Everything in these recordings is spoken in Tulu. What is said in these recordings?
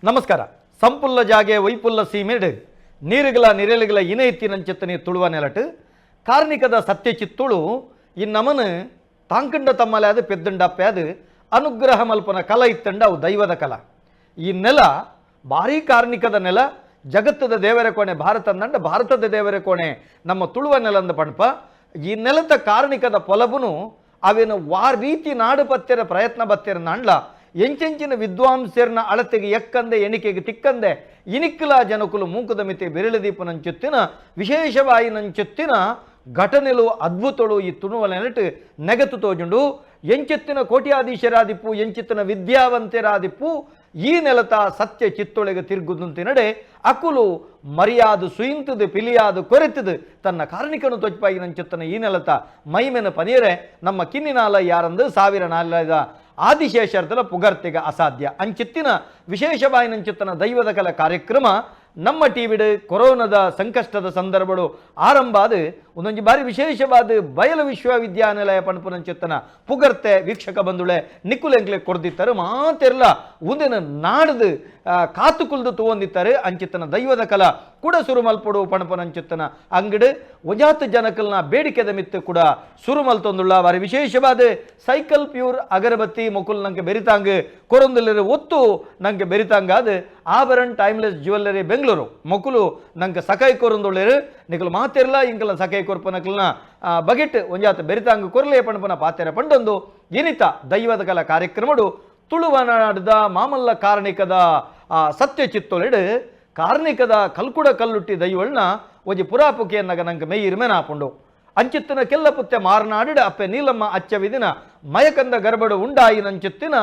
ನಮಸ್ಕಾರ. ಸಂಪುಲ್ಲ ಜಾಗೆ ಒಯ್ಪುಲ್ಲ ಸೀಮೆಡ್ ನೀರುಗಳ ನಿರೆಲುಗಳ ಇನ ಇತ್ತಿನಂಚಿತ್ತನೆ ತುಳುವ ನೆಲಟು ಕಾರ್ನಿಕದ ಸತ್ಯ ಚಿತ್ತುಳು ಈ ನಮನ ತಾಂಕಂಡ ತಮ್ಮಲೆ ಅದು ಪೆದ್ದಂಡಪ್ಪೆ ಅದು ಅನುಗ್ರಹ ಮಲ್ಪನ ಕಲ ಇತ್ತಂಡ ಅವು ದೈವದ ಕಲ. ಈ ನೆಲ ಭಾರೀ ಕಾರ್ನಿಕದ ನೆಲ, ಜಗತ್ತದ ದೇವರ ಕೋಣೆ ಭಾರತ ಅಂದಂಡ ಭಾರತದ ದೇವರ ಕೋಣೆ ನಮ್ಮ ತುಳುವ ನೆಲಂದ ಪಣಪ. ಈ ನೆಲದ ಕಾರ್ಣಿಕದ ಪೊಲಬುನು ಅವೇನು ವಾ ರೀತಿ ನಾಡು ಪತ್ತೆರ ಪ್ರಯತ್ನ ಬತ್ತೆರ ನಾಂಡ್ಲ ಎಂಚೆಂಚಿನ ವಿದ್ವಾಂಸರ್ನ ಅಳತೆಗೆ ಎಕ್ಕಂದೆ ಎಣಿಕೆಗೆ ತಿಕ್ಕಂದೆ ಇನಿಕ್ಕಲ ಜನಕುಲು ಮೂಕುದ ಮಿತಿ ಬೆರಳು ವಿಶೇಷವಾಯಿನಂಚುತ್ತಿನ ಘಟನೆಲು ಅದ್ಭುತಳು ಈ ತುಣುವ ನೆಲಟು ನೆಗತು ತೋಜುಂಡು. ಎಂಚೆತ್ತಿನ ಕೋಟ್ಯಾಧೀಶರಾದಿಪ್ಪು, ಎಂಚಿತ್ತಿನ ವಿದ್ಯಾವಂತರಾದಿಪ್ಪು ಈ ನೆಲತ ಸತ್ಯ ಚಿತ್ತೊಳಗೆ ತಿರುಗುದಂತೆ ನಡೆ ಅಕುಲು ಮರಿಯಾದು ಸುಯಿಂತದು ಪಿಲಿಯಾದು ಕೊರೆತದು ತನ್ನ ಕಾರ್ಣಿಕನು ತೊಚ್ಪಾಗಿ ನಂಚುತ್ತನ ಈ ನೆಲತ ಮೈಮೆನ ಪನೀರೆ ನಮ್ಮ ಕಿನ್ನಿನಾಲ ಯಾರಂದು ಸಾವಿರ ನಾಲದ ಆದಿಶೇಷರ್ದಲ ಪುಗರ್ತಿಗ ಅಸಾಧ್ಯ. ಅಂಚಿತ್ತಿನ ವಿಶೇಷವಾಯಿನಂಚಿತ್ತನ ದೈವದ ಕಲ ಕಾರ್ಯಕ್ರಮ ನಮ್ಮ ಟಿವಿಡು ಕೊರೋನಾದ ಸಂಕಷ್ಟದ ಸಂದರ್ಭಡು ಆರಂಭ ಆದ ಒಂದೊಂಜಿ ಬಾರಿ ವಿಶೇಷವಾದ ಬಯಲು ವಿಶ್ವವಿದ್ಯಾನಿಲಯ ಪಣಪುನಂಚಿತ್ತನ ಪುಗರ್ತೆ ವೀಕ್ಷಕ ಬಂಧುಳೆ ನಿಕ್ಕುಲೆಂಕ್ಲೆ ಕೊಡ್ದಿತ್ತಾರೆ ಮಾತೆರ್ಲ ಉಂದಿನ ನಾಡ್ದು ಕಾತುಕುಲ್ದು ತೂವೊಂದಿತ್ತಾರೆ. ಅಂಚಿತ್ತನ ದೈವದ ಕಲ ಕೂಡ ಸುರು ಮಲ್ಪೊಡು ಪಣಪನಂಚಿತ್ತನ ಅಂಗಡು ಒಜಾತ್ ಜನಕಲ್ನ ಬೇಡಿಕೆದ ಮಿತ್ತು ಕೂಡ ಸುರು ಮಲ್ತೊಂದುಳ್ಳ. ಬಾರಿ ವಿಶೇಷವಾದ ಸೈಕಲ್ ಪ್ಯೂರ್ ಅಗರಬತ್ತಿ ಮೊಕುಲ್ ನಂಗೆ ಬೆರಿತಾಂಗ್ ಕೊರೊಂದುಲ್ಲಿರು ಒತ್ತು ನಂಗೆ ಬೆರಿತಾಂಗ ಅದು ಆಭರಣ್ ಟೈಮ್ಲೆಸ್ ಜ್ಯುವೆಲ್ಲರಿ ಬೆಂಗಳೂರು ಮೊಕುಲು ನಂಗೆ ಸಕೈ ಕೊರೊಂದುಳ್ಳಿರು. ನಿಕಲು ಮಾತಿರ್ಲ ಇಂಕಲ ಸಕೈ ಕೊರ್ಪನಕಲ್ನ ಬಗೆಟ್ ಒಂಜಾತ ಬೆರಿತಾಂಗ್ ಕೊರ್ಲೆ ಪಣಪನ ಪಾತೆರ ಪಂಡೊಂದು ಇನಿತ ದೈವದ ಕಲ ಕಾರ್ಯಕ್ರಮಡು ತುಳುವನಾಡದ ಮಾಮಲ್ಲ ಕಾರ್ಣಿಕದ ಸತ್ಯ ಚಿತ್ತೊಳಿಡು ಕಾರ್ಣಿಕದ ಕಲ್ಕುಡ ಕಲ್ಲುಟ್ಟಿ ದೈವಳ್ನ ಒಂಜಿ ಪುರಾಪುಕೆಯನ್ನಗ ನಂಗೆ ಮೆಯ್ಯಿರ್ಮೆ ನಾಪುಂಡು. ಅಂಚಿತ್ತಿನ ಕೆಲ್ಲಪುತ್ತೆ ಮಾರನಾಡಿಡ ಅಪ್ಪೆ ನೀಲಮ್ಮ ಅಚ್ಚವಿದಿನ ಮಯಕಂದ ಗರ್ಭಡು ಉಂಡಾಯಿನಂಚಿತ್ತಿನ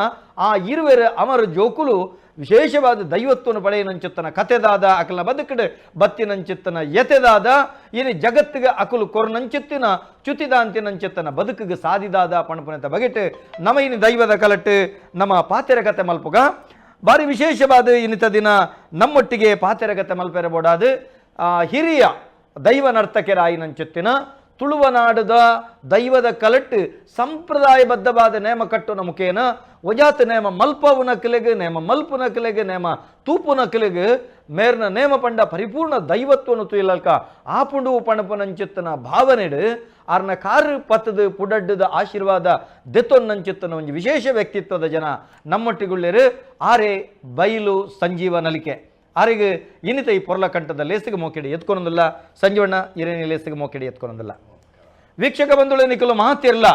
ಆ ಇರುವೆರು ಅಮರ ಜೋಕುಲು ವಿಶೇಷವಾದ ದೈವತ್ವನು ಪಡೆಯನಂಚಿತ್ತನ ಕತೆದಾದ ಅಕಲ್ನ ಬದುಕಡು ಬತ್ತಿನಂಚಿತ್ತನ ಯತೆದಾದ ಇನಿ ಜಗತ್ತಿಗೆ ಅಕುಲು ಕೊರ್ನಂಚಿತ್ತಿನ ಚ್ಯುತಿದಾಂತಿನಂಚಿತ್ತನ ಬದುಕಿಗೆ ಸಾದಿದಾದ ಪಣಪುನತ ಬಗೆಟ್ ನಮ ಇನಿ ದೈವದ ಕಲಟ್ಟು ನಮ್ಮ ಪಾತೆರ ಕತೆ ಮಲ್ಪುಗ. ಬಾರಿ ವಿಶೇಷವಾದ ಇನ್ನಿತ ದಿನ ನಮ್ಮೊಟ್ಟಿಗೆ ಪಾತೆರ ಕತೆ ಮಲ್ಪೆರ ಬೋಡಾದು ಹಿರಿಯ ದೈವ ನರ್ತಕರಾಯಿನಂಚುತ್ತಿನ ತುಳುವನಾಡದ ದೈವದ ಕಲಟ್ಟು ಸಂಪ್ರದಾಯಬದ್ಧವಾದ ನೇಮ ಕಟ್ಟುನ ಮುಖೇನ ಒಜಾತ ನೇಮ ಮಲ್ಪವು ನಕಲೆಗೆ ನೇಮ ಮಲ್ಪು ನಕಲೆಗೆ ನೇಮ ತೂಪು ನಕಲೆಗೆ ಮೇರ್ನ ನೇಮ ಪಂಡ ಪರಿಪೂರ್ಣ ದೈವತ್ವನು ತುಯಲಲ್ಕ ಆಪುಂಡು ಪಣಪುನಂಚಿತ್ತನ ಭಾವನೆಡು ಆರ್ನ ಕಾರು ಪತ್ತದ ಪುಡಡ್ಡದ ಆಶೀರ್ವಾದ ದೆತ್ತೊನ್ನಂಚಿತ್ತನ ಒಂಜಿ ವಿಶೇಷ ವ್ಯಕ್ತಿತ್ವದ ಜನ ನಮ್ಮೊಟ್ಟಿಗುಳ್ಳೇರು ಆರೆ ಬೈಲು ಸಂಜೀವ ನಲಿಕೆ. ಆರಿಗೆ ಇನ್ನಿತ ಈ ಪೊರ್ಲ ಕಂಠದ ಲೇಸಿಗೆ ಮೋಕೆಡಿ ಎತ್ಕೊನೊಂದಿಲ್ಲ. ಸಂಜೀವಣ್ಣ ಇರೇನಿ ಲೇಸಿಗೆ ಮೋಕೆಡಿ ಎತ್ಕೊನೊಂದಿಲ್ಲ. ವೀಕ್ಷಕ ಬಂಧುಳೆ ನಿಕಲು ಮಾತಿರ್ಲ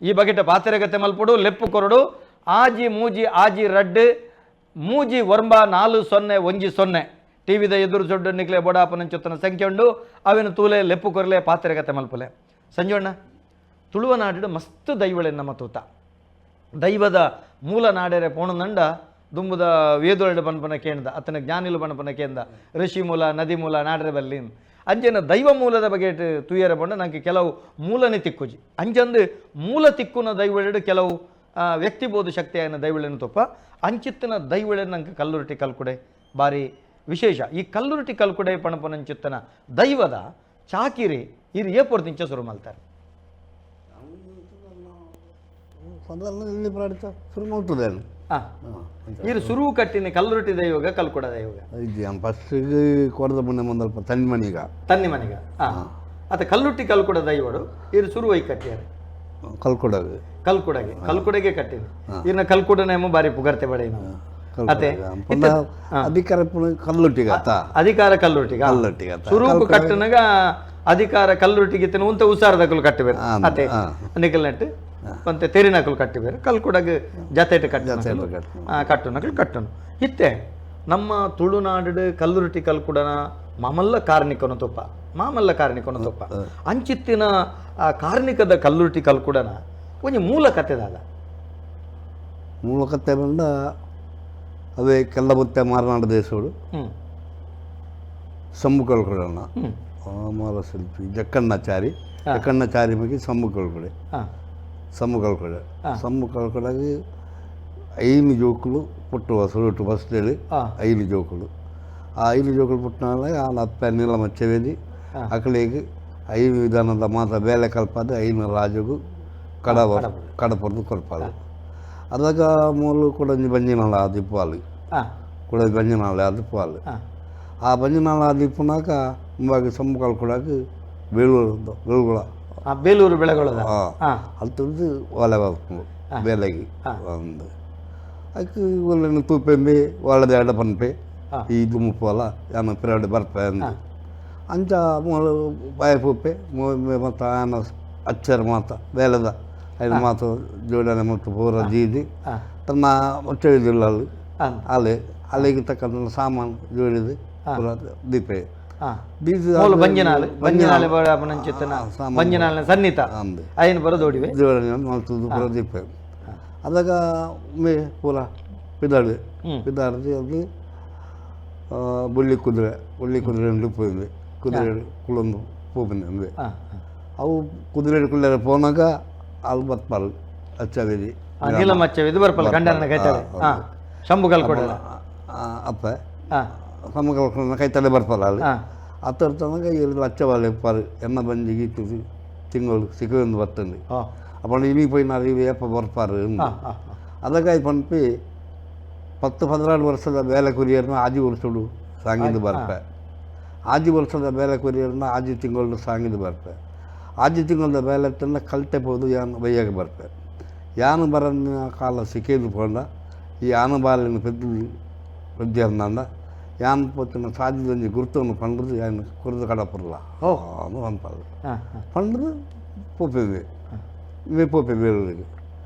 ಈ ಬಗೆಟ ಪಾತೆರಗತೆ ಮಲ್ಪುಡು ಲೆಪ್ಪು ಕೊರಡು ಆಜಿ ಮೂಜಿ ಆಜಿ ರಡ್ಡು ಮೂಜಿ ಒಂಬ 4 0 1 0 ಟಿವಿದ ಎದುರು ಸೊಡ್ಡು ನಿಕ್ಲೆ ಬೊಡಾಪನಂಚುತ್ತನ ಸಂಖ್ಯೆ ಉಂಡು ಅವಿನ ತೂಲೆ ಲೆಪ್ಪು ಕೊರಲೆ ಪಾತೆರಗತೆ ಮಲ್ಪುಲೆ. ಸಂಜೀವಣ್ಣ, ತುಳುವನಾಡಿಡು ಮಸ್ತ್ ದೈವಳೆ ನಮ್ಮ ತೂತ ದೈವದ ಮೂಲ ನಾಡೆರೆ ಪೋಣನಂಡ ದುಂಬುದ ವೇದೊರಡು ಪನ್ಪನ ಕೇಂದ್ರ ಅತನ ಜ್ಞಾನಿಲು ಪನ್ಪನ ಕೇಂದ್ರ ಋಷಿ ಮೂಲ ನದಿ ಮೂಲ ನಾಡರೆ ಬಲ್ಲಿನ್ ಅಂಚೆನ ದೈವ ಮೂಲದ ಬಗ್ಗೆ ತುಯ್ಯರ ಪಂಡ ನಂಗೆ ಕೆಲವು ಮೂಲನೆ ತಿಕ್ಕುಜಿ. ಅಂಚಂದು ಮೂಲ ತಿಕ್ಕುನ ದೈವಳೆಡು ಕೆಲವು ವ್ಯಕ್ತಿಬೋಧ ಶಕ್ತಿಯಾಗಿನ ದೈವಳೆನ ತೊಪ್ಪ ಅಂಚಿತ್ತಿನ ದೈವಳೆ ನಂಗೆ ಕಲ್ಲುರುಟಿ ಕಲ್ಕುಡೆ ಬಾರಿ ವಿಶೇಷ. ಈ ಕಲ್ಲುರುಟಿ ಕಲ್ಕುಡೆ ಪಣಪನಂಚಿತ್ತನ ದೈವದ ಚಾಕಿರಿ ಇರು ಏಪೊರ್ತಿಂಚ ಶುರು ಮಲ್ತಾರೆ. ಇಲ್ಲಿ ಪ್ರಾಡಿತ ಶುರು ಮಾಡ್ತದೇನು. ಇರು ಸುರು ಕಟ್ಟಿನ ಕಲ್ಲುರುಟಿ ದೈವಗ ಕಲ್ಕುಡ ದೈವಗ ಇದು ಫಸ್ಟಿಗೆ ಕೊಡದ ಮುನ್ನೆ ಒಂದಲ್ಪ ತನ್ನಿ ಮನೀಗ. ತನ್ನಿ ಮನೆಗ ಅತ ಕಲ್ಲುಟ್ಟಿ ಕಲ್ಕುಡ ದೈವಡು ಇರು ಸುರು ಒಯ್ ಕಟ್ಟಿಯಾರೆ? ಕಲ್ಕೊಡಗ. ಕಲ್ಕುಡಗೆ, ಕಲ್ಕುಡಗೆ ಕಟ್ಟಿನ ಇನ್ನ ಕಲ್ಕುಡ ನೇಮ ಬಾರಿ ಪುಗರ್ತೆ ಬಡೆ ಅತೆ. ಅಧಿಕಾರ ಕಲ್ಲುಟ್ಟಿಗ ಅತ್ತ. ಅಧಿಕಾರ ಕಲ್ಲುಟ್ಟಿಗ. ಕಲ್ಲುಟ್ಟಿಗ ಅತ್ತ. ಸುರುಕು ಕಟ್ಟನಗ ಅಧಿಕಾರ ಕಲ್ಲುಟ್ಟಿಗೆ ಉಂತ ಉಸಾರದಕಲು ಕಟ್ಟಿಬೇರು ಅತೆ. ನಿಕಲ್ ನೆಟ್ಟು ಒಂತೆ ತೆರಿನಕಲು ಕಟ್ಟಿಬೇರು ಕಲ್ಕುಡಗ ಜತೆಟ್ ಕಟ್ಟ ಕಟ್ಟುನಕಲು ಕಟ್ಟನು. ಇತ್ತೆ ನಮ್ಮ ತುಳುನಾಡು ಕಲ್ಲುರುಟಿ ಕಲ್ಕುಡನ ಮಾಮಲ್ಲ ಕಾರ್ಣಿಕನ ತುಪ್ಪ, ಮಾಮಲ್ಲ ಕಾರ್ಣಿಕನ ತುಪ್ಪ ಅಂಚಿತ್ತಿನ ಆ ಕಾರ್ಣಿಕದ ಕಲ್ಲುರುಟಿ ಕಲ್ಕುಡನ ಒಂಜಿ ಮೂಲ ಕತೆದಾದ? ಮೂಲ ಕತೆ ಬಂದ ಅವೇ ಕೆಲ್ಲಬುತ್ತೆ ಮಾರನಾಡು ದೇಶೋಡು ಸಮ್ಮು ಕಲ್ಕುಡನ ಮಾಲ ಶಿಲ್ಪಿ ಜಕ್ಕಣ್ಣಾಚಾರಿ, ಜಕ್ಕಣ್ಣಾಚಾರಿ ಬಗ್ಗೆ ಸಮ್ಮು ಕಲ್ಕುಡೆ ಸಮ್ಮು ಕಲ್ಕುಡೆ ಸಮ್ಮು ಕಲ್ಕುಡಾಗಿ 5 ಜೋಕುಲು ಪುಟ್ಟುವ ಸುರುಟು ಬಸ್ದಲ್ಲಿ 5 ಜೋಕುಲು. ಆ 5 ಜೋಕುಲು ಪುಟ್ಟನಾಗ ಆ ಅಪ್ಪ ನೀಲಮ್ಮ ಚೆವೇದಿ ಅಕಲಿಗೆ 5 ವಿಧಾನದ ಮಾತ್ರ ಬೇಲೆ ಕಲ್ಪಾದ 5 ರಾಜಗು ಕಡವ ಕಡಪರ್ದು ಕೊರ್ಪಾದು. ಅದಾಗ ಮೂಲು ಕೂಡ ಒಂಜಿ ಬಂಜಿನಲ್ಲ ದಿಪ್ಪಾಲು. ಕೂಡ ಬಂಜನಾಳೆ ಅದು ಪೋಲ್ ಆ ಬಂಜನಾಳ ಅದು ಇಪ್ಪನಾಕ ಇಂಬಾಗ ಸಮ್ಮುಖಾಲ್ ಕೊಡಾಕ ಬೇಲೂರು ಬೆಳಗುಳ ಬೇಲೂರು ಬೆಳಗೊಳದ ಅಲ್ಲಿ ಒಲೆ ಬರ್ಕೊಂಡು ಬೇಲೆಗೆ ಒಂದು ಅದಕ್ಕೆ ಒಳ್ಳೆ ತೂಪೆಂಬಿ ಒಳ್ಳೆದ ಎಡ ಪನ್ಪೆ ಈ ದುಮ್ಮುಪ್ಪಲ್ಲ ಯಾನ ಪಿರಾಡು ಬರ್ಪೆ ಅಂದು ಅಂಚ ಮೂಲ ಬಾಯ ಪೂಪೆ ಮತ್ತು ಆನ ಅಚ್ಚರ ಮಾತ ಬೇಲೆದ ಐದು ಮಾತು ಜೋಡಣೆ ಮತ್ತು ಪೂರ ಜೀದಿ ತನ್ನ ಒಚ್ಚಳಿದಿಲ್ಲ ಅಲ್ಲಿ ಅಲೆ ಅಲೆಗೆ ತಕ್ಕಂಥ ಸಾಮಾನು ಜೋಡಿದು ಪೂರ ದೀಪೆ ಮೂಲು ಬಂಜನಾಲು ಬಂಜನಾಲೆ ಬಡಪನಂಚಿತ್ತನ ಬಂಜನಾಲಿನ ಸನ್ನಿತ ಅಯ್ಯನ ಬರದೋಡಿವೆ ಜೋಡಣೆ ಮಲ್ತದ್ದು ಪೂರ ದೀಪೆ ಅದಾಗ ಮೇ ಪೂರ ಪಿದಾಡಿ ಪಿದಾಡಿ ಅದು ಬುಳ್ಳಿ ಕುದುರೆ ಬುಳ್ಳಿ ಕುದುರೆ ಪೋయింది ಕುದುರೆ ಕುಳೊಂದು ಪೋಪಿಂది ಅವು ಕುದುರೆ ಕುಳ್ಳರೆ ಪೋನಾಗ ಅಲ್ಲಿ ಬತ್ಪಾರು ಅಚ್ಚವೇದಿ ನೀಲಮ್ಮ ಅಚ್ಚವೇದಿ ಬರ್ಪಲ್ಲ ಗಂಡನ ಕೈತಲೆ ಶಂಭು ಕಲ್ಕೊಡ ಅಪ್ಪ ಶಂಭು ಕಲ್ಕೊಡ ಕೈತಲೆ ಬರ್ಪಲ್ಲ ಅಲ್ಲಿ ಅತ್ತರ ತನಕ ಇಲ್ಲಿ ಅಚ್ಚವಾಲೆ ಪಾರು ಎನ್ನ ಬಂಜಿ ಗೀತು ತಿಂಗಳು ಸಿಕ್ಕೊಂದು ಬರ್ತಂದು ಅప్పుడు ಇನಿ ಪೋಯಿನಾರು ಇವು ಏಪ ಬರ್ಪಾರು ಅದಕ್ಕಾಗಿ ಪನ್ಪಿ 10 14 ವರ್ಷದ ಬೇಲೆ ಕುರಿಯರ್ನ ಆಜಿ ವರ್ಷಡು ಸಾಂಗಿದ್ದು ಬರ್ಪೆ ಆಜಿ ವರ್ಷದ ಬೇಲೆ ಕುರಿಯರ್ನ ಆಜಿ ತಿಂಗಳು ಸಾಂಗಿದ್ದು ಬರ್ಪೆ ಆಜಿ ತಿಂಗಳದ ಬೇಲೆ ತನ್ನ ಕಲ್ತೆ ಪೋದು ಯಾನು ಬೈಯಾಗ ಬರ್ಪೆ ಯಾನು ಬರನ್ನ ಕಾಲ ಸಿಕ್ಕೇದು ಪೋಂಡ ಈ ಯಾನು ಬಾಲಿನ ಪೆದ್ದು ಪೆದ್ದಿಯರ್ನಂದ ಯಾನ್ ಪೋತಿನ ಸಾಧ್ಯದೊಂಜಿ ಗುರುತವನ್ನು ಪಂಡ್ದು ಯಾನು ಕುರಿದು ಕಡಪುರ್ಲ ಅನು ಪನ್ಪಲ್ಲ ಪಂಡ್ದು ಪೋಪೆ ಮೇ ಪೋಪೆ ಬೇಲೂರಿಗೆ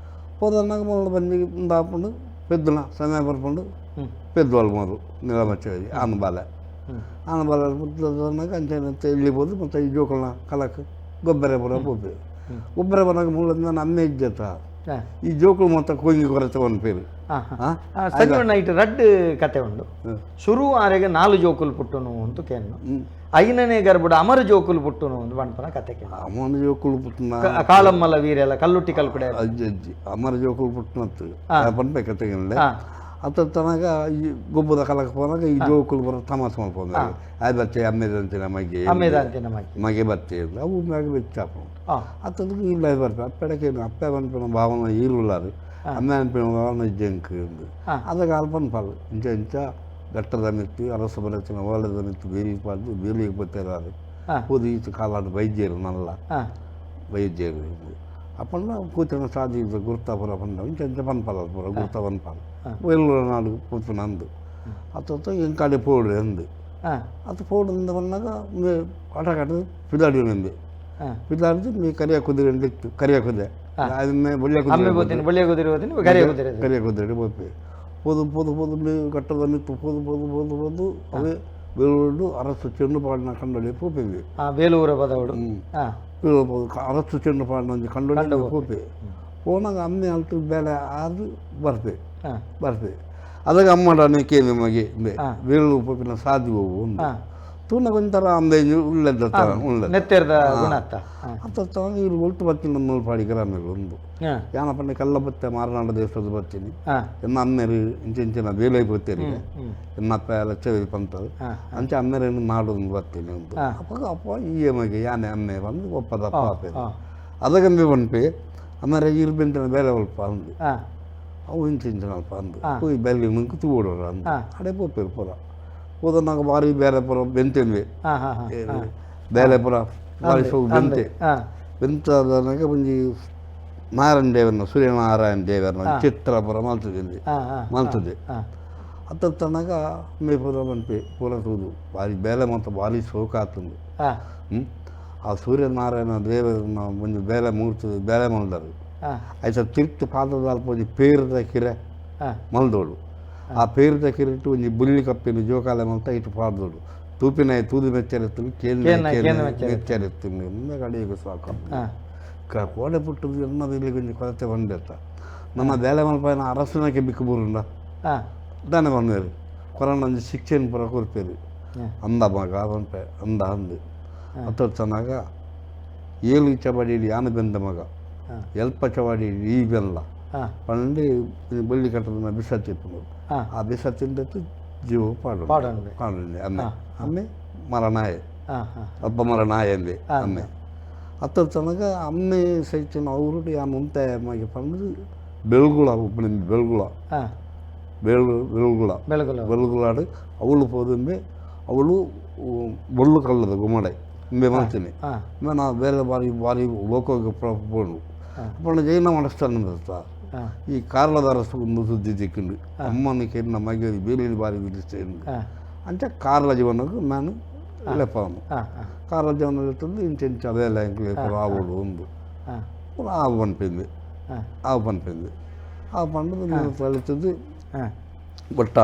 ಹೋದನ್ನಾಗ ಮೊದಲು ಬಂದು ಉಂದಾಪುಂಡು ಪೆದ್ದುನ ಸಮಯ ಬರ್ಪುಂಡು ಪೆದ್ದು ಮೊದಲು ನಿಲಮಚ್ಚ ಆನು ಬಾಲೆ ಆನು ಬಾಲೆ ಪುತ್ತದಾಗ ಅಂಚೆ ಇಳಿಬೋದು ಮತ್ತು ಈ ಜೋಕಲ್ನ ಕಲಕ್ಕೆ ಗೊಬ್ಬರ ಬರ ಪೋಪೆ ಗೊಬ್ಬರ ಬರಾಗ ಮೂಲದ ಅಮ್ಮೆ ಇಜ್ಜತ ಈ ಜೋಕುಳು ಮೊತ್ತ ಕೋಂಗಿ ಕೊರತೆ ಒಂದು ಪೇರು ಸಂಜೀವಣ್ಣ ಇಟ್ಟು ರಡ್ಡು ಕತೆ ಉಂಡು ಶುರು ಆರೆಗೆ 4 ಜೋಕುಲು ಪುಟ್ಟುನು ಅಂತ ಕೇನು ಐನನೇ ಗರ್ಭಡ ಅಮರ ಜೋಕುಲು ಪುಟ್ಟುನು ಒಂದು ಬಂಡ್ಪನ ಕತೆ ಕೇನು ಅಮರ ಜೋಕುಲು ಪುಟ್ಟನ ಕಾಲಮ್ಮಲ ವೀರೆಲ್ಲ ಕಲ್ಲುಟ್ಟಿ ಕಲ್ಕುಡೆ ಅಜ್ಜಿ ಅಜ್ಜಿ ಅಮರ ಜೋಕುಲು ಪುಟ್ಟನತ್ತು ಪನ್ಪೆ ಕತೆಗಂಡೆ ಅತ್ತ ತನಕ ಈ ಗೊಬ್ಬದ ಕಲಕ ಪೋನಾಗ ಈ ಜೋಕುಲು ಬರೋ ತಮಾಸೆ ಮಾಡ್ಕೊಂಡು ಆಯ್ ಬತ್ತೆ ಅಮ್ಮೇದಂತೆ ನಮಗೆ ಅಮ್ಮೇದಂತೆ ನಮಗೆ ಮಗೆ ಬತ್ತೆ ಅವು ಮ್ಯಾಗ ಬೆಚ್ಚಾಪ ಅತ್ತದಕ್ಕೆ ಇಲ್ಲ ಬರ್ಪೆ ಅಪ್ಪಡಕ್ಕೆ ಅಪ್ಪೆ ಪನ್ಪಿನ ಭಾವನ ಈರುಳ್ಳಾರು ಅಮ್ಮ ಅನ್ಪಿನ ಭಾವನ ಜಂಕ್ ಉಂದು ಅದಕ್ಕೆ ಅಲ್ಪನ್ ಪಾಲು ಇಂಚ ಇಂಚ ಘಟ್ಟದ ಮೆತ್ತು ಅರಸ ಬರಚಿನ ಓಲದ ಮೆತ್ತು ಬೇಲಿ ಪಾಡ್ದು ಬೇಲಿಗೆ ಬತ್ತಿರಾರು ಪೂದು ಈಚ ಕಾಲಾಡು ವೈದ್ಯರು ನಲ್ಲ ವೈದ್ಯರು ಅಪ್ಪಣ್ಣ ಕೂತಿನ ಸಾದಿ ಗುರ್ತಾಪುರ ಪಂಡ ಇಂಚ ಇಂಚ ಪನ್ಪಾಲ ಪೂರ ಗುರ್ತ ಪನ್ಪಾಲ ವೇಲೂರ ನಾಡು ಕೂತು ನಂದು ಅತ್ತ ಎಂಕಾಡೆ ಪೋಡು ಅಂದು ಅದು ಪೋಡು ಅಂದ ಬಂದಾಗ ಆಟ ಕಾಟದ ಪಿದಾಡಿ ನಂದು ಪಿದಾಡಿದು ಮೀ ಕರಿಯ ಕುದುರೆ ಇತ್ತು ಕರಿಯ ಕುದುರೆ ಅದನ್ನೇ ಬೊಳ್ಳೆ ಕುದುರೆ ಬೊಳ್ಳೆ ಕುದುರೆ ಹೋತೀನಿ ಕರಿಯ ಕುದುರೆ ಕರಿಯ ಕುದುರೆ ಹೋಗ್ಪೆ ಪೋದು ಪೋದು ಪೋದು ಮೀ ಕಟ್ಟದ ನಿತ್ತು ಪೋದು ಪೋದು ಪೋದು ಪೋದು ಅವೇ ಬೇಲೂರು ಅರಸು ಚೆಂಡು ಪಾಡಿನ ಕಂಡೊಳಿ ಪೋಪೆವಿ ಬೇಲೂರ ಪದವಡು ಬೇಲೂರು ಪೋದು ಅರಸು ಚೆಂಡು ಪಾಡಿನ ಕಂಡೊಳಿ ಪೋಪೆ ಪೋನಾಗ ಅಮ್ಮೆ ಅಲ್ತು ಬೇಲೆ ಆದು ಬರ್ಪೆ ಬರ್ಪೆ ಅದಕ್ಕೆ ಅಮ್ಮಡನೆ ಕೇಳಿ ಮಗೆ ಬೇಲೂರು ಪೋಪಿನ ಸಾಧಿ ಹೋಗು ಒಂದು ತೂನ ಒಂಥರ ಅಂದೆ ಉಳ್ಳೆದ ಉಳ್ಳೆದ ನೆತ್ತೆರ್ದ ಗುಣತ್ತ ಅತ್ತ ಇಲ್ಲಿ ಒಲ್ತು ಬರ್ತೀನಿ ನಮ್ಮ ಪಾಡಿ ಗ್ರಾಮಗಳು ಒಂದು ಯಾನಪಂಡ ಕಲ್ಲ ಬತ್ತೆ ಮಾರನಾಡ ದೇಶದ ಬರ್ತೀನಿ ಎನ್ನ ಅಮ್ಮೇರು ಇಂಚ ಇಂಚಿನ ಬೇಲೆ ಬರ್ತೀರಿ ಎನ್ನಪ್ಪ ಎಲ್ಲ ಚೆವಿ ಪಂತದು ಅಂಚೆ ಅಮ್ಮೇರೇನು ನಾಡೊಂದು ಬರ್ತೀನಿ ಅಂತ ಅಪ್ಪ ಅಪ್ಪ ಈ ಮಗೆ ಯಾನೆ ಅಮ್ಮೆ ಬಂದು ಒಪ್ಪದಪ್ಪ ಅಪ್ಪ ಅದಗಂಬೆ ಪನ್ಪೆ ಅಮ್ಮೇರೆ ಇರ್ಬೆಂತಿನ ಬೇಲೆ ಒಲ್ಪ ಅಂದು ಅವು ಇಂಚ ಇಂಚಿನ ಅಲ್ಪ ಅಂದು ಹೋಗಿ ಬೇಲೆ ಮುಂಕು ತೂಡೋರು ಅಂದು ಅಡೆ ಪೋಪೇರು ಪೂರ ಹೋದನಾಗ ಭಾರಿ ಬೇರೆ ಪುರ ಬೆಂತೆಂಬೆ ಬೇಲೆ ಪುರ ಭಾರಿ ಸೋಗು ಬೆಂತೆ ಬೆಂತಾದನಾಗ ಒಂಜಿ ನಾರಾಯಣ ದೇವರನ್ನ ಸೂರ್ಯನಾರಾಯಣ ದೇವರನ್ನ ಚಿತ್ರ ಪುರ ಮಲ್ತದೆ ಮಲ್ತದೆ ಅತ್ತ ತನಕ ಮೇ ಪೂರ ಪನ್ಪೆ ಪೂರ ತೂದು ಭಾರಿ ಬೇಲೆ ಮತ್ತು ಭಾರಿ ಶೋಕ ಆತಂದು ಆ ಸೂರ್ಯನಾರಾಯಣ ದೇವರನ್ನ ಒಂಜಿ ಬೇಲೆ ಮೂರ್ತಿ ಬೇಲೆ ಮಲ್ದರು ಆಯ್ತ ತಿರ್ತು ಪಾದದ ಅಲ್ಪ ಒಂಜಿ ಪೇರದ ಕಿರೆ ಮಲ್ದೋಡು ಆ ಪೇರದ ಕಿರಿಟ್ಟು ಒಂಜಿ ಬುಳ್ಳಿ ಕಪ್ಪಿನ ಜೋಕಾಲೆ ಮಲ್ತ ಇಟ್ಟು ಪಾಡ್ದೋಡು ತೂಪಿನ ತೂದು ಮೆಚ್ಚರೆತ್ತು ಕೇಳಿ ಮೆಚ್ಚರೆತ್ತು ಕಡೆಗೆ ಸಾಕು ಕೋಡೆ ಪುಟ್ಟದು ಎನ್ನದು ಇಲ್ಲಿ ಕೊಂಚ ಕೊರತೆ ಬಂದಿರ್ತ ನಮ್ಮ ಬೇಲೆ ಮಲ್ಪಾಯನ ಅರಸನಕ್ಕೆ ಬಿಕ್ಕು ಬೂರುಂಡ ದಾನೆ ಬಂದೇರು ಕೊರೋನ ಒಂಜಿ ಶಿಕ್ಷೆಯನ್ನು ಪೂರ ಕೊರ್ಪೇರು ಅಂದ ಮಗ ಪನ್ಪೆ ಅಂದ ಅಂದು ಅತ್ತ ತನಕ 7 ಚಬಡಿಲಿ ಯಾನು ಬೆಂದ ಮಗ ಎಲ್ಪ ಚವಾಡಿ ಈ ಬೆಲ್ಲ ಪಂಡಿ ಬಳ್ಳಿ ಕಟ್ಟದ ಬಿಸ ತಿಪ್ಪು ಆ ಬಿಸ ತಿಂದತ್ತು ಜೀವ ಪಾಡು ಪಾಡು ಅಮ್ಮೆ ಅಮ್ಮೆ ಮರನಾಯ ಅಪ್ಪ ಮರನಾಯ ಎಂದೆ ಅಮ್ಮೆ ಅತ್ತ ತನಕ ಅಮ್ಮೆ ಸೈತಿನ ಅವರು ಯಾನು ಉಂತೆ ಮಗೆ ಪಂಡು ಬೆಳ್ಗುಳ ಉಪ್ಪು ಬೆಳ್ಗುಳ ಬೇಳು ಬೆಳಗುಳ ಬೆಳಗುಲ ಬೆಳಗುಲಾಡು ಅವಳು ಪೋದುಂಬೆ ಅವಳು ಬೊಳ್ಳು ಕಲ್ಲದ ಗುಮ್ಮಡೆ ಇಂಬೆ ಮಾಡ್ತೀನಿ ಹಾ ನಾ ಬೇರೆ ಬಾರಿ ಬಾರಿ ಲೋಕೋಗೆ ಪೋಂಡು ಅಪ್ಪಣ ಜೈನ ಮನಸ್ಥಾನ ಬರ್ತಾ ಹಾ ಈ ಕಾರ್ಲದ ಅರಸು ಒಂದು ಸುದ್ದಿ ತಿಕ್ಕಿಂಡು ಅಮ್ಮನ ಕೆನ್ನ ಮಗೆ ಬೇರೆ ಬಾರಿ ವಿಧಿಸ್ತೇನೆ ಹಾ ಅಂಚೆ ಕಾರ್ಲ ಜೀವನಕ್ಕೆ ನಾನು ಲೆಪ್ಪವನು ಹಾ ಹಾ ಕಾರ್ಲ ಜೀವನ ಇರ್ತದೆ ಇಂಚ ಇಂಚ ಅದೇ ಲ್ಯಾಂಕ್ ಆವಡು ಒಂದು ಹಾ ಆವು ಪನ್ಪಿಂది ಹಾ ಆವು ಪನ್ಪಿಂది ಆ ಪಂಡದು ನೀವು ಕಲಿತದ್ದು ಹಾ ಬಟ್ಟ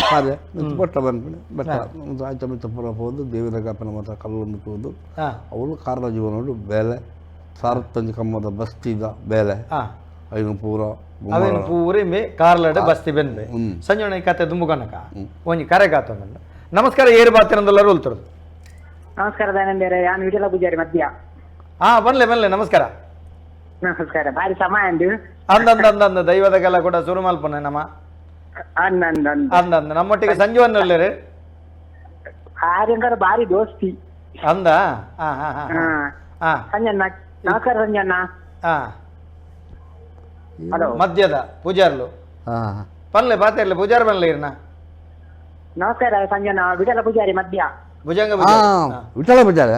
ಕಾರ್ಯ ಮತ್ತು ಬಟ್ಟ ಪನ್ಪಿನಿ ಬಟ್ಟ ಒಂದು ಆಯ್ತ ಮಿತ್ತ ಪುರ ಹೋದು ದೇವರ ಕಾಪನ ಮಾತ್ರ ಕಲ್ಲೊಂದು ಹೋದು ಹಾ ಅವಳು ಕಾರ್ಲ ಜೀವನೋಡು ಬೇಲೆ ಸಾರತ್ತಂಜು ಕಮ್ಮದ ಬಸ್ತಿದ ಬೇಲೆ ಹಾ ಐನು ಪೂರ ಅವೇನು ಪೂರ ಇಂಬೆ ಕಾರ್ಲಡ್ ಬಸ್ತಿ ಬೆನ್ಬೆ ಸಂಜೆ ಈ ಕತೆ ದುಂಬುಗನಕ ಒಂಜಿ ಕರೆ ಕಾತೊಂದು ನಮಸ್ಕಾರ ಏರು ಬಾತಿರಂದೆಲ್ಲರೂ ಉಲ್ತರದು ನಮಸ್ಕಾರ ದಾನಂದೇರೆ ನಾನು ವಿಠಲ ಪೂಜಾರಿ ಮಧ್ಯ ಹಾ ಬನ್ಲೆ ಬನ್ಲೆ ನಮಸ್ಕಾರ ನಮಸ್ಕಾರ ಬಾರಿ ಸಮಯ ಅಂದು ಅಂದ ಅಂದ ಅಂದ ಅಂದ ದೈವದಗೆಲ್ಲ ಕೂಡ ಸುರು ಮಲ್ಪನೆ ನಮ್ಮ ಅಂದ ಅಂದ ಅಂದ ಅಂದ ಅಂದ ನಮ್ಮೊಟ್ಟಿಗೆ ಸಂಜೀವನ್ ಉಲ್ಲೇರು ಆರ್ಯಂಕರ ಬಾರಿ ದೋಸ್ತಿ ಅಂದ ಹಾ ಹಾ ಹಾ ಹಾ ಹಾ ಸಂಜಣ್ಣ ನಮಸ್ಕಾರ ಸಂಜಣ್ಣ ಹಾ ಹಲೋ ಮದ್ಯದ ಪೂಜಾರ್ಲು ಹಾಂ ಪನ್ಲೆ ಬಾತಿರ್ಲಿ ಪೂಜಾರ್ ಬನ್ಲೆ ಇರ್ನ ನಮಸ್ಕಾರ ಸಂಜಣ್ಣ ವಿಠಲ ಪೂಜಾರಿ ಮಧ್ಯ ಭುಜಂಗ ಪೂಜಾರಿ. ಹಾಂ ವಿಠಲ ಪೂಜಾರಿ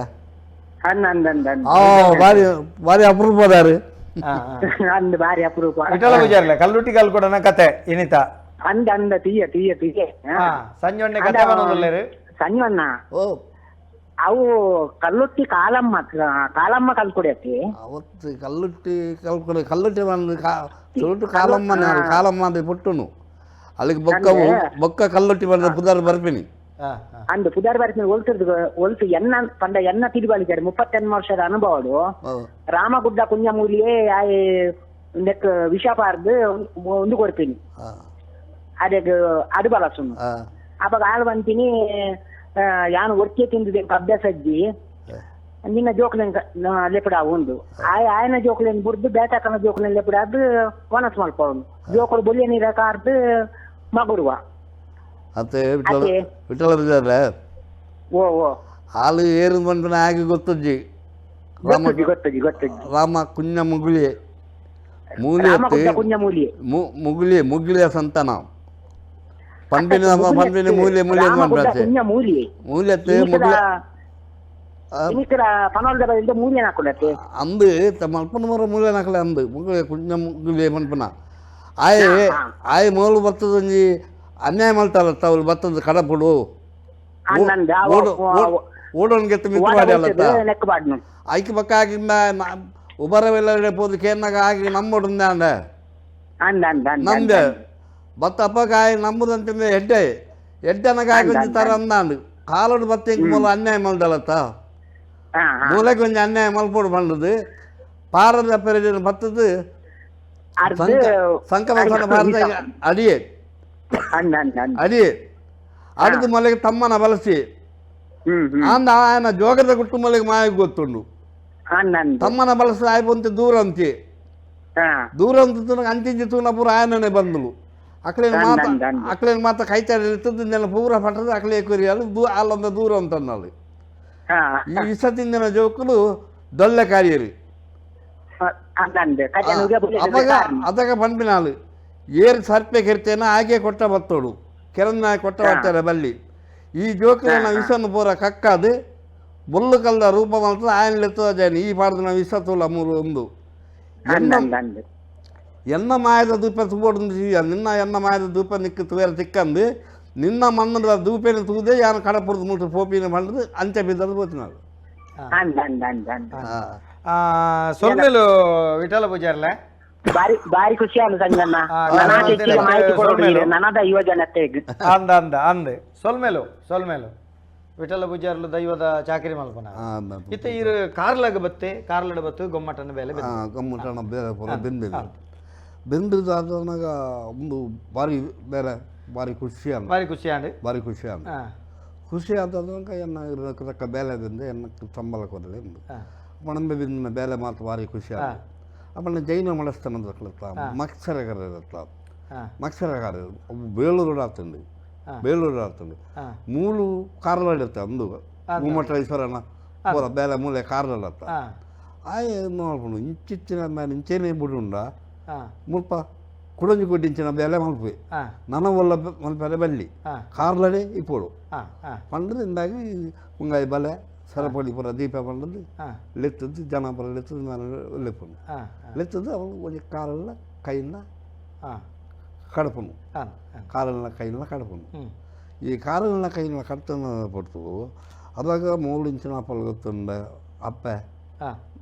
ಅಂದ ಅಂದ ಅಂದ ಅಂದ ಆ ಭಾರಿ ಭಾರಿ ಅಪರೂಪದಾರು ಹಾ, ಹಾ. ಅಂದ ಬಾರಿ ಅಪರೂಪ ವಿಠಲ ಪೂಜಾರ್ಲೆ ಕಲ್ಲುಟ್ಟಿ ಕಲ್ ಕೊಡನ ಕತೆ ಇನಿತ ಅಂದ ಅಂದ ತೀಯ ತೀಯ ತೀಯ ಹಾ ಸಂಜೆ ಕತೆ ಬನ್ನೋದಿಲ್ಲೇರು ಸಂಜಣ್ಣ ಓ ಅವು ಕಲ್ಲುಟ್ಟಿ ಕಾಲಮ್ಮ ಕಾಲಮ್ಮ ಕಲ್ಕೊಡತಿ ಅವತ್ತು ಕಲ್ಲುಟ್ಟಿ ಕಲ್ಕೊಡೆ ಕಲ್ಲುಟ್ಟಿ ಬಂದು ಕಾ ಸುರುಟು ಕಾಲಮ್ಮನೆ ಅಲ್ಲಿ ಕಾಲಮ್ಮ ಅದು ಪುಟ್ಟುನು ಅಲ್ಲಿಗೆ ಬೊಕ್ಕ ಬೊಕ್ಕ ಕಲ್ಲುಟ್ಟಿ ಬಂದ ಪುದಾರ್ ಬರ್ಪಿನಿ ಹಾ ಹಾ ಅಂದು ಪುದಾರ್ ಬರ್ತೀನಿ ಒಲ್ತಿರ್ದು ಒಲ್ತು ಎನ್ನ ಪಂಡ ಎನ್ನ ತಿರುಬಾಳಿದ್ದಾರೆ 38 ವರ್ಷದ ಅನುಭವಡು ರಾಮಗುಡ್ಡ ಕುಂಜಮೂಲಿಯೇ ಆಯ್ ನೆಕ್ ವಿಷ ಪಾರ್ದು ಒಂದು ಕೊಡ್ತೀನಿ ಹಾಂ ಅದೇ ಅದು ಬಲಸುನು ಹಾಂ ಅವಾಗ ಆಳು ಬಂತೀನಿ ಯಾನು ಒಟ್ಟಿಗೆ ತಿಂದಿದೆ ಅಭ್ಯಾಸ ಅಜ್ಜಿ ನಿನ್ನ ಜೋಕ್ಲೆನ್ ಲೆಪಡ ಉಂಡು ಆಯ್ ಆಯನ ಜೋಕ್ಲೆನ್ ಬುಡ್ದು ಬೇಟಕನ ಜೋಕ್ಲೆನ್ ಲೆಪಡ ಅದು ವನಸ್ ಮಲ್ಪವನು ಜೋಕುಲು ಬೊಲ್ಯ ನೀರ ಕಾರ್ದು ಮಗುರುವ ಮತ್ತೆ ವಿಠಲ ಅದೇ. ವಿಠಲ ಪೂಜಾರ್ಲೆ ಓ ಓ ಹಾಲು ಏರು ಬಂದ್ರೆ ಆಗಿ ಗೊತ್ತಜ್ಜಿ ರಾಮ ಗೊತ್ತಜ್ಜಿ ಗೊತ್ತಜ್ಜಿ ಗೊತ್ತಜ್ಜಿ ರಾಮ ಕುഞ്ഞ ಮುಗುಳಿ ರಾಮಗುಡ್ಡ ಮೂಲಿ ಕುಂಜಮೂಲಿ ಮುಗುಳಿ ಮುಗುಳಿಯ ಸಂತಾನ ಪಂಪಿನ ಪಂಪಿನ ಮೂಲೆ ಮೂಲೆ ರಾಮಗುಡ್ಡ ಪಂಪೆ ಕುಂಜಮೂಲಿ ಮೂಲೆತ್ತೆ ಮುಗುಳ ಇನ್ನಿತರ ಪನೋಲ್ದ ಬದಿಲ್ದ ಮೂಲಿಯನ್ ಹಾಕೊಂಡತ್ತೆ ಅಂದು ತಮ್ಮ ಅಲ್ಪನ ಮರ ಮೂಲೆ ನಾಕಲೆ ಅಂದು ಮುಗುಳಿ ಕುഞ്ഞ ಮುಗುಳಿ ಪನ್ಪನ ಆಯ್ ಆಯ್ ಮೂಲು ಬರ್ತದೊಂಜಿ ಅನ್ಯಾಯ ಮಲ್ತಾರತ್ತ ಅವ್ರು ಬರ್ತದ ಕಡಪುಡು ಅನ್ನಂದ ಓಡೋನ್ ಗೆತ್ತ ಮಿತ್ತು ಮಾಡಿ ಅಲ್ಲತ್ತ ನೆಕ್ ಬಾಡ್ನು ಐಕ್ ಪಕ್ಕ ಆಗಿ ಉಬರವೆಲ್ಲ ಪೋದು ಕೇರ್ನಾಗ ಆಗಿ ನಮ್ಮೊಡಂದ ಅಂದ ಅಂದ ಅಂದ ನಮ್ದೆ ಬತ್ತ ಅಪ್ಪಕಾಯಿ ನಂಬುದಂತಂದ್ರೆ ಎಡ್ಡೆ ಎಡ್ಡೆನಗ ಆಗಿ ತರ ಅಂದಾಂಡು ಕಾಲೋಡು ಬತ್ತ ಇಂಕ್ ಮೂಲ ಅನ್ಯಾಯ ಮಲ್ದಲತ್ತ ಹಾ ಹಾ ಮೂಲೆಗೆ ಒಂಜಿ ಅನ್ಯಾಯ ಮಲ್ಪೋಡು ಬಂದದು ಪಾರದ ಪೆರಿದಿನ ಬತ್ತದು ಅರ್ಧ ಸಂಕಮ ಭಾರತ ಅಡಿಯೆ ಅಂದ ಅಂದ ಅಂದ ಅಡಿಯೆ ಅಡಿದು ಮೊಲೆಗೆ ತಮ್ಮನ ಬಳಸಿ ಹ್ಮ್ ಹ್ಮ್ ಅಂದ ಆಯನ ಜೋಗದ ಗುಟ್ಟು ಮೊಲೆಗೆ ಮಾಯ ಗೊತ್ತುಂಡು ಅಂದ ಅಂದ ತಮ್ಮನ ಬಳಸಿ ಆಯ್ಬಂತೆ ದೂರ ಅಂತೆ ಹಾ ದೂರ ಅಂತ ಅಂಚಿಂಚಿ ತೂನ ಪೂರ ಆಯನನೆ ಬಂದಳು ಅಕ್ಲೇನು ಮಾತ ಅಂದ, ಅಂದ. ಅಕ್ಲೇನು ಮಾತ ಕೈತಾಡಿ ಇರ್ತದೆ ಪೂರ ಪಟ್ಟದ ಅಕ್ಲೆ ಕುರಿಯಲು ದೂ ಅಲ್ಲೊಂದು ದೂರ ಅಂತಂದಳು ಹಾ ಈ ವಿಷ ತಿಂದಿನ ಜೋಕುಲು ದೊಳ್ಳೆ ಕಾರಿಯರು ಅಂದ ಅಂದ ಕಲ್ಯಾಣ ಅಪಗ ಅದಗ ಪನ್ಪಿನಾಳು ಏರು ಸರ್ಪೆ ಕೆರ್ತೇನ ಹಾಗೆ ಕೊಟ್ಟ ಬತ್ತೋಡು ಕೆರನ್ನ ಕೊಟ್ಟ ಬರ್ತಾರೆ ಬಲ್ಲಿ ಈ ಜೋಕುಲಿನ ವಿಷನ್ನು ಪೂರ ಕಕ್ಕಾದು ಬೊಲ್ಲು ಕಲ್ದ ರೂಪ ಮಾಡ್ತದೆ ಆಯನ ಜಾನಿ ಈ ಪಾಡ್ದನ ವಿಷ ತೂಲ ಮೂರು ಒಂದು ಅಂದ ಅಂದ ಅಂದ ಎನ್ನ ಮಾಯದ ದೂಪ ತುಬೋಡು ನಿನ್ನ ಎನ್ನ ಮಾಯದ ದೂಪ ನಿಕ್ಕು ತುವೇರ ತಿಕ್ಕಂದು ನಿನ್ನ ಮಣ್ಣದ ದೂಪೇನ ತೂದೆ ಯಾನು ಕಡಪುರದ ಮುಟ್ಟು ಪೋಪಿನ ಬಂದದು ಅಂಚೆ ಬಿದ್ದದು పోతున్నారు ಅಂದ ಅಂದ ಅಂದ ಅಂದ ಆ, ಸೊಲ್ಮೆಲು ವಿಠಲ ಪೂಜಾರ್ಲೆ ಬಾರಿ ಬಾರಿ ಖುಷಿ ಆಯ್ತು ಸಂಜಣ್ಣ ಆ, ನನಾ ನಾನು ಹೆಚ್ಚಿನ ಮಾಹಿತಿ ಕೊಡೋದು ಸೊಲ್ಮೆಲು. ನನದ ಯುವ ಜನತೆಗೆ ಅಂದ ಅಂದ ಅಂದ ಸೊಲ್ಮೆಲು ಸೊಲ್ಮೆಲು ವಿಠಲ ಪೂಜಾರ್ಲು ದೈವದ ಚಾಕರಿ ಮಲ್ಪನ ಇತ್ತ ಇರು ಕಾರ್ಲಗ ಬತ್ತೆ ಕಾರ್ಲಡ ಬತ್ತು ಗೊಮ್ಮಟನ ಬೇಲೆ ಬೆಂದು. ಗಮ್ಮಟಣ ಬೇರೆ ಪೂರ ಬೆಂದಿದೆ ಬೆಂದಿದ್ದಾದಾಗ ಒಂದು ಭಾರಿ ಬೇರೆ ಭಾರಿ ಖುಷಿ ಅಂದ ಭಾರಿ ಖುಷಿ ಆಂಡ್ ಭಾರಿ ಖುಷಿ ಅಂದ ಹಾ ಖುಷಿ ಆದಾಗ ಎನ್ನ ತಕ್ಕ ಬೇಲೆ ಬೆಂದೆ ಎನ್ನ ಸಂಬಳ ಕೊಡಲೆ ಎಂದು ಹಾ. ಮಣಂಬೆ ಬಿಂದ ಬೇಲೆ ಮಾತ್ರ ಭಾರಿ ಖುಷಿ ಆದ ಆಮೇಲೆ ಜೈನ ಮಡಸ್ಥಾನ ದಕ್ಕಲತ್ತ ಮತ್ಸರಗಾರತ್ತ ಹಾ ಮತ್ಸರಗಾರ ಬೇಳೂರು ಆತಂದು ಹಾ. ಬೇಳೂರು ಆತಂದು ಹಾ ಮೂಲು ಕಾರ್ಲಡಿತ್ತ ಅಂದು ಗುಮ್ಮಟೇಶ್ವರನ ಪೂರ ಬೇಲೆ ಮೂಲೆ ಕಾರ್ಲತ್ತ ಹಾ ಆಯ್ ನೋಡ್ಕೊಂಡು ಇಂಚಿತ್ತಿನ ಮೇಲೆ ಇಂಚೇನೆ ಬುಡುಂಡ ಹಾ ಮುಲ್ಪ ಕುಡಂಜಿ ಕೊಟ್ಟಿಂಚಿನ ಬೇಲೆ ಮಲ್ಪೆ ನನ ಒಲ್ಲ ಮಲ್ಪೆರೆ ಬಲ್ಲಿ ಕಾರ್ಲಡೆ ಇಪ್ಪೋಡು ಪಂಡದು ಇಂದಾಗಿ ಮುಂಗಾಯಿ ಬಲೆ ಸರಪಳಿ ಪೂರ ದೀಪ ಪಂಡದು ಲೆತ್ತದ್ದು ಜನ ಪೂರ ಲೆತ್ತದ್ದು ಮೇಲೆ ಲೆಪ್ಪುನು ಲೆತ್ತದ್ದು ಅವಳು ಒಂಜಿ ಕಾರೆಲ್ಲ ಕೈನ ಕಡಪನು ಕಾರೆಲ್ಲ ಕೈನ ಕಡಪನು ಈ ಕಾರೆಲ್ಲ ಕೈನ ಕಡ್ತನ ಪಡ್ತು ಅದಾಗ ಮೂರು ಇಂಚಿನ ಪಲ್ಗೊತ್ತುಂಡ ಅಪ್ಪೆ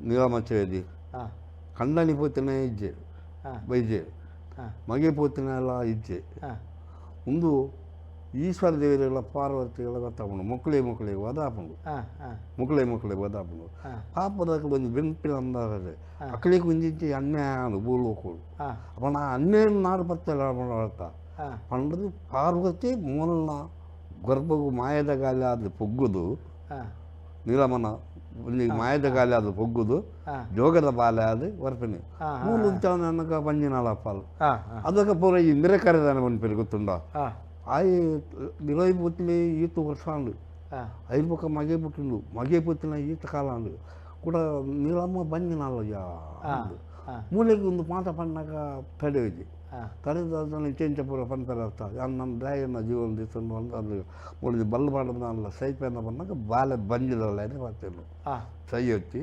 ನೀಲಮಚ್ಚವೇದಿ ಕಂಡನಿ ಪೋತಿನ ಇಜ್ಜೆ ಬೈಜೆ ಮಗೆ ಪೋತಿನ ಎಲ್ಲ ಇಜ್ಜೆ ಒಂದು ಈಶ್ವರ ದೇವರೆಲ್ಲ ಪಾರ್ವತಿಗಳ ಗೊತ್ತಾಪುಂಡು ಮೊಕ್ಕಳೆ ಮೊಕ್ಕಳೆ ಒದಾಪುಂಡು ಮೊಕ್ಕಳೆ ಮೊಕ್ಕಳೆ ಒದಾಪುಂಡು ಪಾಪದ ಒಂಜಿ ಬೆನ್ಪಿನ ಅಂದಾರೆ ಅಕ್ಕಳಿಗೆ ಒಂಜಿಂಚಿ ಅನ್ಯಾಯ ಭೂಲೋಕುಡು ಅಪ್ಪ ನಾ ಅನ್ಯಾಯ ನಾಡು ಪತ್ತಲ್ಲ ಅರ್ಥ ಪಂಡದು ಪಾರ್ವತಿ ಮೂಲ ಗರ್ಭಗು ಮಾಯದ ಗಾಲಿ ಆದ ಪೊಗ್ಗುದು ನೀಲಮನ ಒಂಜಿ ಮಾಯದ ಗಾಲಿ ಆದ ಪೊಗ್ಗುದು ಜೋಗದ ಬಾಲೆ ಆದ ವರ್ಪಣೆ ಮೂಲ ಉಂಚಾನ ಪಂಜಿನಾಳ ಪಾಲು ಅದಕ್ಕೆ ಪೂರ ಈ ನಿರಕರೆದಾನ ಪನ್ಪೆರ್ ಗೊತ್ತುಂಡ ಆಯ್ ನಿಲೈ ಪುತ್ಲಿ ಈತ ವರ್ಷ ಅಂಡು ಐದು ಪಕ್ಕ ಮಗೆ ಪುಟ್ಟಿಂಡು ಮಗೆ ಪುತ್ತಿನ ಈತ ಕಾಲ ಅಂಡು ಕೂಡ ನೀಲಮ್ಮ ಬಂದಿನಲ್ಲ ಮೂಲೆಗೆ ಒಂದು ಮಾತ ಪಣ್ಣಾಗ ತಡೆಯಿದೆ ತಡೆದ ಚೇಂಚ ಪೂರ ಪನ್ಪೆರ ಅರ್ಥ ನನ್ನ ದಾಯನ ಜೀವನ ದಿತ್ತಂದು ಅದು ಮೂಲೆ ಬಲ್ಲು ಮಾಡದ ಸೈಪೆನ ಬಂದಾಗ ಬಾಲೆ ಬಂಜಿದಲ್ಲ ಬರ್ತೇನು ಸೈ ಹಚ್ಚಿ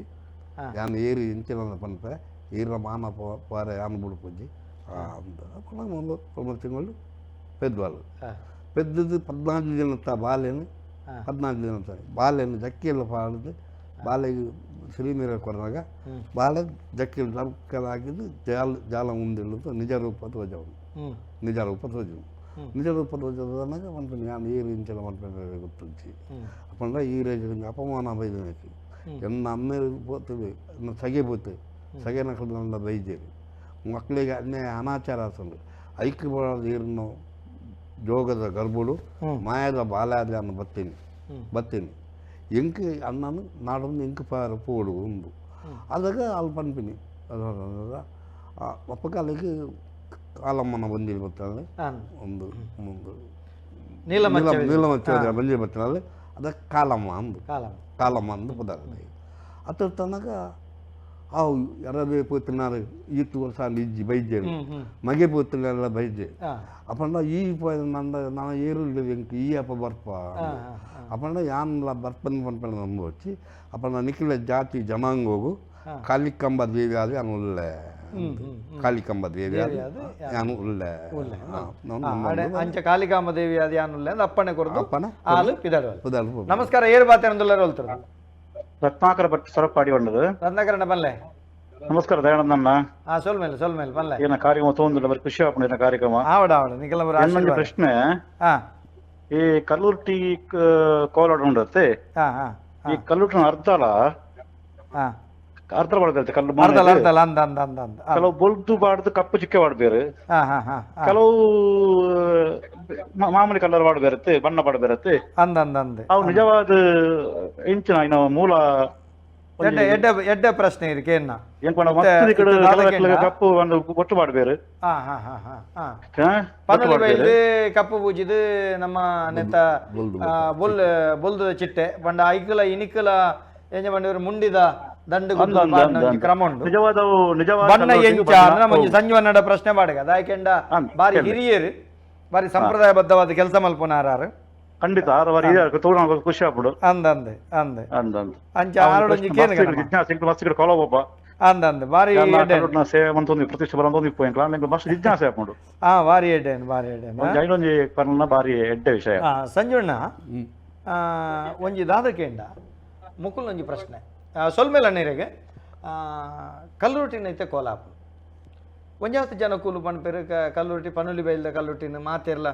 ಯಾನ್ ಏರಿ ಇಂಚಿನ ಪನ್ಪೆ ಈರ ಮಾನ ಪಾರೆ ಯಾನ್ ಬುಡ್ಪುಜ್ಜಿ ಅಂತ 3 ತಿಂಗಳು ಪೆದ್ದವಾಳು ಪೆದ್ದದ್ದು 14 ದಿನತ್ತ ಬಾಲೆನು 14 ದಿನತ್ತ ಬಾಲೆನು ಜಕ್ಕಿಯಲ್ಲಿ ಪಾಡ್ದು ಬಾಲೆಗೆ ಸಿರಿಮೀರ ಕೊರನಾಗ ಬಾಲೆ ಜಕ್ಕಿಯಲ್ಲಿ ಜಕ್ಕಲ್ ಹಾಕಿದ್ದು ಜಾಲ ಜಾಲ ಮುಂದಿಲ್ಲದು ನಿಜ ರೂಪ ಧ್ವಜವನ್ನು ನಿಜ ರೂಪ ಧ್ವಜವು ನಿಜ ರೂಪ ಧ್ವಜದಾಗ ಒಂದು ನಾನು ಏರು ಇಂಚಿನ ಮನ್ಪೆ ಗೊತ್ತುಂಚಿ ಅಪ್ಪಂಡ ಈ ರೇಜ್ ಅಪಮಾನ ಬೈದನಕ್ಕೆ ಎನ್ನ ಅಮ್ಮ ಪೋತದೆ ಎನ್ನ ಸಗೆ ಪೋತು ಸಗೆ ನಕಲು ನನ್ನ ಬೈಜೇರು ಮಕ್ಕಳಿಗೆ ಅನ್ಯಾಯ ಅನಾಚಾರ ಅಸಲು ಐಕ್ಯ ಏರನ್ನು ಜೋಗದ ಗರ್ಭುಡು ಮಾಯದ ಬಾಲಾದ ಅನ್ನ ಬತ್ತೀನಿ ಬತ್ತೀನಿ ಎಂಕ್ ಅಣ್ಣನು ನಾಡೊಂದು ಎಂಕ್ ಪಾರ ಪೋಡು ಉಂಡು ಅದಾಗ ಅಲ್ಲಿ ಪನ್ಪಿನಿ ಅಪ್ಪಕ ಅಲ್ಲಿಗೆ ಕಾಲಮ್ಮನ ಬಂದಿಲ್ಲಿ ಬರ್ತಾಳೆ ಒಂದು ಒಂದು ನೀಲಮಚ್ಚ ಬಂದಿಲ್ಲಿ ಬರ್ತಾಳೆ ಅದಕ್ಕೆ ಕಾಲಮ್ಮ ಅಂದು ಕಾಲಮ್ಮ ಅಂದು ಪದಾರ್ಥ ಅದ್ರ ತನಕ ಅವು ಯಾರೇ ಪೋತಿನಾರು ಈತು ವರ್ಷ ಅಲ್ಲಿ ಇಜ್ಜಿ ಬೈಜೇರು ಮಗೆ ಪೋತಿನೆಲ್ಲ ಬೈಜೆ ಅಪ್ಪಂಡ ಈ ನಂದ ನಾನು ಏರು ಎಂಕ್ ಈ ಅಪ್ಪ ಬರ್ಪ ಅಪ್ಪಂಡ ಯಾನ್ಲ ಬರ್ಪನ್ ಪನ್ಪನ ನಂಬ వచ్చి ಅಪ್ಪಂಡ ನಿಖಿಲ ಜಾತಿ ಜನಾಂಗೋಗು ಕಾಲಿಕಂಬ ದೇವಿ ಆದ ಯಾನು ಉಲ್ಲೆ ಕಾಲಿಕಂಬ ದೇವಿ ಆದ ಯಾನು ಉಲ್ಲೆ ಅಂಚ ಕಾಲಿಕಾಂಬ ದೇವಿ ಆದ ಯಾನು ಉಲ್ಲೆ ಅಪ್ಪಣೆ ಕೊರದು ಅಪ್ಪನ ಆಲು ಪಿದಾಡುವಲ್ಲ. ನಮಸ್ಕಾರ ಏರು ಬಾತೇನಂದುಲ್ಲಾರ ಹೋಲ್ತಾರೆ ರತ್ನಾಕರ ಭಟ್ ಸೊರಪಾಡಿ ಬಂದದು. ರತ್ನಾಕರಣ್ಣ ಬಲ್ಲೆ. ನಮಸ್ಕಾರ ದಯಾನಂದಣ್ಣ. ಸೊಲ್ ಮೇಲೆ ಸೊಲ್ ಮೇಲೆ ಬಲ್ಲೆ. ಏನ ಕಾರ್ಯಕ್ರಮ ತಗೊಂಡಿಲ್ಲ, ಬರೀ ಖುಷಿ ಆಪುಂಡು ಏನ ಕಾರ್ಯಕ್ರಮ. ಆವಡ ಆವಡ ನಿಕಲ ನನ್ನ ಪ್ರಶ್ನೆ, ಈ ಕಲ್ಲುರ್ಟಿ ಕೋಲಾಡ ಉಂಡತ್ತೆ, ಈ ಕಲ್ಲುರ್ಟಿನ ಅರ್ಧಲ ಅರ್ಧ ಬಾಡ್ಬೇಕು ಕಲ್ಲು ಅರ್ಧಲ ಅಂದ ಅಂದ ಅಂದ ಅಂದ ಕೆಲವು ಬೊಲ್ದು ಬಾಡ್ದು ಕಪ್ಪು ಚಿಕ್ಕೆ ಬಾಡ್ಬೇರು, ಕೆಲವು ಮಾಮೂಲಿ ಕಲರ್ ಬಾಡ್ಬೇರತ್ತೆ, ಬಣ್ಣ ಬಾಡ್ಬೇರತ್ತೆ ಅಂದ ಅಂದ ಅಂದ. ಅವು ನಿಜವಾದ ಇಂಚಿನ ಇನ್ನು ಮೂಲ ಎಡ್ಡೆ ಎಡ್ಡೆ ಎಡ್ಡೆ ಪ್ರಶ್ನೆ ಇದಕ್ಕೆ ಏನ ಕಪ್ಪು ಒಂದು ಒಟ್ಟು ಬಾಡ್ಬೇರು ಪನ್ನೊಂದು ಕಪ್ಪು ಪೂಜಿದು ನಮ್ಮ ನೆತ್ತ ಬೊಲ್ ಬೊಲ್ದು ಚಿಟ್ಟೆ ಪಂಡ ಐಕಲ ಇನಿಕಲ ಎಂಜ ಮಂಡಿಯವರು ಮುಂಡಿದ ದಂಡು ಕ್ರಮ ಉಂಟು. ಬಣ್ಣ ಎಂಚ ಅಂದ್ರೆ ನಮ್ಮ ಸಂಜೀವನ್ನಡ ಪ್ರಶ್ನೆ ಬಾಡಿಗೆ ಅದಾಕೆಂಡ ಬಾರಿ ಹಿರಿಯರು ಬಾರಿ ಸಂಪ್ರದಾಯಬದ್ಧವಾದ ಕೆಲಸ ಮಲ್ಪುನಾರಾರು ಖಂಡಿತ ಖುಷಿ ಆಗ್ಬಿಡು ಅಂದ ಅಂದೆ ಅಂದೆ ಅಂದ ಅಂದ ಅಂಚ ಆರೋಡೊಂಜಿ ಕೇನು ಜಿಜ್ಞಾಸೆ ಮಸ್ತ್ ಕಡೆ ಕೊಲ ಒಬ್ಬ ಅಂದ ಅಂದ ಬಾರಿ ಸೇವೆ ಮಂತೊಂದು ಪ್ರತಿಷ್ಠೆ ಬರಂತೊಂದು ಇಪ್ಪು ಎಂಕ್ಲ ಮಸ್ತ್ ಜಿಜ್ಞಾಸೆ ಆಪುಂಡು. ಹಾ ಬಾರಿ ಎಡ್ಡೆನ್ ಬಾರಿ ಎಡ್ಡೆನ್ ಐನೊಂಜಿ ಪರ್ನ ಬಾರಿ ಎಡ್ಡೆ ವಿಷಯ. ಸಂಜುಣ್ಣ ಒಂಜಿ ದಾದಕೇಂಡ ಮುಕುಲ್ ಒಂಜಿ ಪ್ರಶ್ನೆ ಸೊಲ್ಮೇಲ ನೀರಿಗೆ ಕಲ್ಲುರುಟಿನ ಐತೆ ಕೋಲಾಪು ಒಂಜಾಸ್ತಿ ಜನ ಕೂಲು ಪನ್ಪೆರು ಕಲ್ಲುರುಟಿ ಪನುಲಿ ಬೈಲ್ದ ಕಲ್ಲುಟ್ಟಿನ ಮಾತೆರ್ಲ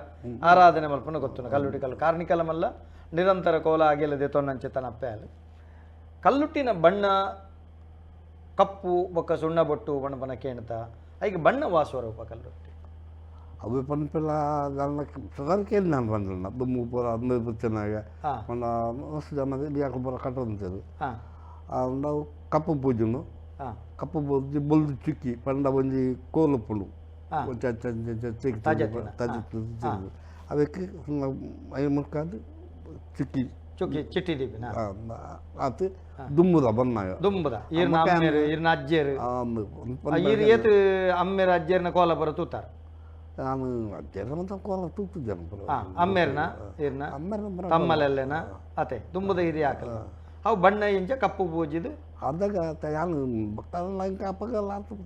ಆರಾಧನೆ ಮಲ್ಪನ ಗೊತ್ತುನ ಕಲ್ಲುಟಿ ಕಲ್ಲು ಕಾರ್ಣಿಕಲ ಮಲ್ಲ ನಿರಂತರ ಕೋಲ ಆಗಿಲ್ಲದೆ ತೊನ್ನಂಚೆ ತನ್ನ ಅಪ್ಪೆ ಕಲ್ಲುಟ್ಟಿನ ಬಣ್ಣ ಕಪ್ಪು ಬೊಕ್ಕ ಸುಣ್ಣ ಬೊಟ್ಟು ಬಣ್ಣ ಬಣ್ಣ ಕೇಳ್ತ ಐಗೆ ಬಣ್ಣ ವಾಸುವರೂಪ ಕಲ್ಲುಟ್ಟಿ ಅವು ಪನ್ಪೆಲ್ಲ ಸದಾರ್ಕೆ ನಾನು ಬಂದಿಲ್ಲ ದುಮ್ಮು ಪೂರ ಅಂದು ಬತ್ತಿನಾಗ ಮಸ್ತ್ ಜನ ಯಾಕೆ ಪೂರ ಕಟ್ಟಂತದ್ದು ನಾವು ಕಪ್ಪು ಪೂಜುನು ಕಪ್ಪು ಪೂಜೆ ಬೊಲ್ದು ಚಿಕ್ಕಿ ಪಂಡ ಒಂಜಿ ಕೋಲುಪ್ಪುಂಡು ಅದಕ್ಕೆ I ಮುರ್ಕಾದು ಚಿಕ್ಕಿ ಚುಕ್ಕಿ ಚಿಟ್ಟಿ ದೀಪಿನ ಆತು ದುಂಬುದ ಬಣ್ಣ ದುಂಬುದ ಈರ್ನ ಅಮ್ಮೇರು ಈರ್ನ ಅಜ್ಜೇರು ಈರ್ ಏತು ಅಮ್ಮೇರು ಅಜ್ಜೇರ್ನ ಕೋಲ ಬರ ತೂತಾರ ನಾನು ಅಜ್ಜನ ಕೋಲ ತೂತಿದ್ದೇನೆ. ಅಮ್ಮೇರ್ನ ಇರ್ನ ಅಮ್ಮೇರ್ನ ತಮ್ಮಲೆಲ್ಲೇನ ಅತೆ ದುಂಬುದ ಹಿರಿಯ ಹಾಕಲ್ಲ ಅವು ಬಣ್ಣ ಇಂಚ ಕಪ್ಪು ಪೂಜಿದು ಅದಾಗ ಯಾನು ಭಕ್ತಾಲ ಅಪ್ಪಗಲ್ಲ ಆತು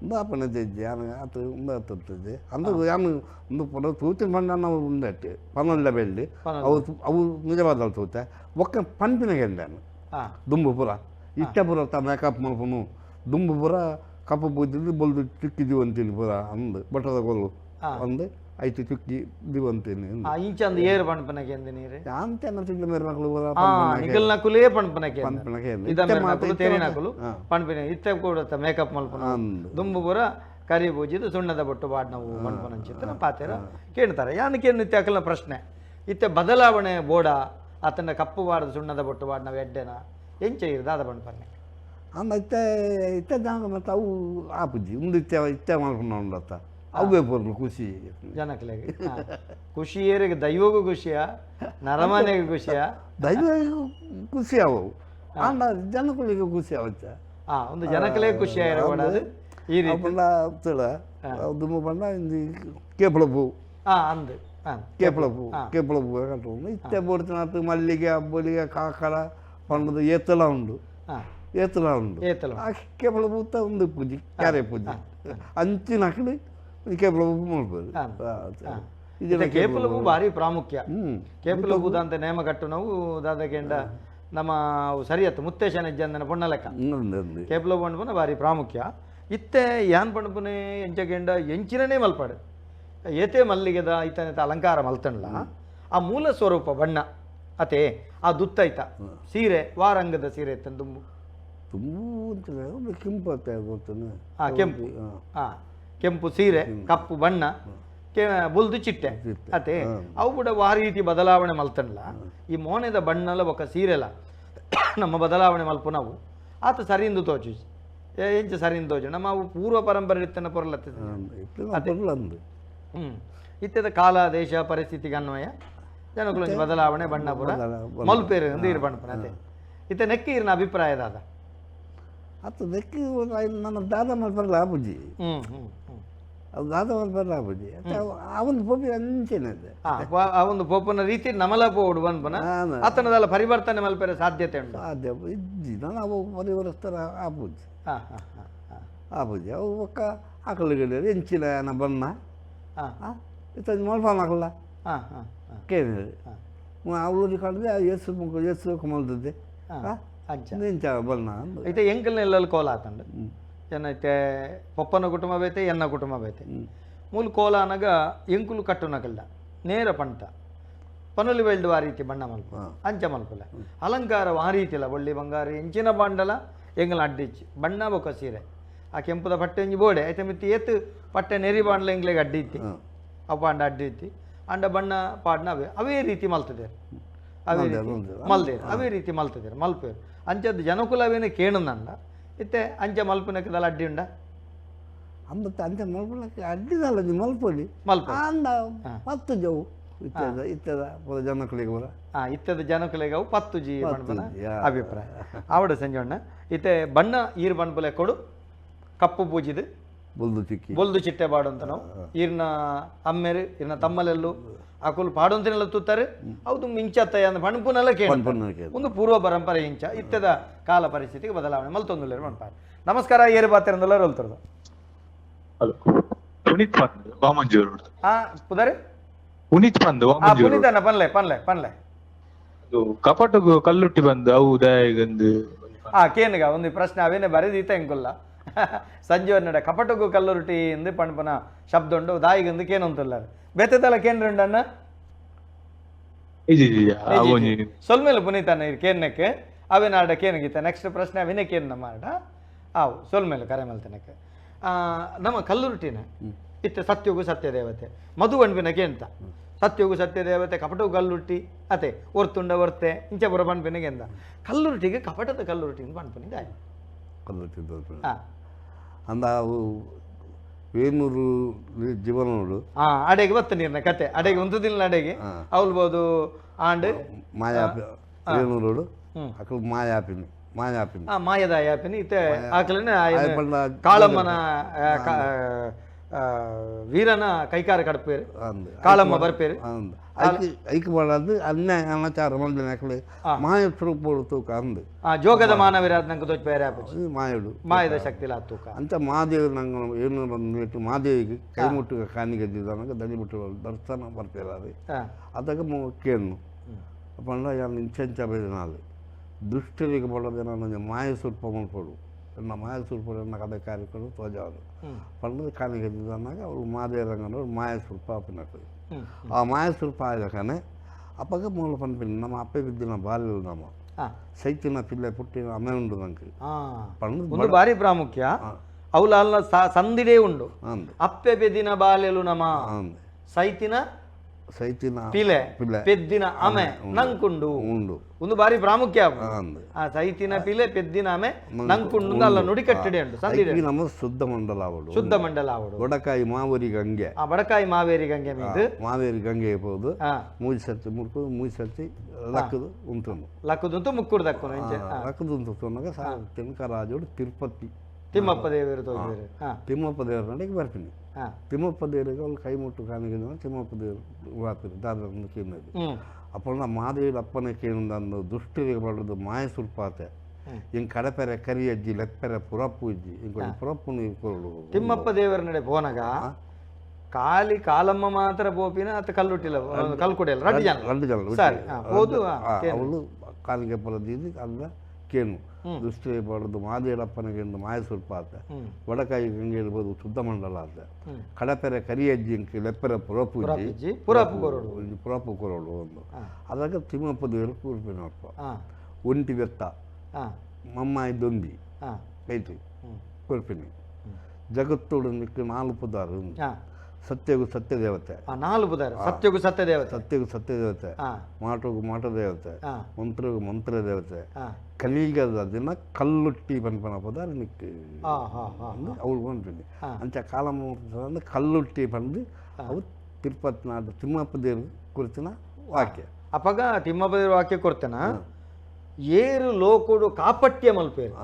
ಉಂದಾಪಣೆ ಯಾನು ಆತು ಉಂದಾತದೆ ಅಂದ್ರೆ ಯಾನು ಒಂದು ಪದ ತೂತಿನ ಬಣ್ಣ ನಾವು ಉಂದಟ್ಟು ಪನೊಲ್ಲ ಬೆಳ್ಳಿ ಅವು ಅವು ನಿಜವಾದ ತೂತೆ ಒಕ್ಕ ಪಂಪಿನ ಗೆಂದಾನು ದುಂಬು ಪುರ ಇಷ್ಟ ಪುರ ತ ಮೇಕಪ್ ಮಲ್ಪನು ದುಂಬು ಪುರ ಕಪ್ಪು ಪೂಜಿದ್ದು ಬೊಲ್ದು ಚುಕ್ಕಿ ಅಂತೀನಿ ಪುರ ಅಂದು ಬಟ್ಟದ ಕೊಲ್ಲು ಅಂದು ಐತು ಚುಕ್ಕಿ ದಿವಂತೀನಿ. ಇಂಚಂದು ಏರು ಪಣ್ಪನಕ್ಕೆ ಎಂದ ನೀರು ಅಂತೆನ ತಿಂಗಳ ಮೇರೆ ಮಕ್ಕಳು ನಿಗಲ್ನಕುಲೇ ಪಣ್ಪನಕ್ಕೆ ಪಣ್ಪನಕ್ಕೆ ತೇರಿನಕುಲು ಪಣ್ಪಿನ ಇತ್ತೆ ಕೂಡ ಮೇಕಪ್ ಮಲ್ಪನ ದುಂಬು ಪುರ ಕರಿ ಪೂಜಿದು ಸುಣ್ಣದ ಬೊಟ್ಟು ಬಾಡ್ನವು ಪಣ್ಪನಂಚಿತ್ತನ ಪಾತೆರ ಕೇಳ್ತಾರೆ. ಯಾನಕ್ಕೆ ನಿತ್ಯ ಅಕಲ್ನ ಪ್ರಶ್ನೆ ಇತ್ತೆ ಬದಲಾವಣೆ ಬೋಡ ಆತನ ಕಪ್ಪು ಬಾಡ್ದು ಸುಣ್ಣದ ಬೊಟ್ಟು ಬಾಡ್ನವು ಎಡ್ಡೆನ ಎಂಚ ಇರ್ದಾದ ಪಣ್ಪನೆ ಅಂದ ಇತ್ತೆ ಇತ್ತೆ ಜಾಗ ಮತ್ತು ಅವು ಆಪುಜಿ ಉಂದು ಇತ್ತೆ ಇತ್ತೆ ಮಲ್ಪನ ಉಂಡತ್ತ ಅವೇ ಪೊರ್ಲು ಖುಷಿ ಜನಕ್ಲೆಗ್ ಖುಷಿ ಏರಿಗೆ ದೈವಗೂ ಖುಷಿಯ ನರಮಾನೆಗೆ ಖುಷಿಯ ದೈವ ಖುಷಿ ಅವು ಆಂಡ ಜನಗಳಿಗೆ ಖುಷಿ ಅವಚ್ಚ ಒಂದು ಜನಕಲೇ ಖುಷಿ ಆಗಿರಬಾರ್ದು ಈ ರೀತಿ ಪಂಡ ತಿಳ ದುಮ್ಮ ಪಂಡ ಕೇಪಳ ಪೂ ಅಂದು ಕೇಪಳ ಪೂ ಕೇಪಳ ಪೂ ಕಟ್ಟುಂಡು ಇತ್ತೆ ಬೋಡ್ತಿನಾತು ಮಲ್ಲಿಗೆ ಅಬ್ಬಲಿಗೆ ಕಾಕಡ ಪಂಡದ ಏತಲ ಉಂಡು ಏತಲ ಉಂಡು ಆ ಕೇಪಳ ಪೂತ ಒಂದು ಪೂಜೆ ಕ್ಯಾರೆ ಪೂಜೆ ಅಂಚಿನ ಕಡೆ ಕೇಪಲ ಪೂ ಮಾಡ್ಬೋದು. ಕೇಪಲ ಪೂ ಭಾರಿ ಪ್ರಾಮುಖ್ಯ. ಕೇಪಲ ಪೂದ ಅಂತ ನೇಮ ಕಟ್ಟು ನಾವು ದಾದಕೆಂಡ ನಮ್ಮ ಸರಿಯತ್ತು ಮುತ್ತೇಶನ ಇಜ್ಜಂದನ ಪೊಣ್ಣ ಲೆಕ್ಕ ಕೇಪಲ ಪಣ್ಣಪುನ ಭಾರಿ ಪ್ರಾಮುಖ್ಯ. ಇತ್ತೆ ಯಾನ್ ಪಣ್ಣಪುನೆ ಎಂಚಗೆಂಡ ಎಂಚಿನನೇ ಮಲ್ಪಾಡು ಏತೆ ಮಲ್ಲಿಗೆದ ಇತನೆ ಅಲಂಕಾರ ಮಲ್ತಣ್ಲ ಆ ಮೂಲ ಸ್ವರೂಪ ಬಣ್ಣ ಅತೆ ಆ ದುತ್ತೈತ ಸೀರೆ ವಾರಂಗದ ಸೀರೆ ಇತ್ತ ದುಂಬು ತುಂಬು ಕೆಂಪು ಕೆಂಪು ಕೆಂಪು ಸೀರೆ ಕಪ್ಪು ಬಣ್ಣ ಬುಲ್ದು ಚಿಟ್ಟೆ ಅತೆ ಅವು ಕೂಡ ಆ ರೀತಿ ಬದಲಾವಣೆ ಮಲ್ತಣ್ಲ ಈ ಮೋನೆದ ಬಣ್ಣಲ ಬೊಕ್ಕ ಸೀರೆಲ ನಮ್ಮ ಬದಲಾವಣೆ ಮಲ್ಪು ನಾವು ಆತ ಸರಿಂದು ತೋಚು ಎಂಚ ಸರಿಂದು ತೋಚು ನಮ್ಮ ಅವು ಪೂರ್ವ ಪರಂಪರೆ ಇತ್ತನ ಪೊರ್ಲತ್ತೆ ಇತ್ಯದ ಕಾಲ ದೇಶ ಪರಿಸ್ಥಿತಿಗೆ ಅನ್ವಯ ಜನಗಳು ಬದಲಾವಣೆ ಬಣ್ಣ ಪುರ ಮಲ್ಪೇರು ನೀರು ಬಣ್ಣಪುರ ಅತೆ ಇತ್ತ ನೆಕ್ಕಿ ಇರ್ನ ಅಭಿಪ್ರಾಯ ದಾದ ಅತ್ತ ನೆಕ್ಕಿ ನನ್ನ ದಾದ ಮಲ್ಪರಲ್ಲ ಆಪುಜಿ ಅದು ದಾದ ಮಲ್ಪರಲ್ಲ ಆಪುಜಿ ಆ ಒಂದು ಪೋಪಿ ಅಂಚೆನದೆ ಆ ಒಂದು ಪೋಪನ ರೀತಿ ನಮಲ ಪೋಡು ಬಂದ್ಪನ ಆತನದಲ್ಲ ಪರಿವರ್ತನೆ ಮಲ್ಪೆರೆ ಸಾಧ್ಯತೆ ಉಂಟು ಸಾಧ್ಯ ಇಜ್ಜಿ ನಾನು ಅವು ಪರಿವರ್ತರ ಆಪುಜಿ ಆಪುಜಿ ಅವು ಒಕ್ಕ ಆಕಳಿಗೆ ಎಂಚಿನ ಬಣ್ಣ ಇತ್ತ ಮಲ್ಪಾನ ಹಾಕಲ್ಲ ಕೇಳಿ ಅವಳು ಕಳೆದು ಏಸು ಏಸು ಮಲ್ತದೆ ಎಂಚ ಬಣ್ಣ అయితే ಎಂಕಲ್ನೆಲ್ಲಲ್ಲಿ ಕೋಲ ಆತಂಡು ಏನೈತೆ ಪಪ್ಪನ ಕುಟುಂಬ ಬೇತೆ ಎನ್ನ ಕುಟುಂಬ ಬೇತೆ ಮೂಲು ಕೋಲ ಅನಗ ಎಂಕುಲು ಕಟ್ಟುನಕಲ್ದ ನೇರ ಪಂಟ ಪನುಲಿ ಬೆಳ್ದು ಆ ರೀತಿ ಬಣ್ಣ ಮಲ್ಪ ಅಂಚ ಮಲ್ಪಲ ಅಲಂಕಾರ ಆ ರೀತಿಲ ಒಳ್ಳಿ ಬಂಗಾರ ಎಂಚಿನ ಬಾಂಡಲ ಎಂಗಲ ಅಡ್ಡಿಚ್ಚಿ ಬಣ್ಣ ಬೊಕ್ಕ ಸೀರೆ ಆ ಕೆಂಪುದ ಪಟ್ಟೆ ಒಂಜಿ ಬೋಡೆ ಐತೆ ಮಿತ್ತಿ ಏತು ಪಟ್ಟೆ ನೆರಿ ಬಾಂಡ್ಲ ಎಂಗ್ಲೆಗ್ ಅಡ್ಡಿತ್ತಿ ಅವು ಬಾಂಡ ಅಡ್ಡಿತ್ತಿ ಅಂಡ ಬಣ್ಣ ಪಾಡ್ನ ಅವೇ ಅವೇ ರೀತಿ ಮಲ್ತದೆ ಅವೇ ರೀತಿ ಮಲ್ದೇರು ಅವೇ ರೀತಿ ಮಲ್ತದೇರು ಮಲ್ಪೇರು ಅಂಚದ್ದು ಜನಕುಲ ಅವೇನೆ ಕೇಣುಂದಂಡ ಇತ್ತೆ ಅಂಚ ಮಲ್ಪನಕ್ಕದಲ್ಲ ಅಡ್ಡಿ ಉಂಡ ಅಂಬತ್ತೆ ಅಂಚ ಮಲ್ಪನಕ್ಕೆ ಅಡ್ಡಿದಲ್ಲ ನೀವು ಮಲ್ಪೊಲಿ ಮಲ್ಪ ಅಂಡ ಪತ್ತು ಜವು ಇತ್ತದ ಇತ್ತದ ಜನಕುಲಿಗೆ ಬರ ಇತ್ತದ ಜನಕುಲಿಗೆ ಅವು ಪತ್ತು ಜಿ ಬಣ್ಣನ ಅಭಿಪ್ರಾಯ ಆವಡ ಸಂಜೋಣ್ಣ ಇತ್ತೆ ಬಣ್ಣ ಈರು ಬಣ್ಣಪಲೆ ಕೊಡು ಕಪ್ಪು ಪೂಜಿದು ಬೊಲ್ದು ಚಿಕ್ಕಿ ಬೊಲ್ದು ಚಿಟ್ಟೆ ಬಾಡು ಅಂತ ನಾವು ಈರ್ನ ಅಮ್ಮೇರು ಈರ್ನ ತಮ್ಮಲೆಲ್ಲು ಅಕುಲು ಪಾಡೊಂತಿನೆಲ್ಲ ತೂತಾರೆ ಹೌದು ಮಿಂಚತ್ತಯ್ಯ ಅಂದ ಪಣಪುನೆಲ್ಲ ಕೇಳಿ ಒಂದು ಪೂರ್ವ ಪರಂಪರೆ ಇಂಚ ಇತ್ತದ ಕಾಲ ಪರಿಸ್ಥಿತಿಗೆ ಬದಲಾವಣೆ ಮಲ್ತೊಂದುಲ್ಲೇರು ಮನ್ಪಾರೆ. ನಮಸ್ಕಾರ ಏರು ಬಾತಿರಂದಲ್ಲ ರೋಲ್ತರದ ಹಲೋ ಪುನೀತ್ ಪಂದ್ ವಾಮಂಜೂರು ಪುದರೆ ಪುನೀತ್ ಪಂದ್ ವಾಮಂಜೂರು ಪುನೀತ್ ಅಣ್ಣ ಪನ್ಲೆ ಪನ್ಲೆ ಪನ್ಲೆ ಕಪಟಗು ಕಲ್ಲುಟ್ಟಿ ಬಂದು ಅವು ದಯಗಂದು ಕೇನುಗ ಒಂದು ಪ್ರಶ್ನೆ ಅವೇನೆ ಬರೆದೀತ ಎಂಕುಲ್ಲ ಸಂಜೀವನ್ನಡ ಕಪಟಗು ಕಲ್ಲುರುಟಿ ಎಂದು ಪಣ್ಪನ ಶಬ್ದ ಉಂಡು ದಾಯಿಗಂದು ಕೇನೊಂತುಲ್ಲಾರು ಬೆತ್ತದಲ್ಲ ಕೇಂದ್ರ ಅಣ್ಣ ಸೊಲ್ಮೇಲೆ ಪುನೀತ್ ಅಣ್ಣ ಕೇನ್ನಕ್ಕೆ ಅವೇನಾಡ ಕೇನಗೀತ ನೆಕ್ಸ್ಟ್ ಪ್ರಶ್ನೆ ಅವಿನೇ ಕೇನ್ ನಮ್ಮ ಆಡ ಆವು ಸೊಲ್ಮೇಲೆ ಕರೆ ಮಲ್ತನಕ್ಕೆ ನಮ್ಮ ಕಲ್ಲುರುಟಿನ ಇತ್ತೆ ಸತ್ಯಗೂ ಸತ್ಯ ದೇವತೆ ಮಧು ಅಣ್ಪಿನ ಕೇಂತ ಸತ್ಯಗೂ ಸತ್ಯ ದೇವತೆ ಕಪಟಗೂ ಕಲ್ಲುರುಟಿ ಅತೆ ಒರ್ತುಂಡ ಒರ್ತೆ ಇಂಚ ಬರ ಪಣ್ಪಿನಗೆ ಎಂದ ಕಲ್ಲುರುಟಿಗೆ ಕಪಟದ ಕಲ್ಲುರುಟಿ ಪಣ್ಪನಿ ದಾಯಿ ಕಲ್ಲುರುಟಿ ಅಂದ ಅವು ವೇಣೂರು ಜೀವನೋಡು ಅಡೆಗೆ ಬತ್ತ ನೀರಿನ ಕತೆ ಅಡೆಗೆ ಒಂದು ದಿನ ಅಡೆಗೆ ಅವಲ್ಬೋದು ಆಂಡ್ ಮಾಯಾ ವೇಣೂರೋಡು ಅಕಲು ಮಾಯಾಪಿನಿ ಮಾಯಾಪಿನಿ ಮಾಯದ ಆಯಾಪಿನಿ ಇತ್ತೆ ಆಕಲನೆ ಕಾಳಮ್ಮನ ವೀರನ ಕೈಕಾರ ಕಡಪೇರು. ಅಂದ್. ಕಾಳಮ್ಮ ಬರ್ಪೇರು. ಅಂದ್ ಐಕ್ ಐಕ್ ಬಾಡದು ಅನ್ಯಾಯ ಅನಾಚಾರ ಮಲ್ದಿನಕ್ಲೆ ಮಾಯ ಸ್ವರೂಪ ತೂಕ ಅಂದ್. ಆ ಜೋಗದ ಮಾನವೀರಾದ ನಂಗೆ ದೊಡ್ಡ ಬೇರೆ ಆಪುಜಿ. ಇದು ಮಾಯಡು. ಮಾಯದ ಶಕ್ತಿಲ ತೂಕ. ಅಂಚ ಮಾದೇವಿ ನಂಗೆ ಏನು ಬಂದ್ಬಿಟ್ಟು ಮಾದೇವಿಗೆ ಕೈ ಮುಟ್ಟು ಕಾಣಿಗೆ ದಣಿಬಿಟ್ಟು ದರ್ಶನ ಬರ್ಪೇರಾರಿ. ಅದಕ್ಕೆ ಕೇನು ಪಂಡ ಯಾನ್ ಇಂಚೆಂಚ ಬೇಜನಾಲು ದುಷ್ಟರಿಗೆ ಬಡದೆ ನಾನು ಮಾಯ ಸ್ವರೂಪ ಮಲ್ಪಡು, ಎನ್ನ ಮಾಯ ಸ್ವರೂಪ ಎನ್ನ ಕதை ಕಾರ್ಯಕ್ರಮ ತೋಜಾದು ಪಂಡದ ಕಾಣಿಗೆ ಗೆದ್ದಿದ್ದಾನಾಗ ಅವಳು ಮಾದೇರಂಗನವರು ಮಾಯ ಸ್ವರೂಪ ಆಪಿನಕ್ಲು. ಆ ಮಾಯ ಸ್ವರೂಪ ಆಯ್ದಕನೆ ಅಪ್ಪಗ ಮೂಲ ಪನ್ಪಿನ ನಮ್ಮ ಅಪ್ಪೆ ಬಿದ್ದಿನ ಬಾಲ್ಯ ನಮ್ಮ ಸೈತಿನ ಪಿಲ್ಲೆ ಪುಟ್ಟಿನ ಅಮ್ಮೆ ಉಂಡು ನಂಗೆ ಪಂಡ. ಒಂದು ಭಾರಿ ಪ್ರಾಮುಖ್ಯ ಅವಲ ಅಲ್ಲ ಸಂದಿಡೇ ಉಂಡು. ಅಂದ್. ಅಪ್ಪೆ ಬೆದಿನ ಬಾಲ್ಯಲು ನಮ ಅಂದ್. ಸೈತಿನ ಸೈತಿನ ಪಿಲೆ ಪಿಲೆ ಪೆದ್ದಿನ ಆಮೆ ನಂಕುಂಡು. ಉಂಡು. ಒಂದು ಬಾರಿ ಪ್ರಾಮುಖ್ಯ. ಅಂದ್. ಆ ಸೈತಿನ ಪಿಲೆ ಪೆದ್ದಿನ ಆಮೆ ನಂಕುಂಡು ಅಲ್ಲ ನುಡಿ ಕಟ್ಟಡೆ ಉಂಡು ಸಂದಿಡೆ. ಐಕಿ ನಮ್ಮ ಶುದ್ಧ ಮಂಡಲ ಅವಳು. ಶುದ್ಧ ಮಂಡಲ ಅವಳು. ಬಡಕಾಯಿ ಮಾವರಿ ಗಂಗೆ. ಆ ಬಡಕಾಯಿ ಮಾವೇರಿ ಗಂಗೆ ಮೀದು. ಮಾವೇರಿ ಗಂಗೆ ಪೋದು ಮೂಜಿ ಸರ್ತಿ ಮುಡ್ಕೋದು, ಮೂಜಿ ಸರ್ತಿ ಲಕ್ಕದು ಉಂಟು. ಲಕ್ಕದುಂಟು ಮುಕ್ಕುಡು ದಕ್ಕುನು ಇಂಚೆ. ಲಕ್ಕದು ಉಂಟು ತೊನ್ನಾಗ ತಿನಕರಾಜೋಡು ತಿರುಪತಿ ತಿಮ್ಮಪ್ಪ ದೇವರು ತೋಜಿದರು. ತಿಮ್ಮಪ್ಪ ದೇವರ ನಡೆಗೆ ಬರ್ತೀನಿ. ತಿಮ್ಮಪ್ಪ ದೇವರಿಗೆ ಅವ್ಳು ಕೈ ಮುಟ್ಟು ಕಾಣಿಗೆ ತಿಮ್ಮಪ್ಪ ದೇವರು ವಾಪಿರು ದಾದ ಕೇಳಿದ್ರು. ಅಪ್ಪ ನಾ ಮಾದೇವಿ ಅಪ್ಪನ ಕೇಳಿದ ದುಷ್ಟರಿಗೆ ಬಡದು ಮಾಯ ಸುಲ್ಪಾತೆ ಹಿಂಗೆ ಕಡಪೆರೆ ಕರಿ ಅಜ್ಜಿ ಲೆಪ್ಪೆರೆ ಪುರಪ್ಪು ಇಜ್ಜಿ ಹಿಂಗೆ ಪುರಪ್ಪು ಕೊರಡು. ತಿಮ್ಮಪ್ಪ ದೇವರ ನಡೆ ಪೋನಗ ಕಾಲಿ ಕಾಲಮ್ಮ ಮಾತ್ರ ಪೋಪಿನ ಅತ್ತ ಕಲ್ಲುಟ್ಟಿಲ್ಲ ಕಲ್ಕುಡೆಲ್ಲ ರಡ್ಡು ಜನ. ರಡ್ಡು ಜನ. ಸರಿ ಹೋದು. ಅವಳು ಕಾಲಿಗೆ ಪರದಿದ್ದು ಅಲ್ಲ ಕೇನು ದುಷ್ಟರಿಗೆ ಬಡದು ಮಾದೇರಪ್ಪನಿಗೆ ಮಾಯ ಸ್ವಲ್ಪ ಆತ ವಡಕಾಯಿ ಗಂಗೆ ಇರ್ಬೋದು ಶುದ್ಧ ಮಂಡಲ ಆತ ಕಡಪೆರೆ ಕರಿ ಅಜ್ಜಿ ಇಂಕ್ ಲೆಪ್ಪೆರೆ ಪುರಪ್ಪು ಇಜ್ಜಿ ಪುರಪ್ಪು ಕೊರಡು ಪುರಪ್ಪು ಕೊರಡು ಒಂದು. ಅದಾಗ ತಿಮ್ಮಪ್ಪ ದೇವರು ಕೂರ್ಪಿನಪ್ಪ ಒಂಟಿ ಬೆತ್ತ ಮಮ್ಮಾಯಿ ದೊಂದಿ ಐತಿ ಕೊರ್ಪಿನಿ ಜಗತ್ತೋಡು ನಿಕ್ಕ ನಾಲ್ಕು ಪುದಾರು. ಸತ್ಯಗು ಸತ್ಯ ದೇವತೆ. ನಾಲ್ಕು ಪುದಾರು. ಸತ್ಯಗು ಸತ್ಯ ದೇವತೆ. ಸತ್ಯಗು ಸತ್ಯ ದೇವತೆ, ಮಾಟಗು ಮಾಟ ದೇವತೆ, ಮಂತ್ರಗು ಮಂತ್ರ ದೇವತೆ. ಕಲಿಗದ ದಿನ ಕಲ್ಲುಟ್ಟಿ ಪನ್ಪನ ಪದಾರ ನಿಕ್ಕ ಅವಳು ಬಂದ್ಬಿಡಿ ಅಂಚ ಕಾಲಮ್ಮ ಕಲ್ಲುಟ್ಟಿ ಬಂದು ಅವು ತಿರುಪತಿ ನಾಡು ತಿಮ್ಮಪ್ಪ ದೇವ್ರ ಕುರಿತಿನ ವಾಕ್ಯ. ಅಪ್ಪಗ ತಿಮ್ಮಪ್ಪ ದೇವ್ರ ವಾಕ್ಯ ಕೊಡ್ತೇನ ಏರು ಲೋಕುಡು ಕಾಪಟ್ಯ ಮಲ್ಪೇರು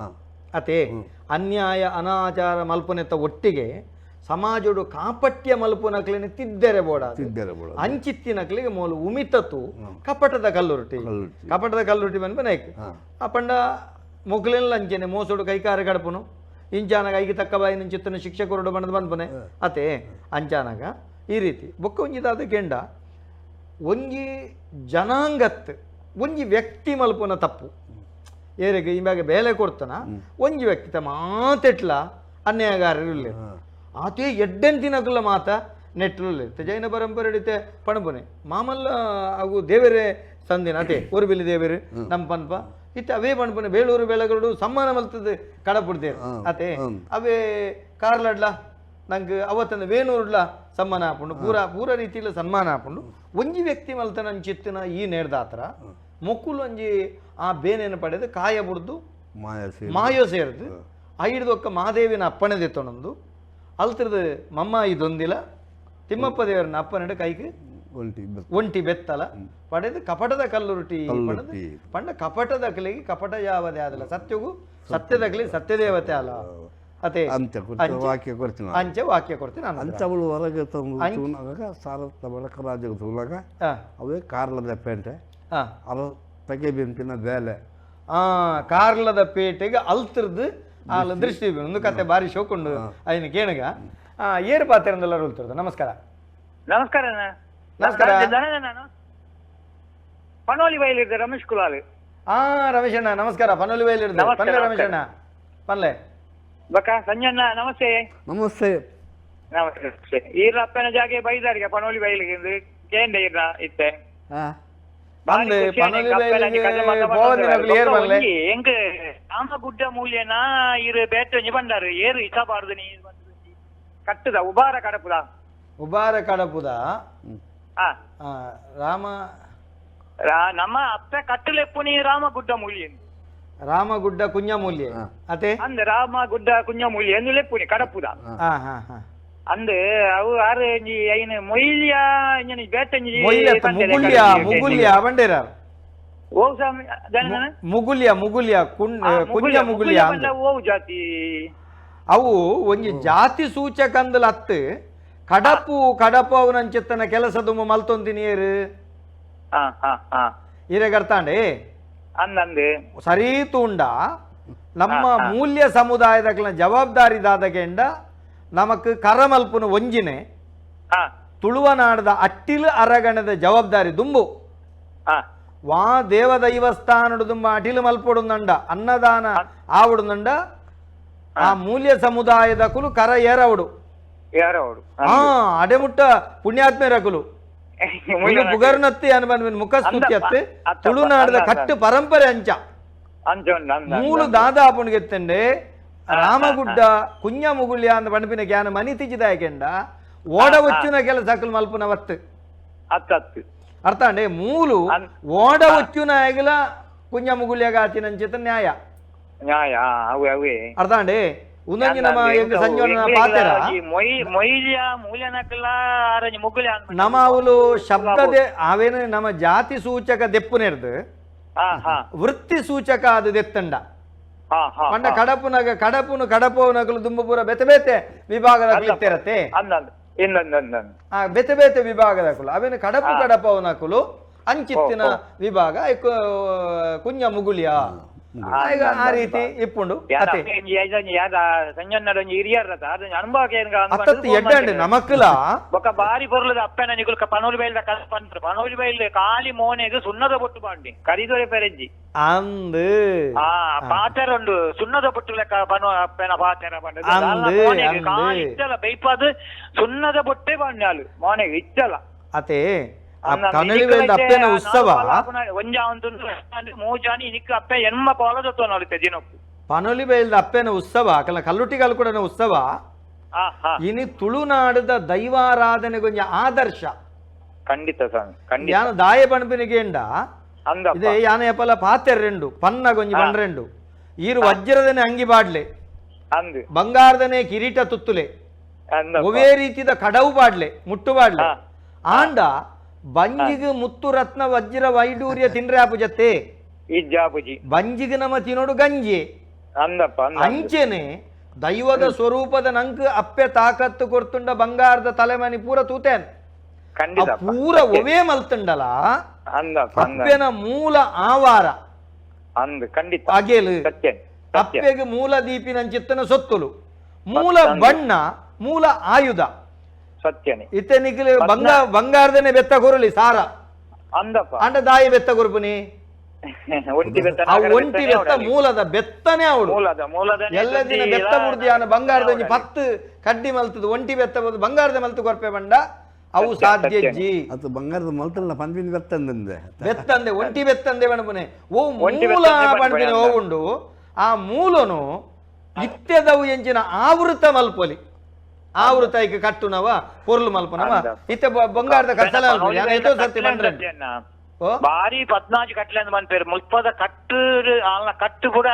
ಅತೆ ಅನ್ಯಾಯ ಅನಾಚಾರ ಮಲ್ಪನೆತ್ತ ಒಟ್ಟಿಗೆ ಸಮಾಜಡು ಕಾಪಟ್ಯ ಮಲ್ಪುನಕ್ಲಿನ ತಿದ್ದರೆ ಬೋಡ ಅಂಚಿತ್ತಿನಕ್ಲಿಗೆ ಮೂಲ ಉಮಿತತ್ತು ಕಪಟದ ಕಲ್ಲುರುಟಿ. ಕಪಟದ ಕಲ್ಲುರುಟಿ ಬಂದ್ಬ ನಾಯ್ಕು ಆ ಪಂಡ ಮೊಗ್ಲೆಲ್ಲ ಅಂಚೆನೆ ಮೋಸೋಡು ಕೈಕಾರ ಕಡಪುನು ಇಂಚಾನಾಗ ಐಗೆ ತಕ್ಕ ಬಾಯಿ ನಿಂಚಿತ್ತನ ಶಿಕ್ಷಕರುಡು ಬಣ್ಣದ ಬಂದ್ಪನೆ ಅತೆ ಅಂಚಾನಾಗ ಈ ರೀತಿ ಬೊಕ್ಕ ಒಂಜಿದಾದ ಕೆಂಡ ಒಂಜಿ ಜನಾಂಗತ್ ಒಂಜಿ ವ್ಯಕ್ತಿ ಮಲ್ಪುನ ತಪ್ಪು ಏರಿಗೆ ಇಂಬಾಗ ಬೇಲೆ ಕೊಡ್ತಾನ ಒಂಜಿ ವ್ಯಕ್ತಿ ಮಾತೆಟ್ಲ ಅನ್ಯಾಯಗಾರರು ಆತೇ ಎಡ್ಡೆಂತಿನಕುಲ ಮಾತ ನೆಟ್ಲುಲ್ಲೆ ಜೈನ ಪರಂಪರೆ ಹಿಡಿತೆ ಪಣಪುನೆ ಮಾಮಲ್ಲ ಅವು ದೇವರೇ ಸಂದಿನ ಅತೆ ಒರುಬಿಲಿ ದೇವರು ನಮ್ಮ ಪನ್ಪ ಇತ್ತೆ ಅವೇ ಪಣಪುನೆ ಬೇಳೂರು ಬೆಳಗರುಡು ಸಮ್ಮಾನ ಮಲ್ತದ ಕಡಪುಡ್ತೇವೆ ಅತೆ ಅವೇ ಕಾರ್ಲಡ್ಲ ನಂಗೆ ಅವತ್ತಂದ ವೇಣೂರುಡ್ಲ ಸಮ್ಮಾನ ಹಾಪುಂಡು ಪೂರ ಪೂರ ರೀತಿಯಲ್ಲಿ ಸನ್ಮಾನ ಹಾಪುಂಡು ಒಂಜಿ ವ್ಯಕ್ತಿ ಮಲ್ತನ ಅಂಚಿತ್ತಿನ ಈ ನೇಡ್ದಾತ್ರ ಮೊಕ್ಕುಲು ಒಂಜಿ ಆ ಬೇನೇನು ಪಡೆದು ಕಾಯ ಬುಡ್ದು ಮಾಯೋ ಸೇರಿದು ಐಡ್ದೊಕ್ಕ ಮಾದೇವಿನ ಅಪ್ಪಣೆ ದೆತ್ತೊಂದು ಅಲ್ತಿರ್ದು ಮಮ್ಮ ಇದೊಂದಿಲ್ಲ ತಿಮ್ಮಪ್ಪ ದೇವರನ್ನ ಅಪ್ಪನಡೆ ಕೈಗೆ ಒಂಟಿ ಬೆತ್ತಲ ಪಡೆದು ಕಪಟದ ಕಲ್ಲುರುಟಿ ಪಡೆದು ಪಂಡ ಕಪಟದ ಕಲಿಗೆ ಕಪಟ ಯಾವದೇ ಆದಲ್ಲ ಸತ್ಯಗೂ ಸತ್ಯದ ಕಲಿ ಸತ್ಯದೇವತೆ ಅಲ್ಲ ಅದೇ ವಾಕ್ಯ ಕೊಡ್ತೀನಿ ಅಂಚೆ ವಾಕ್ಯ ಕೊಡ್ತೀನಿ ನಾನು. ಅಂಚವಳು ಹೊರಗೆ ತಂದು ಸಾರತ್ತ ಬಡಕರಾಜಗೆ ತೂಲಾಗ ಅವೇ ಕಾರ್ಲದ ಪೇಂಟೆ ಅವ ತಗೆ ಬಿಂಪಿನ ಬೇಲೆ ಕಾರ್ಲದ ಪೇಟೆಗೆ ಅಲ್ತಿರ್ದು ಅಲ್ಲ ದೃಷ್ಟಿ ಒಂದು ಕತೆ ಬಾರಿ ಶೋಕೊಂಡು ಐನು ಕೇಣಗ ಏರು ಪಾತ್ರೆಂದೆಲ್ಲ ಉಳ್ತಿರ್ದು. ನಮಸ್ಕಾರ. ನಮಸ್ಕಾರ. ನಮಸ್ಕಾರ. ನಾನು ಪನೋಲಿ ಬೈಲಿದ್ದೆ ರಮೇಶ್ ಕುಲಾಲ್. ರಮೇಶ್ ಅಣ್ಣ ನಮಸ್ಕಾರ. ಪನೋಲಿ ಬೈಲಿರ್ದೆ ಪನ್ಲೆ ರಮೇಶ್ ಅಣ್ಣ ಪನ್ಲೆ ಬಕ್ಕ ಸಂಜಣ್ಣ ನಮಸ್ತೆ. ನಮಸ್ತೆ. ನಮಸ್ತೆ. ಈರ ಅಪ್ಪನ ಜಾಗೆ ಬೈದಾರಿಗೆ ಪನೋಲಿ ಬೈಲಿಗೆ ಕೇಂದ್ರ ಈರ ಇತ್ತೆ ರಾಮಗುಡ್ಡ ಮೂಲ್ಯನ ಇರು ಬೇಟೆ ಬಂದಾರು ಏರು ಇಸಬಾರ್ದು ನೀ ಕಟ್ಟುದ ಉಬಾರ ಕಡಪುದ ಉಬಾರ ಕಡಪುದ ರಾಮ ನಮ್ಮ ಅಪ್ಪೆ ಕಟ್ಟಲೆಪ್ಪು ನೀ ರಾಮಗುಡ್ಡ ಮೂಲ್ಯ ರಾಮಗುಡ್ಡ ಕುಂಜ ಮೂಲ್ಯ ಅತೆ ಅಂದ್ ರಾಮಗುಡ್ಡ ಕುಂಜ ಮೂಲ್ಯ ಎಂದು ಲೆಪ್ಪುನಿ ಕಡಪುದ ಅಂದ್ ಅವು ಆರು ಐನ ಮೊಯ್ಲಿಯ ಬೇಟಂಜಿ ಮುಗುಲ್ಯ ಮುಗುಲ್ಯ ಬಂಡೇರ ಓ ಸ್ವಾಮಿ ಮುಗುಲ್ಯ ಮುಗುಲ್ಯ ಕುಂಜ ಮುಗುಲ್ಯ ಓ ಜಾತಿ ಅವು ಒಂಜಿ ಜಾತಿ ಸೂಚಕ ಅಂದಲ ಅತ್ತು ಕಡಪು ಕಡಪು ಅವನಂಚಿತ್ತನ ಕೆಲಸ ದುಂಬು ಮಲ್ತೊಂದಿನಿಯರು ಹಾ ಹಾ ಹಾ ಇರೆಗರ್ತಾಂಡೆ ಅಂದಂದು ಸರಿ ತೂಂಡ ನಮ್ಮ ಮೂಲ್ಯ ಸಮುದಾಯದ ಜವಾಬ್ದಾರಿ ದಾದಗೆಂಡ ನಮಕ್ ಕರಮಲ್ಪುನ ಒಂಜಿನೆ ಹಾ ತುಳುವನಾಡದ ಅಟ್ಟಿಲು ಅರಗಣದ ಜವಾಬ್ದಾರಿ ದುಂಬು ಹಾ ವಾ ದೇವ ದೈವಸ್ಥಾನಡು ದುಂಬ ಅಟಿಲು ಮಲ್ಪೊಡುಂದಂಡ ಅನ್ನದಾನ ಆವಡುಂದಂಡ ಆ ಮೂಲ್ಯ ಸಮುದಾಯದ ಕುಲು ಕರ ಏರವಡು ಯಾರವರು ಆ ಅಡೆಮುಟ್ಟ ಪುಣ್ಯಾತ್ಮೇರಕುಲು ಬುಗರ್ನತ್ತಿ ಅನ್ಬನ್ವಿನ್ ಮುಖಸ್ತುತಿ ಅತ್ತೆ ತುಳುನಾಡದ ಕಟ್ಟು ಪರಂಪರೆ ಅಂಚ ಮೂಲು ದಾದಾಪುಣಿಗೆತ್ತಂಡೆ ರಾಮಗುಡ್ಡ ಕುഞ്ഞ ಮುಗುಳ್ಯ ಅಂದ ಪಣಪಿನ ಜ್ಞಾನ ಮನಿ ತಿಜಿದಾಯಕೆಂಡ ಓಡ ಒಚ್ಚುನ ಕೆಲಸ ಅಕುಲು ಮಲ್ಪುನ ವತ್ತು ಅರ್ಥ ಅಂಡೆ ಮೂಲು ಓಡ ಒಚ್ಚುನ ಆಗಲ ಕುഞ്ഞ ಮುಗುಳ್ಯಗ ಆತಿನಂಚಿತ ನ್ಯಾಯ ನ್ಯಾಯ ಅವೇ ಅವೇ ಅರ್ಥ ಅಂಡೆ ಉಂದೊಂಜಿ ನಮ್ಮ ಎಂಕ್ ಸಂಜೋನ ಪಾತೆರ ಮೊಯ್ಲಿಯ ಮೂಲ್ಯನಕಲ ಆರಂಜಿ ಮುಗುಳ್ಯ ನಮ್ಮ ಅವಲು ಶಬ್ದದೆ ಅವೇನು ನಮ್ಮ ಜಾತಿ ಸೂಚಕ ದೆಪ್ಪುನೆರ್ದು ವೃತ್ತಿ ಸೂಚಕ ಅದು ದೆತ್ತಂಡ ಪಂಡ ಕಡಪುನಗ ಕಡಪುನು ಕಡಪುನಗಲು ದುಂಬಪುರ ಬೇತೆ ಬೇತೆ ವಿಭಾಗದ ಇತ್ತಿರತ್ತೆ ಬೇತೆ ಬೇತೆ ವಿಭಾಗದ ಕುಲು ಅವೇನು ಕಡಪು ಕಡಪವನಕುಲು ಅಂಚಿತ್ತಿನ ವಿಭಾಗ ಕುഞ്ഞ ಮುಗುಳಿಯ ಆ ರೀತಿ ಇಪ್ಪುಂಡು ಎಡ್ಡಂಡು ನಮಕ್ಕಲ ಬೊಕ್ಕ ಬಾರಿ ಪೊರ್ಲದ ಅಪ್ಪನ ನಿಗುಲ್ಕ ಪನೋಲಿ ಬೈಲ್ದ ಕಲ್ ಪನ್ಪುರು ಪನೋಲಿ ಬೈಲ್ ಖಾಲಿ ಮೋನೆಗ್ ಸುಣ್ಣದ ಬೊಟ್ಟು ಬಾಂಡಿ ಕರಿದೊರೆ ಪೆರೆಂಜಿ ಅಂದು ಆ ಪಾತೆರ ಉಂಡು ಸುಣ್ಣದ ಬೊಟ್ಟು ಲೆಕ್ಕ ಪನೋ ಅಪ್ಪನ ಪಾತೆರ ಪಂಡ ಖಾಲಿ ಇಚ್ಚಲ ಬೈಪಾದ್ ಸುಣ್ಣದ ಬೊಟ್ಟೆ ಬಾಂಡಿ ಅಲು ಮೋನೆಗ್ ಇಚ್ಚಲ ಅತೆ ಅಪ್ಪೆನ ಉತ್ಸವ ಪನೊಲಿ ಬೈಲ್ದ ಅಪ್ಪೆನ ಉತ್ಸವ ಕಲ್ಲ ಕಲ್ಲುಟ್ಟಿಗಲ್ ಕೂಡ ಉತ್ಸವ ಇನಿ ತುಳುನಾಡದ ದೈವಾರಾಧನೆ ಗೊಂಜ ಆದರ್ಶ ಖಂಡಿತ ಸ್ವಾಮಿ ಯಾನ ದಾಯ ಪಣಪಿನಿಗೇಂಡ ಇದೇ ಯಾನ ಎಪ್ಪಲ ಪಾತೆರ್ ರೆಂಡು ಪನ್ನ ಗೊಂಜಿ ಬಂಡ್ರೆಂಡು ಈರು ವಜ್ರದನೆ ಅಂಗಿ ಬಾಡ್ಲೆ ಬಂಗಾರದನೆ ಕಿರೀಟ ತುತ್ತುಲೆ ಒವೇ ರೀತಿದ ಕಡವು ಬಾಡ್ಲೆ ಮುಟ್ಟು ಬಾಡ್ಲೆ ಆಂಡ ಬಂಜಿಗೆ ಮುತ್ತು ರತ್ನ ವಜ್ರ ವೈಡೂರ್ಯ ತಿಂಡ್ರೆ ಆಪುಜತ್ತೆ ಬಂಜಿಗೆ ನಮ್ಮ ತಿನ್ನೋಡು ಗಂಜಿ ಅಂಚೆನೆ ದೈವದ ಸ್ವರೂಪದ ನಂಕ್ ಅಪ್ಪೆ ತಾಕತ್ತು ಕೊರ್ತುಂಡ ಬಂಗಾರದ ತಲೆಮನಿ ಪೂರ ತೂತೇನ್ ಪೂರ ಒವೇ ಮಲ್ತುಂಡಲ ಅಪ್ಪೆನ ಮೂಲ ಆವಾರ ಅಗೆಲು ಅಪ್ಪೆಗೆ ಮೂಲ ದೀಪಿನಂಚಿತ್ತನ ಸೊತ್ತುಲು ಮೂಲ ಬಣ್ಣ ಮೂಲ ಆಯುಧ ಸತ್ಯನೇ ಇತ್ತೆ ನಿಕ್ಲೆ ಬಂಗಾರದನೆ ಬೆತ್ತ ಕೊರಲಿ ಸಾರ ಅಂಡ ದಾಯಿ ಬೆತ್ತ ಕೊರ್ಪುನಿ ಒಂಟಿ ಬೆತ್ತ ಮೂಲದ ಬೆತ್ತನೆ ಅವಳು ಎಲ್ಲ ದಿನ ಬೆತ್ತ ಬುಡ್ದಿ ಆನ ಬಂಗಾರದ ಒಂಜಿ 10 ಕಡ್ಡಿ ಮಲ್ತದ ಒಂಟಿ ಬೆತ್ತ ಬಂಗಾರದ ಮಲ್ತು ಕೊರ್ಪೆ ಬಂಡ ಅವು ಸಾಧ್ಯ ಜಿ ಅದು ಬಂಗಾರದ ಮಲ್ತಲ್ಲ ಪನ್ಪಿನ ಬೆತ್ತಂದೆ ಬೆತ್ತಂದೆ ಒಂಟಿ ಬೆತ್ತಂದೆ ಪಣಪುನೆ ಓ ಮೂಲ ಪನ್ಪಿನ ಓ ಉಂಡು ಆ ಮೂಲನು ಇತ್ತೆದವು ಎಂಚಿನ ಆವೃತ ಮಲ್ಪೊಲಿ ಆವೃತ ಐಕ್ ಕಟ್ಟುನವ ಪೊರ್ಲು ಮಲ್ಪನವ ಇತ್ತೆ ಬಂಗಾರದ ಕತ್ತಲ ಸತ್ಯ ಬಂಡ್ರೆ ಬಾರಿ ಪದ್ನಾಜಿ ಕಟ್ಲೆ ಅಂತ ಪನ್ಪೇರು ಮುಲ್ಪದ ಕಟ್ಟು ಆಲ್ನ ಕಟ್ಟು ಕೂಡ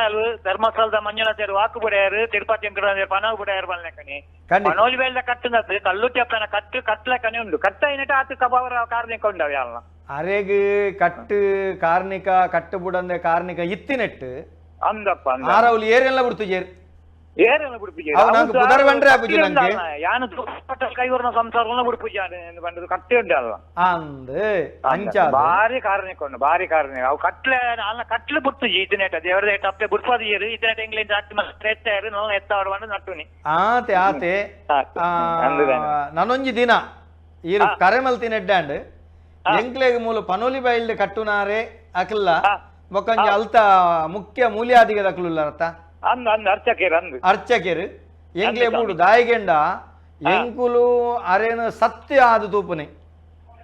ಧರ್ಮಸ್ಥಳದ ಮಂಜುನಾಥರು ವಾಕು ಬುಡಯಾರು ತಿರುಪತಿ ಪನವು ಬುಡಯಾರು ಬಲ್ಲೆಕನಿ ಪನೋಲಿ ಬೇಲ್ದ ಕಟ್ಟು ಕಲ್ಲುಟ್ಟಿ ಅಪ್ಪನ ಕಟ್ಟು ಕಟ್ಲಕನೆ ಉಂಡು ಕಟ್ಟ ಏನಿಟ್ಟು ಆತು ಕಬಾವರ ಕಾರ್ಣಿಕ ಉಂಡವ ಆಲ್ನ ಅರೆಗ್ ಕಟ್ಟು ಕಾರ್ಣಿಕ ಕಟ್ಟು ಬುಡಂದೆ ಕಾರ್ಣಿಕ ಇತ್ತಿನೆಟ್ಟು ಅಂದಪ್ಪ ಆರವ್ಲು ಏರೆಲ್ಲ ಬಿಡ್ತು ಜೇರ್ ಏರೆಲ್ಲ ಬಿಡ್ಪುಜಿ ಪುದರ್ ಬಂಡ್ರೆ ಆಪುಜಿ ನಂಗೆ ಯಾನು ಕೈವರ್ಣ ಸಂಸಾರನ ಬಿಡ್ಪುಜಿ ಬಂದದ್ದು ಕಟ್ಟೆ ಉಂಟು ಅಲ್ಲ ಅಂದ್ ಅಂಚ ಬಾರಿ ಕಾರಣಿಕ ಉಂಡು ಬಾರಿ ಕಾರಣಿಕ ಅವು ಕಟ್ಲೆ ಅಲ್ಲ ಕಟ್ಲೆ ಬಿಡ್ತುಜಿ ಇತನೇಟ ದೇವರದ ತಪ್ಪೆ ಬಿಡ್ಪಾದ ಏರು ಇತನೇಟ ಇಂಗ್ಲಿಷ್ ಹಾಕಿ ಮತ್ತೆ ಎತ್ತಾರು ನಾನು ಎತ್ತಾರು ಬಂದು ನಟ್ಟುನಿ ಆತೆ ಆತೆ ನಾನೊಂಜಿ ದಿನ ಈರು ಕರೆ ಮಲ್ತಿನ ಎಡ್ಡಾಂಡ್ ಎಂಕ್ಲೆಗ್ ಮೂಲ ಪನೋಲಿ ಬೈಲ್ಡ್ ಕಟ್ಟುನಾರೆ ಅಕ್ಲ ಬೊಕ್ಕಂಜಿ ಅಲ್ತ ಮುಖ್ಯ ಮೂಲ್ಯಾದಿಗದ ಅಕ್ಲುಲ್ಲರತ್ತ ಅಂದ್ ಅಂದ್ ಅರ್ಚಕೇರು ಅಂದ್ ಅರ್ಚಕೇರು ಎಂಕ್ಲೆ ಬೂಡು ದಾಯಿಗೆಂಡ ಎಂಕುಲು ಅರೇನ ಸತ್ಯ ಆದ ತೂಪನೆ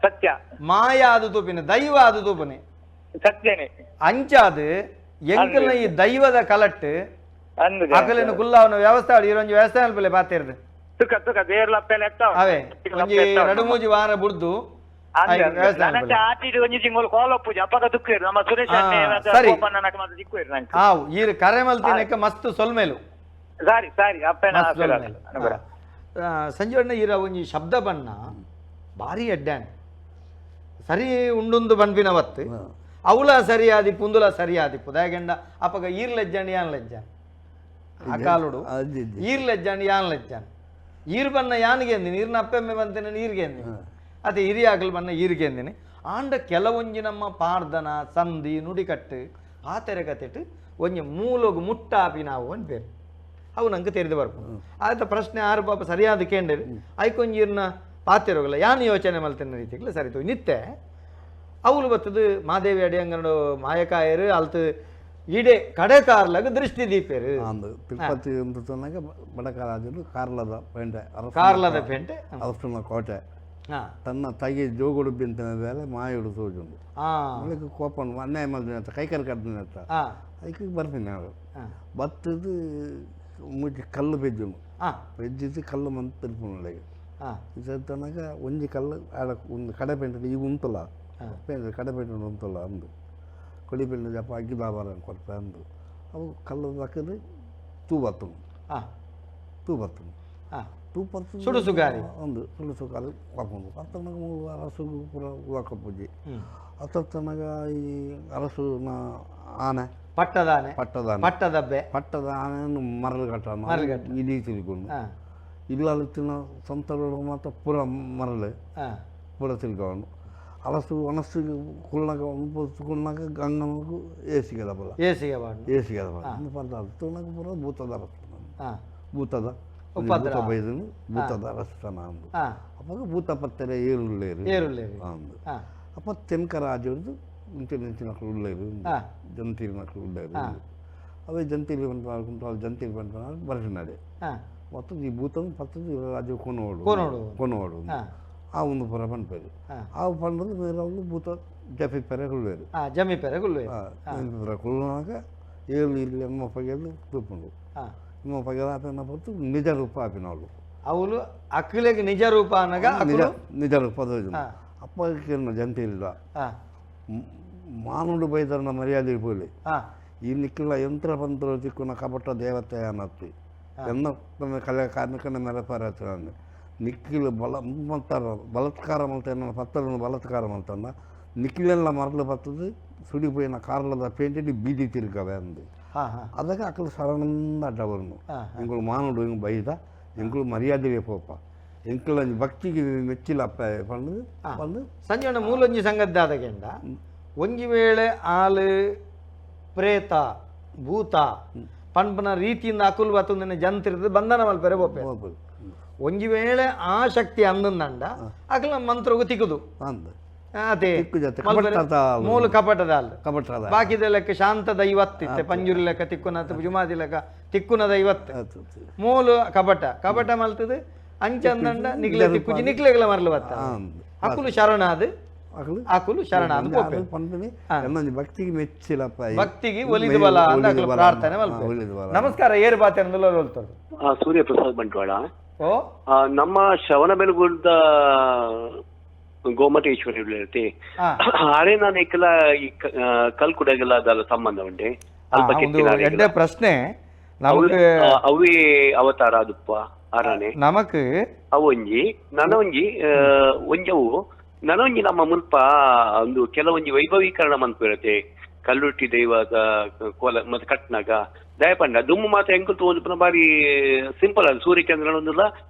ಸತ್ಯ ಮಾಯ ಆದ ತೂಪಿನ ದೈವ ಆದ ತೂಪನೆ ಸತ್ಯನೇ ಅಂಚಾದ ಎಂಕಲ್ನ ಈ ದೈವದ ಕಲಟ್ಟು ಅಕಲಿನ ಕುಲ್ಲಾವನ ವ್ಯವಸ್ಥೆ ಇರೊಂಜಿ ವ್ಯವಸ್ಥೆ ಅಲ್ಪಲೆ ಪಾತಿರ್ದು ತುಕ ತುಕ ದೇರ್ಲಪ್ಪೆಲ್ಲ ಅವೇ ಒಂಜಿ ರಡು ಮೂಜಿ ವಾರ ಬುಡ್ದು ಕರೆ ಮಲ್ತಿನಕ್ಕೆ ಮಸ್ತ್ ಸೊಲ್ಮೇಲು ಸಾರಿ ಸಾರಿ ಸಂಜೀವಣ್ಣ ಈರ ಒಂಜಿ ಶಬ್ದ ಬಣ್ಣ ಭಾರಿ ಎಡ್ಡಾನ್ ಸರಿ ಉಂಡುಂದು ಬನ್ಪಿನ ವತ್ತು ಅವಳ ಸರಿಯಾದಿಪ್ಪು ಉಂದುಲ ಸರಿಯಾದಿಪ್ಪು ದಾಯಗಂಡ ಅಪಗ ಈರ್ ಲಜ್ಜಾಂಡ್ ಯಾನ್ ಲಜ್ಜ ಆ ಕಾಲುಡು ಈರ್ ಲಜ್ಜಾನ್ ಯಾನ್ ಲಜ್ಜಾನ್ ಈರ್ ಬನ್ನ ಯಾನಿಗೆ ಅಂದಿನಿ ಈರ್ನ ಅಪ್ಪೆಮ್ಮೆ ಬಂತೇನೆ ನೀರಿಗೆ ಅಂದಿನಿ ಅದೇ ಹಿರಿಯಾಗಲು ಬನ್ನ ಈರಿಗೆ ಅಂದಿನಿ. ಆಂಡ ಕೆಲವೊಂಜಿ ನಮ್ಮ ಪಾರ್ದನ ಸಂಧಿ ನುಡಿಕಟ್ಟು ಪಾತೆರೆ ಕತೆಟ್ ಒಂಜಿ ಮೂಲೊಗು ಮುಟ್ಟಾಪಿ ನಾವು ಅನ್ಪೇರು ಅವು ನಂಗೆ ತೆರೆದು ಬರ್ಪುಂಡು. ಆತ ಪ್ರಶ್ನೆ ಆರು ಪಾಪ ಸರಿಯಾದ ಕೇಂದ್ರ ಐಕೊಂಜಿ ಇರ್ನ ಪಾತೆರೋಗಲ್ಲ ಯಾನ್ ಯೋಚನೆ ಮಲ್ತಿನ ರೀತಿಗ್ಲ ಸರಿ ತೋ ನಿತ್ತೆ ಅವಳು ಬತ್ತದು ಮಾದೇವಿ ಅಡಿಯಂಗನಡು ಮಾಯಕಾಯರು ಅಲ್ತು ಇಡೆ ಕಡೆ ಕಾರ್ಲಗ ದೃಷ್ಟಿ ದೀಪೇರು. ತಿರುಪತಿ ಅಂತ ಬಡಕರಾಜರು ಕಾರ್ಲದ ಪೇಂಟೆ, ಕಾರ್ಲದ ಪೇಂಟೆ, ಅರಸನ ಕೋಟೆ. ತನ್ನ ತಾಯಿ ಜೋಗುಡು ಬಿಂತನ ಬೇರೆ ಮಾಯುಡು ತೋಜುಂಡು ಅವಳಿಗೆ ಕೋಪ ಅನ್ಯಾಯ ಮಾಡಿದ ಅಂತ ಕೈ ಕರ್ ಕಡ್ದಿನ ಅಂತ ಅದಕ್ಕೆ ಬರ್ತೀನಿ ಅವರು ಬತ್ತದು ಮುಚ್ಚಿ ಕಲ್ಲು ಪೆಜ್ಜುಂಡು ಪೆಜ್ಜಿದ್ದು ಕಲ್ಲು ಮಂತ್ ತಿರುಪುನೊಳಗೆ ತನಕ ಒಂಜಿ ಕಲ್ಲು ಆಡ ಒಂದು ಕಡೆ ಪೇಂಟೆ ಈಗ ಉಂಟಲ್ಲ ಪೇಂಟೆ ಕಡೆ ಪೇಂಟೆ ಉಂಟಲ್ಲ ಅಂದು ಕೊಡಿ ಪೇಂಟೆ ಜಪ ಅಗ್ಗಿ ಬಾಬಾರ ಕೊಡ್ಪ ಅಂದು ಅವು ಕಲ್ಲು ಹಾಕಿದ್ರೆ ತೂ ಬತ್ತುಂಡು ತೂ ಬತ್ತುಂಡು ತೂ ಬತ್ತು ಸುಡು ಸುಗಾರಿ ಒಂದು ಸುಡು ಸುಗಾರಿ ಹಾಕೊಂಡು ಅತ್ತನಗ ಮೂರು ಅರಸು ಪೂರ ಉಳಕ ಪೂಜೆ ಅತ್ತನಗ ಈ ಅರಸುನ ಆನೆ ಪಟ್ಟದಾನೆ ಪಟ್ಟದಾನೆ ಪಟ್ಟದಬ್ಬೆ ಪಟ್ಟದ ಆನೆಯನ್ನು ಮರಳು ಕಟ್ಟ ಇಡೀ ತಿಳ್ಕೊಂಡು ಇಲ್ಲತ್ತಿನ ಸಂತರು ಮಾತ್ರ ಪೂರ ಮರಳು ಪೂರ ತಿಳ್ಕೊಂಡು ಅರಸು ಒಣಸು ಕುಳ್ಳಾಗ ಕುಳ್ಳಾಗ ಗಂಗನಗೂ ಏಸಿಗೆದ ಬಲ ಏಸಿಗೆ ಏಸಿಗೆದ ಬಲ ಪದ ಪೂರ ಭೂತದ ಅರಸು ಭೂತದ ಭೂತ ಬೈದನು ಭೂತದ ಅರಸ್ತನ ಅಂದು ಅಪ್ಪಾಗ ಭೂತ ಪತ್ತೆರೆ ಏರುಳ್ಳೇರು ಏರುಳ್ಳೇರು ಅಂದು ಅಪ್ಪ ತೆನ್ಕರಾಜರದು ಇಂಚಿನ ಮಕ್ಕಳು ಉಳ್ಳೇರು ಜಂತೀರಿ ಮಕ್ಕಳು ಉಳ್ಳೇರು ಅವೇ ಜಂತೀರಿ ಬಂದು ಜಂತೀರಿ ಬಂದು ಬರಸಿನಡೆ ಮತ್ತು ಈ ಭೂತನ ಪತ್ತದ ರಾಜ ಕೊನೋಡು ಕೊನೋಡು ಆ ಒಂದು ಪುರ ಪನ್ಪೇರು ಆ ಪಂಡದು ಬೇರೆ ಒಂದು ಭೂತ ಜಪಿ ಪೆರೆ ಕುಳ್ಳೇರು ಜಮಿ ಪೆರೆ ಕುಳ್ಳೇರು ಜಮಿ ಪೆರೆ ಕುಳ್ಳುವಾಗ ಏಳು ಇಲ್ಲಿ ಎಮ್ಮ ಪಗೆಲು ತೂಪುಂಡು ಎಮ್ಮ ಪಗೆಲು ಆಪಿನ ಪತ್ತು ನಿಜ ರೂಪ ಆಪಿನವಳು ಅವಳು ಅಕ್ಕಿಲೆಗೆ ನಿಜ ರೂಪ ಅನ್ನಗ ನಿಜ ನಿಜ ರೂಪ ಅಪ್ಪ ಜಂತಿ ಇಲ್ಲ ಮಾನುಡು ಬೈದರನ ಮರ್ಯಾದೆ ಪೋಲಿ ಈ ನಿಕ್ಕಿಲ್ಲ ಯಂತ್ರ ಪಂತ್ರ ತಿಕ್ಕುನ ಕಪಟ ದೇವತೆ ಅನ್ನತ್ತಿ ಎನ್ನ ಕಲೆ ಕಾರ್ಮಿಕನ ಮೆರಪಾರ ನಿಕ್ಕಿಲು ಬಲ ಮಂತಾರ ಬಲತ್ಕಾರ ಮಲ್ತಾನ ಪತ್ತರನ್ನು ಬಲತ್ಕಾರ ಮಲ್ತಾನ ನಿಕ್ಕಿಲೆಲ್ಲ ಮರಳು ಬರ್ತದೆ ಸುಡಿಪೋಯಿನ ಕಾರ್ಲದ ಪೇಂಟೆಡ್ ಬೀದಿ ತಿರುಗವೆ ಅಂದು ಅದಕ್ಕೆ ಅಕ್ಕಲು ಸರಣಂದ ಅಡ್ಡ ಬರನು ಎಂಕುಲು ಮಾನುಡು ಹಿಂಗೆ ಬೈದ ಎಂಕುಲು ಮರ್ಯಾದೆ ಪೋಪ ಎಂಕುಲ ಭಕ್ತಿಗೆ ಮೆಚ್ಚಿಲ್ಲ ಅಪ್ಪ ಪಂಡು ಬಂದು ಸಂಜೆ ಮೂಲೊಂಜಿ ಸಂಗದ್ದಾದಗೆಂಡ ಒಂಜಿ ವೇಳೆ ಆಲು ಪ್ರೇತ ಭೂತ ಪನ್ಪನ ರೀತಿಯಿಂದ ಅಕುಲ್ ಬತ್ತೊಂದಿನ ಜಂತಿರ್ತದೆ ಬಂಧನ ಮಲ್ಪೆರೆ ಬೋಪೆ ಒಂಜಿ ವೇಳೆ ಆ ಶಕ್ತಿ ಅಂದಂಡ ಅಕಲ ಮಂತ್ರಗೂ ತಿಕ್ಕುದು ಅದೇ ಮೂಲ ಕಪಟದ ಅಲ್ಲ ಕಪಟದ ಬಾಕಿದ ಲೆಕ್ಕ ಶಾಂತ ದೈವತ್ತಿತ್ತೆ ಪಂಜುರಿ ಲೆಕ್ಕ ತಿಕ್ಕುನ ಜುಮಾದಿ ಲೆಕ್ಕ ತಿಕ್ಕುನ ದೈವತ್ತು ಮೂಲ ಕಪಟ ಕಪಟ ಮಲ್ತದೆ ಅಂಚಂದಂಡ ನಿಗ್ಲೆ ತಿಕ್ಕುಜಿ ನಿಕ್ಲೆಗಳ ಮರಲು ಬತ್ತ ಅಕುಲು ಶರಣಾದ ಅಕುಲು ಶರಣಾದ ಭಕ್ತಿಗೆ ಮೆಚ್ಚಿಲಪ್ಪ ಭಕ್ತಿಗೆ ಒಲಿದು ಬಲ ಅಂತ ಪ್ರಾರ್ಥನೆ ನಮಸ್ಕಾರ ಏರು ಬಾತೆ ಸೂರ್ಯ ಪ್ರಸಾದ್ ಬಂಟ್ವಾಳ. ಓ ನಮ್ಮ ಶ್ರವಣಬೆಳಗೊಳದ ಗೋಮಟೇಶ್ವರಿ ಹೇಳ್ತಿ ಆರೆ ನಾನು ಏಕಲ ಈ ಕಲ್ಕುಡಗೆಲ್ಲ ಅದಲ್ಲ ಸಂಬಂಧ ಉಂಟೆ ಅಲ್ಪ ಎಡ್ಡೆ ಪ್ರಶ್ನೆ ನಮಗೆ ಅವೇ ಅವತಾರ ಅದುಪ್ಪ ಆರಾನೆ ನಮಕ್ ಅವೊಂಜಿ ನನೊಂಜಿ ಒಂಜವು ನನೊಂಜಿ ನಮ್ಮ ಮುಲ್ಪ ಒಂದು ಕೆಲವೊಂಜಿ ವೈಭವೀಕರಣ ಮನ್ಪಿರತ್ತೆ ಕಲ್ಲುಟ್ಟಿ ದೈವದ ಕೋಲ ಮತ್ತೆ ಕಟ್ನಾಗ ದಯಪಂಡ ದುಮ್ಮು ಮಾತ್ರ ಎಂಕುಲ್ ತೋಂದು ಬಾರಿ ಸಿಂಪಲ್ ಅದು ಸೂರ್ಯಚಂದ್ರನ ಒಂದುಲ್ಲ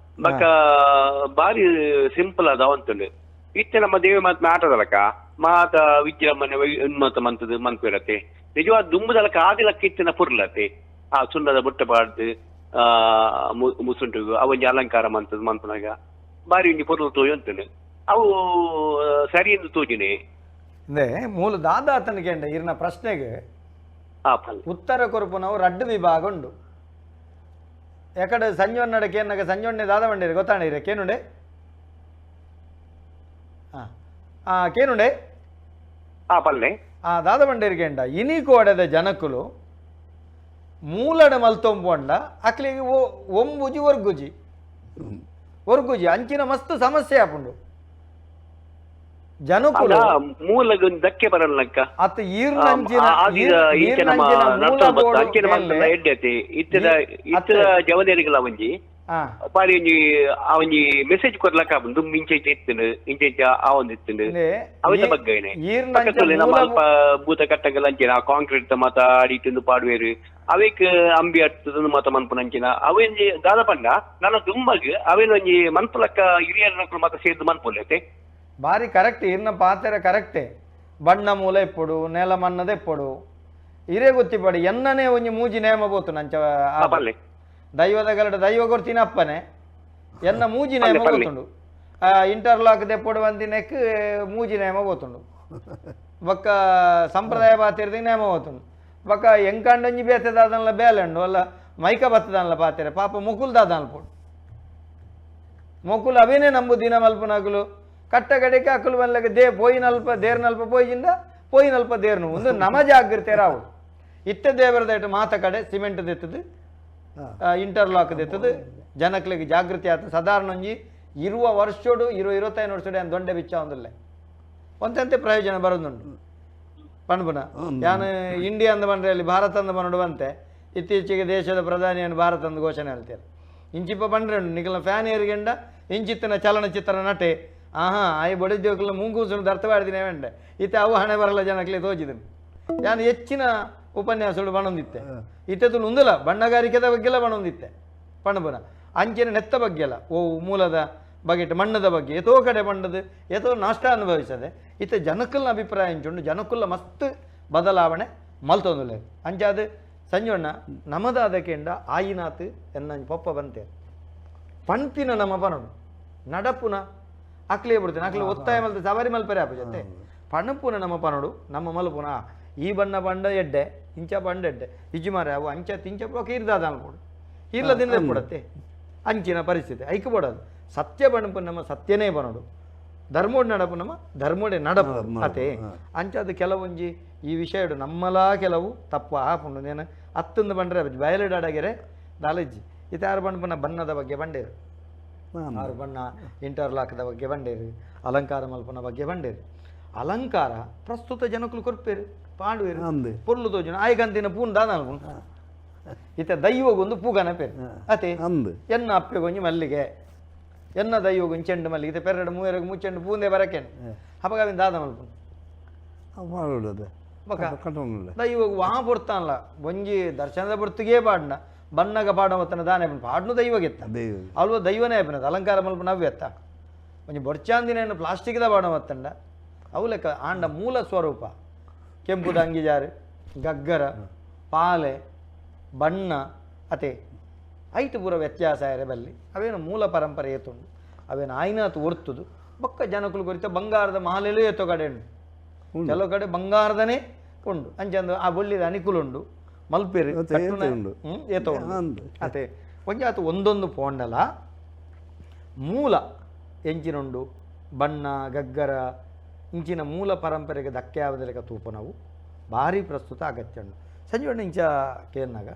ಬಕ ಬಾರಿ ಸಿಂಪಲ್ ಅದ ಅವಂತುಂಡು ಇತ್ತೆ ನಮ್ಮ ದೇವಿ ಮಾತ್ ಆಟದಲಕ ಮಾತ ವಿಜೃಂಭಣೆ ಉನ್ಮತ ಮಂತದ ಮನ್ಪಿರತ್ತೆ ನಿಜವಾದ ದುಂಬುದಲಕ ಆದಿಲಕ್ಕ ಇತ್ತಿನ ಪುರ್ಲತೆ ಆ ಸುಣ್ಣದ ಬುಟ್ಟ ಬಾಡ್ದು ಆ ಮುಸುಂಟು ಅವೊಂಜಿ ಅಲಂಕಾರ ಮಂತದ ಮನ್ಪನಾಗ ಬಾರಿ ಒಂಜಿ ಪೊರ್ಲು ತೋಯ್ ಅಂತುಂಡು ಅವು ಸರಿ ಎಂದು ತೋಜಿನಿ. ಮೂಲ ದಾದಾತನಿಗೆ ಇರ್ನ ಪ್ರಶ್ನೆಗೆ ಉತ್ತರ ಕೊರಪುನವು ರಡ್ಡು ವಿಭಾಗ ಉಂಡು. ಯಾಕಡೆ ಸಂಜೊನ್ನಡ ಕೇನಾಗ ಸಂಜೊಣ್ಣೆ ದಾದ ಬಂಡಿರಿ ಗೊತ್ತಾಂಡಿರ ಕೇನುಂಡೆ ಹಾಂ ಕೇನುಂಡೆ ಪಲ್ಲೆ ಆ ದಾದ ಬಂಡೇರಿಗೆಂಡ ಇನಿ ಕೋಡೆದ ಜನಕುಲು ಮೂಲಡ ಮಲ್ತೊಂಬೊಂಡ ಅಕ್ಲಿಗೆ ಒಂಬುಜಿ ಒರ್ಗುಜಿ ಒರ್ಗುಜಿ ಅಂಚಿನ ಮಸ್ತ್ ಸಮಸ್ಯೆ ಆಪುಂಡು ಜನಕುಲು ಮೂಲ ಧಕ್ಕೆ ಬರಲ್ಲಕ್ಕ ಅತ್ತ ಈರ್ನಂಚಿನ ಇತ್ತದ ಜವನೇರಿಗಳ ಒಂಜಿ ಬಾರಿ ಒಂಜಿ ಆ ಒಂಜಿ ಮೆಸೇಜ್ ಕೊರ್ಲಕ್ಕ ದುಂಬು ಇಂಚ ಇಂಚ ಇತ್ತುಂಡು ಇಂಚ ಇಂಚ ಆವೊಂದಿತ್ತುಂಡು ಅವೆತ ಬಗ್ಗೆ ಪಕ್ಕದಲ್ಲಿ ನಮ್ಮ ಅಲ್ಪ ಭೂತ ಕಟ್ಟಂಗಲ ಅಂಚಿನ ಆ ಕಾಂಕ್ರೀಟ್ ಮಾತ ಅಡಿಟ್ಟು ಪಾಡುವೇರು ಅವೇಕ್ ಅಂಬಿ ಅಟ್ಟದ ಮಾತ ಮನ್ಪುನ ಅಂಚಿನ ಅವೆಂಜಿ ದಾದ ಪಂಡ ನನ್ನ ದುಂಬಗ್ ಅವೇನು ಒಂಜಿ ಮನ್ಪುಲಕ್ಕ ಹಿರಿಯರನಕುಲು ಮಾತ ಸೇರ್ದು ಮನ್ಪುಲೈತೆ. ಬಾರಿ ಕರೆಕ್ಟ್ ಇರ್ನ ಪಾತೆರ ಕರೆಕ್ಟೇ. ಬಣ್ಣ ಮೂಲ ಇಪ್ಪೊಡು ನೆಲ ಮಣ್ಣದ ಇಪ್ಪೊಡು ಇರೇ ಗೊತ್ತಿಪ್ಪಡು ಎನ್ನನೇ ಒಂಜಿ ಮೂಜಿ ನೇಮ ಬೋತು ನಂಚ ದೈವದ ಗಲಡ ದೈವ ಕೊರ್ತಿನ ಅಪ್ಪನೆ ಎನ್ನ ಮೂಜಿ ನೇಮ ಬೋತುಂಡು ಇಂಟರ್ಲಾಕ್ ದೆಪ್ಪೊಡು ಬಂದಿನೆಕ್ ಮೂಜಿ ನೇಮ ಬೋತುಂಡು ಬೊಕ್ಕ ಸಂಪ್ರದಾಯ ಪಾತಿರ್ದಿ ನೇಮ ಬೋತುಂಡು ಬೊಕ್ಕ ಎಂಕಂಡೊಂಜಿ ಬೇತೆ ದಾದನ್ಲ ಬೇಲೆ ಉಂಡು ಅಲ್ಲ ಮೈಕ ಬತ್ತದಾನ್ಲ ಪಾತೆರೆ ಪಾಪ ಮುಕುಲ್ ದಾದನ್ಲ ಪೋಡು ಮೊಕುಲು ಅವೇನೇ ನಂಬು ದಿನ ಮಲ್ಪನಗುಲು ಕಟ್ಟ ಕಡೆಗೆ ಅಕುಲು ಬಲ್ಲಗ they ಪೋಯಿನಲ್ಪ ದೇರ್ನಲ್ಪ ಪೋಯಿಜಿಂದ ಪೋಯಿನಲ್ಪ ದೇರ್ನು ಒಂದು ನಮ ಜಾಗೃತೆ ರಾವು ಇತ್ತ ದೇವರದೈಟ್ ಮಾತ ಕಡೆ ಸಿಮೆಂಟ್ ದೆತ್ತದು ಇಂಟರ್ಲಾಕ್ ದೆತ್ತದು ಜನಕ್ಲಿಗೆ ಜಾಗೃತಿ ಆತ ಸಾಧಾರಣ ಒಂಜಿ ಇರುವ ವರ್ಷೋಡು 20-25 ವರ್ಷೋಡು ಏನು ದೊಂಡೆ ಬಿಚ್ಚ ಒಂದಿಲ್ಲ ಒಂದಂತೆ ಪ್ರಯೋಜನ ಬರೋದುಂಟು ಪಣ್ಪುನ ಯಾನು ಇಂಡಿಯಾ ಅಂದ ಬಂದ್ರೆ ಅಲ್ಲಿ ಭಾರತ ಅಂದ ಬಂದು ಬಂತೆ ಇತ್ತೀಚೆಗೆ ದೇಶದ ಪ್ರಧಾನಿಯನ್ನು ಭಾರತ ಅಂದ ಘೋಷಣೆ ಹೇಳ್ತಾರೆ ಇಂಚಿಪ್ಪ ಬಂದ್ರೆ ನಿಖಲ ಫ್ಯಾನ್ ಏರಿಗೆಂಡ ಇಂಚಿತ್ತಿನ ಚಲನಚಿತ್ರ ನಟೆ ಆಹಾ ಆಯ್ ಬಡಿದ್ಯೋಕ್ಲ ಮುಂಗೂಸು ದರ್ಥವಾಡಿದಿನೇ ವೆಂಡೆ ಇತ್ತೆ ಅವು ಹಣೆ ಬರಲ್ಲ ಜನಕ್ಲೆ ತೋಜಿದನು ಯಾನು ಹೆಚ್ಚಿನ ಉಪನ್ಯಾಸಗಳು ಬಣ್ಣೊಂದಿತ್ತೆ ಇತ್ತೆದು ಉಂದಲ ಬಣ್ಣಗಾರಿಕೆದ ಬಗ್ಗೆಲ್ಲ ಬಣ್ಣೊಂದಿತ್ತೆ ಪಣಬುನ ಅಂಚಿನ ನೆತ್ತ ಬಗ್ಗೆಲ್ಲ ಓ ಮೂಲದ ಬಗೆಟ್ ಮಣ್ಣದ ಬಗ್ಗೆ ಏತೋ ಕಡೆ ಬಣ್ಣದ ಏತೋ ನಷ್ಟ ಅನುಭವಿಸದೆ ಇತ್ತೆ ಜನಕ್ಕಲ್ನ ಅಭಿಪ್ರಾಯ ಅಂಚುಂಡು ಜನಕ್ಕಲ್ಲ ಮಸ್ತ್ ಬದಲಾವಣೆ ಮಲ್ತೊಂದುಲೆ ಅಂಚಾದ ಸಂಜೋಣ್ಣ ನಮದಾದಕ್ಕೆಂಡ ಆಯಿನಾತ್ ಎನ್ನ ಪೊಪ್ಪ ಬಂತೆ ಪಣ್ಪಿನ ನಮ್ಮ ಪನಡು ನಡಪುನ ಅಕ್ಲೇ ಬಿಡ್ತೇನೆ ಅಕ್ಲೆ ಒತ್ತಾಯ ಮಲ್ತ ಸವಾರಿ ಮಲ್ಪರೆ ಆಪ ಜೊತೆ ಪಣಪುನ ನಮ್ಮ ಪನಡು ನಮ್ಮ ಮಲ್ಪುನ ಈ ಬಣ್ಣ ಬಂಡ ಎಡ್ಡೆ ಇಂಚ ಬಂಡ ಎಡ್ಡೆ ಇಜ್ಜು ಮಾರೆ ಅವು ಅಂಚ ತಿಂಚ ಪೋಕ ಇರ್ದಾದ ಅನ್ಕೊಡು ಇರ್ಲದಿಂದ ಕೊಡತ್ತೆ ಅಂಚಿನ ಪರಿಸ್ಥಿತಿ ಐಕ್ ಬೋಡದು ಸತ್ಯ ಬಣಪು ನಮ್ಮ ಸತ್ಯನೇ ಬನೋಡು ಧರ್ಮೋಡ್ ನಡಪು ನಮ್ಮ ಧರ್ಮೋಡೆ ನಡಪು ಅತೆ ಅಂಚಾದ ಕೆಲವೊಂಜಿ ಈ ವಿಷಯಡು ನಮ್ಮಲಾ ಕೆಲವು ತಪ್ಪು ಆಪುಂಡು ನೇನು ಅತ್ತಂದು ಬಂಡ್ರೆ ಬಯಲುಡಾಡಗೆರೆ ದಾಲಜ್ಜಿ ಇತಾರು ಬಣ್ಪುನ ಬಣ್ಣದ ಬಗ್ಗೆ ಬಂಡೇರು ಆರು ಬಣ್ಣ ಇಂಟರ್ಲಾಕ್ದ ಬಗ್ಗೆ ಬಂಡೇರು ಅಲಂಕಾರ ಮಲ್ಪನ ಬಗ್ಗೆ ಬಂಡೇರು ಅಲಂಕಾರ ಪ್ರಸ್ತುತ ಜನಕ್ಕಲು ಕೊರ್ಪೇರು ಪಾಂಡುವೇರು ಪೊರ್ಲು ತೋಜುನ ಆಯ್ಕಂತಿನ ಪೂನ್ ದಾದ ಇತ್ತ ದೈವಗೊಂದು ಪೂಗನ ಪೇರು ಅತೆ ಎನ್ನ ಅಪ್ಪೆಗೊಂಜಿ ಮಲ್ಲಿಗೆ ಎನ್ನ ದೈವಗೊಂಜಿ ಚೆಂಡು ಮಲ್ಲಿಗೆ ಇತ್ತೆ ಪೆರಡು ಮೂವೆರಗು ಮುಚ್ಚೆಂಡು ಪೂಂದೆ ಬರಕೇನು ಅಪಗಾವಿನ ದಾದ ಮಲ್ಪುನು ಬೊಕ ದೈವಗ್ ವಾ ಪೊರ್ತಾನ್ಲ ಒಂಜಿ ದರ್ಶನದ ಪೊರ್ತುಗೇ ಪಾಡ್ನ ಬಣ್ಣಗ ಪಾಡ ಮತ್ತನ ದಾನೆ ಪಾಡ್ನು ದೈವಗೆತ್ತ ಅಲ್ವ ದೈವನೇ ಆಯ್ಪನದು ಅಲಂಕಾರ ಮಲ್ಪನ ಅವ್ಯತ್ತ ಒಂಜಿ ಬೊರ್ಚಾಂದಿನ ಪ್ಲಾಸ್ಟಿಕ್ದ ಪಾಡ ಮತ್ತಂಡ ಅವು ಲೆಕ್ಕ ಆಂಡ ಮೂಲ ಸ್ವರೂಪ ಕೆಂಪುದ ಅಂಗಿಜಾರು ಗಗ್ಗರ ಪಾಲೆ ಬಣ್ಣ ಅತೆ ಐಟು ಪೂರ ವ್ಯತ್ಯಾಸ ಆಯರೆ ಬಲ್ಲಿ ಅವೇನು ಮೂಲ ಪರಂಪರೆ ಏತುಂಡು ಅವೇನು ಆಯ್ನಾತು ಒರ್ತುದು ಬೊಕ್ಕ ಜನಕುಲು ಕೊರಿತ ಬಂಗಾರದ ಮಾಲೆಲೂ ಏತೋ ಕಡೆ ಉಂಡು ಕೆಲವು ಕಡೆ ಬಂಗಾರದನೇ ಉಂಡು ಅಂಚಂದು ಆ ಬೊಳ್ಳಿದ ಅನಿಕುಲುಂಡು ಮಲ್ಪೇರು ಏತೋ ಉಂಡು ಅತೆ ಒಂಜಿ ಆತು ಒಂದೊಂದು ಪೋಂಡಲ ಮೂಲ ಎಂಚಿನುಂಡು ಬಣ್ಣ ಗಗ್ಗರ ಇಂಚಿನ ಮೂಲ ಪರಂಪರೆಗೆ ಧಕ್ಕೆ ಆವದಲೆಕ ತೂಪ ನಾವು ಭಾರಿ ಪ್ರಸ್ತುತ ಅಗತ್ಯ ಉಂಡು ಸಂಜೀವಣ್ಣ ಇಂಚ ಕೇರ್ನಾಗ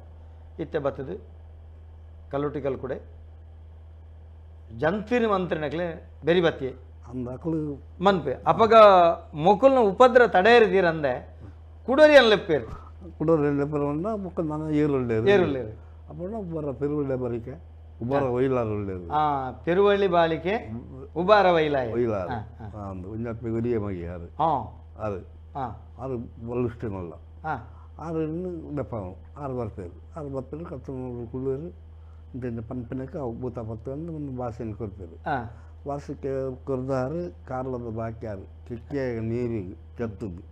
ಇತ್ತೆ ಬತ್ತದು ಕಲ್ಲುಟಿ ಕಲ್ಕುಡೆ ಜಂತಿನ ಮಂತ್ರಿನಕ್ಲೆ ಬೆರಿ ಬತ್ತಿ ಮನ್ಪೆ ಅಪಗ ಮೊಕುಲ್ನ ಉಪದ್ರ ತಡೆಯರಿದ್ದೀರಂದೆ ಕುಡೋರಿ ಅನ್ಲೆಪ್ಪೇರು ಕುಡೋರಿ ಅನ್ಲೆಪ್ಪೇರು ಮೊಕ್ಕಲ್ ನಾನು ಏರುಳ್ಳೇರು ಏರುಳ್ಳೇರು ಅಪ್ಪಣ್ಣ ಉಬ್ಬರ ಪೆರುವಳ್ಳಿ ಬರಿಕೆ ಉಬಾರ ಒಯ್ಲಾರು ಉಳ್ಳೇರು ಪೆರುವಳ್ಳಿ ಬಾಲಿಕೆ ಉಬಾರ ವೈಲಾಯ ಒಯ್ಲಾರು ಅಂದು ಒಂಜಪ್ಪೆ ಒರಿಯ ಮಗಿ ಯಾರು ಆರು ಆರು ಬಲುಷ್ಟೇನಲ್ಲ ಆರು ದಪ್ಪ ಆರು ಬರ್ಪೇರು ಆರು ಬರ್ಪೇರು ಕತ್ತು ಕುಳ್ಳೇರು ಇಂತ ಪನ್ಪಿನಕ್ಕೆ ಅವು ಭೂತ ಪತ್ತು ಅಂದ್ರೆ ಒಂದು ಭಾಷೆಯನ್ನು ಕೊರ್ಪೇರು ಭಾಷೆಗೆ ಕೊರ್ದಾರು ಕಾರ್ಲದ ಬಾಕ್ಯಾರು ಕಿಕ್ಕೆ ನೀರಿಗೆ ಕೆತ್ತದ್ದು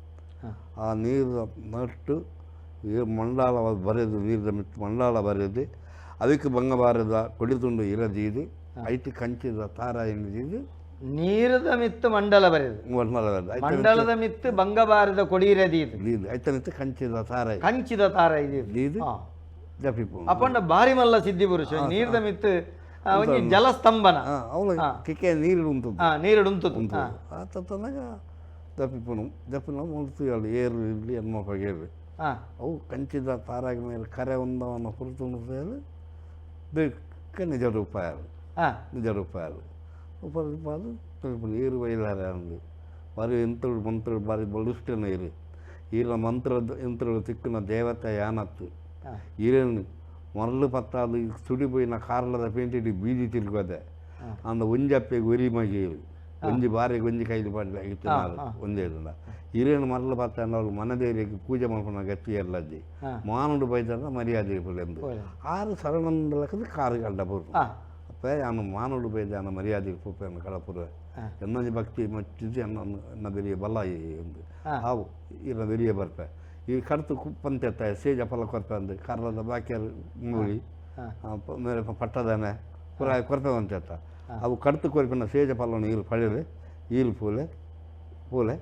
ಆ ನೀರು ನಟ್ಟು ಮಂಡಾಳ ಬರೆದು ನೀರಿನ ಮಿತ್ತು ಮಂಡಾಳ ಬರೆದು ಅದಕ್ಕೆ ಬಂಗಬಾರದ ಕೊಡಿ ತುಂಡು ಇರದೀದು ಐತಿ ಕಂಚಿದ ತಾರ ಎನ್ನಿದೀದು ನೀರದ ಮಿತ್ತು ಮಂಡಲ ಬರೆದು ಮಂಡಲ ಬರೆದು ಮಂಡಲದ ಮಿತ್ತು ಬಂಗಬಾರದ ಕೊಡಿ ಇರದೀದು ಐತನಿತ್ತು ಕಂಚಿದ ತಾರ ಕಂಚಿದ ತಾರ ಇದು ಜಪಿಪು ಅಪ್ಪಂಡ ಬಾರಿ ಮಲ್ಲ ಸಿದ್ಧಿ ಪುರುಷ ನೀರ್ದ ಮಿತ್ತು ಒಂಜಿ ಜಲಸ್ತಂಭನ ಅವಳ ಕಿಕ್ಕೆ ನೀರು ಉಂಟು ನೀರು ಉಂಟು ಆತನಾಗ ಜಪಿಪುನು ಜಪಿನ ಮುಳ್ತು ಏರು ಇರಲಿ ಎನ್ಮಪ್ಪ ಏರು ಅವು ಕಂಚಿದ ತಾರಾಗ ಮೇಲೆ ಕರೆ ಒಂದವನ್ನ ಹೊರತು ಬೇಕ ನಿಜ ರೂಪಾಯಿ ನಿಜ ರೂಪಾಯಿ ಉಪ ಏರು ಬೈಲಾರ ಅಂದು ಬಾರಿ ಎಂತಳು ಮಂತ್ರಳು ಬಾರಿ ಬಲುಷ್ಟನ ಇರು ಈರ ಮಂತ್ರದ ಎಂತಳು ತಿಕ್ಕನ ದೇವತೆ ಯಾನತ್ತು ಈರೇನು ಮರಳು ಪತ್ತಾದು ಸುಡಿ ಪೋಯಿನ ಕಾರ್ಲದ ಪೇಂಟಿಡ್ ಬೀದಿ ತಿರುಗದೆ ಅಂದ ಒಂಜಪ್ಪೆಗೆ ಒರಿ ಮಗೇರು ಒಂಜಿ ಬಾರಿಗೆ ಒಂಜಿ ಕೈಲಿ ಪಾಡ್ಲೆ ಇತ್ತಿನಾರು ಒಂದೇ ಇರೇನು ಮರಳು ಪತ್ತಾಂಡ ಅವ್ರು ಮನದೇರಿಗೆ ಪೂಜೆ ಮಲ್ಪುನ ಗತಿ ಎಲ್ಲಜ್ಜಿ ಮಾನುಡು ಬೈದಾರ ಮರ್ಯಾದೆ ಪುಲೆಂದು ಆರು ಸರಣಂದಲಕದ ಕಾರು ಕಂಡ ಪೂರ್ಣ ಅಪ್ಪ ಯಾನು ಮಾನುಡು ಬೈದ ಯಾನ ಮರ್ಯಾದೆ ಪೂಪೆಯನ್ನು ಕಳಪುರ ಎನ್ನೊಂಜಿ ಭಕ್ತಿ ಮಚ್ಚಿದ್ದು ಎನ್ನ ಬೆರಿಯ ಬಲ್ಲ ಎಂದು ಆವು ಇರ ಬೆರಿಯ ಬರ್ಪೆ ಈ ಕಡ್ತು ಕುಪ್ಪಂತೆತ್ತ ಸೇಜ ಫಲ ಕೊರ್ಪೆ ಅಂದು ಕಾರ್ಲದ ಬಾಕಿಯರು ಮೂಳಿ ಮೇರೆ ಪಟ್ಟದನೆ ಪುರ ಕೊರ್ಪೆ ಅಂತೆತ್ತ ಅವು ಕಡ್ತು ಕೊರ್ಪಿನ ಸೇಜ ಫಲವನ್ನು ಈರು ಪಡೆದು ಈರು ಪೂಲೆ ಪೂಲೆ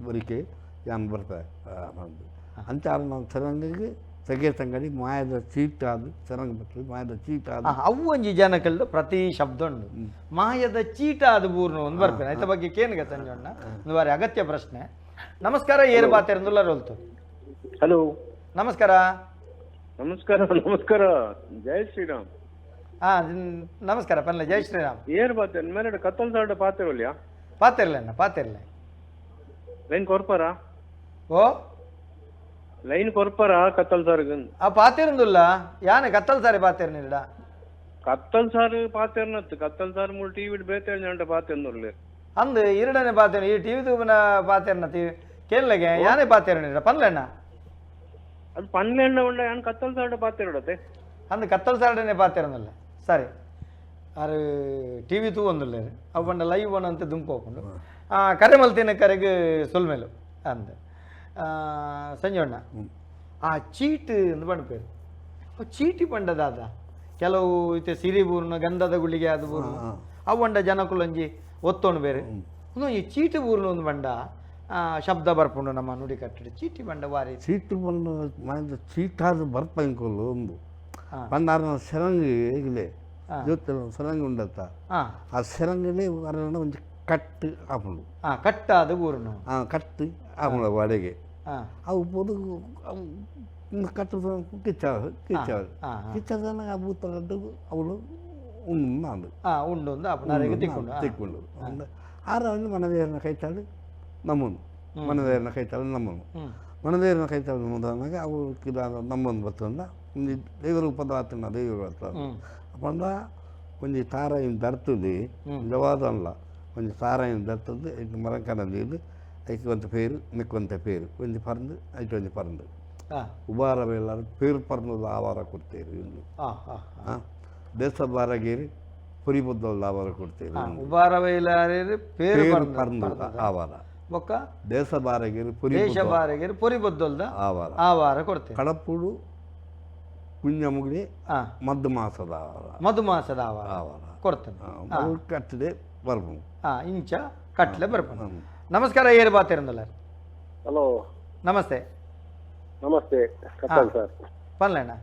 ಬರಿಕೆ ಯಾನ್ ಬರ್ಪೆ ಬಂದು ಅಂಚ ನಾವು ಸರಂಗಿಗೆ ತೆಗೆ ತಂಗಡಿ ಮಾಯದ ಚೀಟಾದು ಸರಂಗ ಬರ್ತದೆ ಮಾಯದ ಚೀಟಾದು ಅವು ಒಂಜಿ ಜನಕಲ್ದು ಪ್ರತಿ ಶಬ್ದ ಉಂಡು ಮಾಯದ ಚೀಟ ಅದು ಬೂರ್ನು ಒಂದು ಬರ್ಪೇನೆ ಐತ ಬಗ್ಗೆ ಕೇನ್ಗೆ ಸಂಜೋಣ್ಣ ಒಂದು ಬಾರಿ ಅಗತ್ಯ ಪ್ರಶ್ನೆ. ನಮಸ್ಕಾರ, ಏರು ಬಾತೆರಂದುಲ್ಲ ರೋಲ್ತು. ಹಲೋ, ನಮಸ್ಕಾರ. ನಮಸ್ಕಾರ ನಮಸ್ಕಾರ, ಜೈ ಶ್ರೀರಾಮ್. ಹಾ ನಮಸ್ಕಾರ ಪನ್ಲೆ, ಜೈ ಶ್ರೀರಾಮ್. ಏರ್ ಬಾತೆ ಮೇರೆ ಕತ್ತಲ್ ಸಾರ್ಡ ಪಾತಿರೋಲಿಯಾ? ಪಾತಿರ್ಲೆಣ್ಣ ಪಾತಿರ್ಲೆ. ಲೈನ್ ಕೊರ್ಪರ? ಓ ಲೈನ್ ಕೊರ್ಪರ ಕತ್ತಲ್ ಸಾರ್ಗ್? ಆ ಪಾತಿರಂದುಲ್ಲ ಯಾನೆ ಕತ್ತಲ್ ಸಾರಿ ಪಾತಿರ್ನಿಡ? ಕತ್ತಲ್ ಸಾರು ಪಾತಿರ್ನತ್ತು ಕತ್ತಲ್ ಸಾರು ಮೂರು ಟಿವಿ ಬೇತೆ ಜಂಟ ಪಾತಿರ್ನುರ್ಲೆ ಅಂದು ಎರಡನೇ ಪಾತಿರ್ ಈ ಟಿವಿ ತೂಪಿನ ಪಾತಿರ್ನತಿ ಕೇಳಲೆಗೆ ಯಾನೆ ಪಾತಿರ್ನಿಡ ಪನ್ಲೆಣ್ಣ? ಅದು ಪನ್ಲೆಣ್ಣ ಉಂಡ ಯಾನ್ ಕತ್ತಲ್ ಸಾರ್ಡ ಪಾತಿರೋಡತೆ. ಅಂದು ಕತ್ತಲ್ ಸಾರ್ಡನೆ ಪಾತಿರನಲ್ಲ ಸರಿ ಆರು ಟಿವಿ ತೂ ಒಂದುಲ್ಲೇರು ಅವು ಪಂಡ ಲೈವ್ ಒನ್ ಅಂತ ದುಂಪು ಹೋಗ್ಕೊಂಡು ಕರೆ ಮಲ್ತಿನ ಕರೆಗೆ ಸೊಲ್ಮೇಲು ಅಂದ ಸಂಜೋಣ್ಣ. ಆ ಚೀಟ್ ಅಂದ್ ಪಂಡ ಅವು ಚೀಟಿ ಪಂಡದಾದ ಕೆಲವು ಇತ್ತೆ ಸಿರಿ ಬೂರ್ನ ಗಂಧದ ಗುಳಿಗೆ ಅದು ಬೂರ್ನು ಅವು ಪಂಡ ಜನಕುಲೊಂಜಿ ಒತ್ತೋಣು ಬೇರೆ ಒಂದು ಈ ಚೀಟಿ ಬೂರ್ನು ಒಂದು ಬಂಡ ಶಬ್ದ ಬರ್ಪುಂಡು ನಮ್ಮ ನುಡಿ ಕಟ್ಟಡಿ ಚೀಟಿ ಬಂಡ ವಾರಿ ಚೀಟಿ ಬಂಡ ಮಾಯದ ಚೀಟಾದ ಬರ್ಪ ಇಂಕೊಲ್ಲು ಒಂದು ಪಂಡ ಸೆರಂಗ್ ಈಗಲೇ ಜೊತೆ ಸೆರಂಗ್ ಉಂಡತ್ತ ಆ ಸೆರಂಗಲೇ ಅರಣ ಒಂಜಿ ಕಟ್ಟು ಆಪುಂಡು. ಕಟ್ಟಾದ ಬೂರ್ನು ಕಟ್ಟು ಆಪುಂಡು ಬಾಡಿಗೆ ಅವು ಪೋದು ಕಟ್ಟು ಕಿಚ್ಚ ಕಿಚ್ಚ ಕಿಚ್ಚದನ್ನ ಆ ಬೂತ ಅವಳು ಉಂಡು ಉಂಡು ಒಂದು ತಿಕ್ಕೊಂಡು ತಿಕ್ಕೊಂಡು ಆರ ಮನದೇರನ ಕೈತಾಳು ನಮ್ಮನು ಮನದೇರನ ಕೈತಾಳು ನಮ್ಮನು ಮನದೇರನ ಕೈತಾಳು ನಮ್ಮದಾನಾಗ ಅವು ನಮ್ಮೊಂದು ಬರ್ತಂದ ಒಂಜಿ ದೇವರ ಉಪದಾತನ ದೇವರು ಬರ್ತದೆ ಪಂಡ ಒಂಜಿ ತಾರಾಯಿನ ದರ್ತದೆ ಜವಾದಲ್ಲ ಒಂಜಿ ತಾರಾಯಿನ ದರ್ತದೆ ಐಟ್ ಮರಂಕನ ದೀದು ಐಕ್ ಒಂತ ಪೇರು ನಿಕ್ಕೊಂತ ಪೇರು ಒಂಜಿ ಪರಂದು ಐಟ್ ಒಂಜಿ ಪರಂದು ಉಬಾರ ಬೇಲಾರ ಪೇರು ಪರಂದು ಆವಾರ ಕೊಡ್ತೇರು ಇಲ್ಲಿ ದೇಶ ಬಾರಗೇರಿ ಪುರಿ ಬುದ್ಧಲ್ ಆವಾರ ಕೊಡ್ತೇರು ಉಬಾರ ಬೇಲಾರೇರು ಪೇರು ಪರಂದು ಆವಾರ ಬೊಕ್ಕ ದೇಶ ಬಾರಗೇರಿ ಪುರಿ ದೇಶ ಬಾರಗೇರಿ ಪುರಿ ಬುದ್ಧಲ್ದ ಆವಾರ ಆವಾರ ಕೊಡ್ತೇವೆ. ಕಡಪುಡು ಕುಂಜಮುಗಡಿ ಮದ್ದು ಮಾಸದ ಆವಾರ ಮಧು ಮಾಸದ ಆವಾರ ಆವಾರ ಕೊಡ್ತೇನೆ ಕಟ್ಟದೆ ಬರ್ಪು ಇಂಚ ಕಟ್ಲೆ ಬರ್ಪು. ನಮಸ್ಕಾರ, ಏರು ಬಾತಿರಂದಲ್ಲ. ಹಲೋ ನಮಸ್ತೆ. ನಮಸ್ತೆ ಕತ್ತಲ್ ಸರ್. ಪನ್ಲೆಣ್ಣ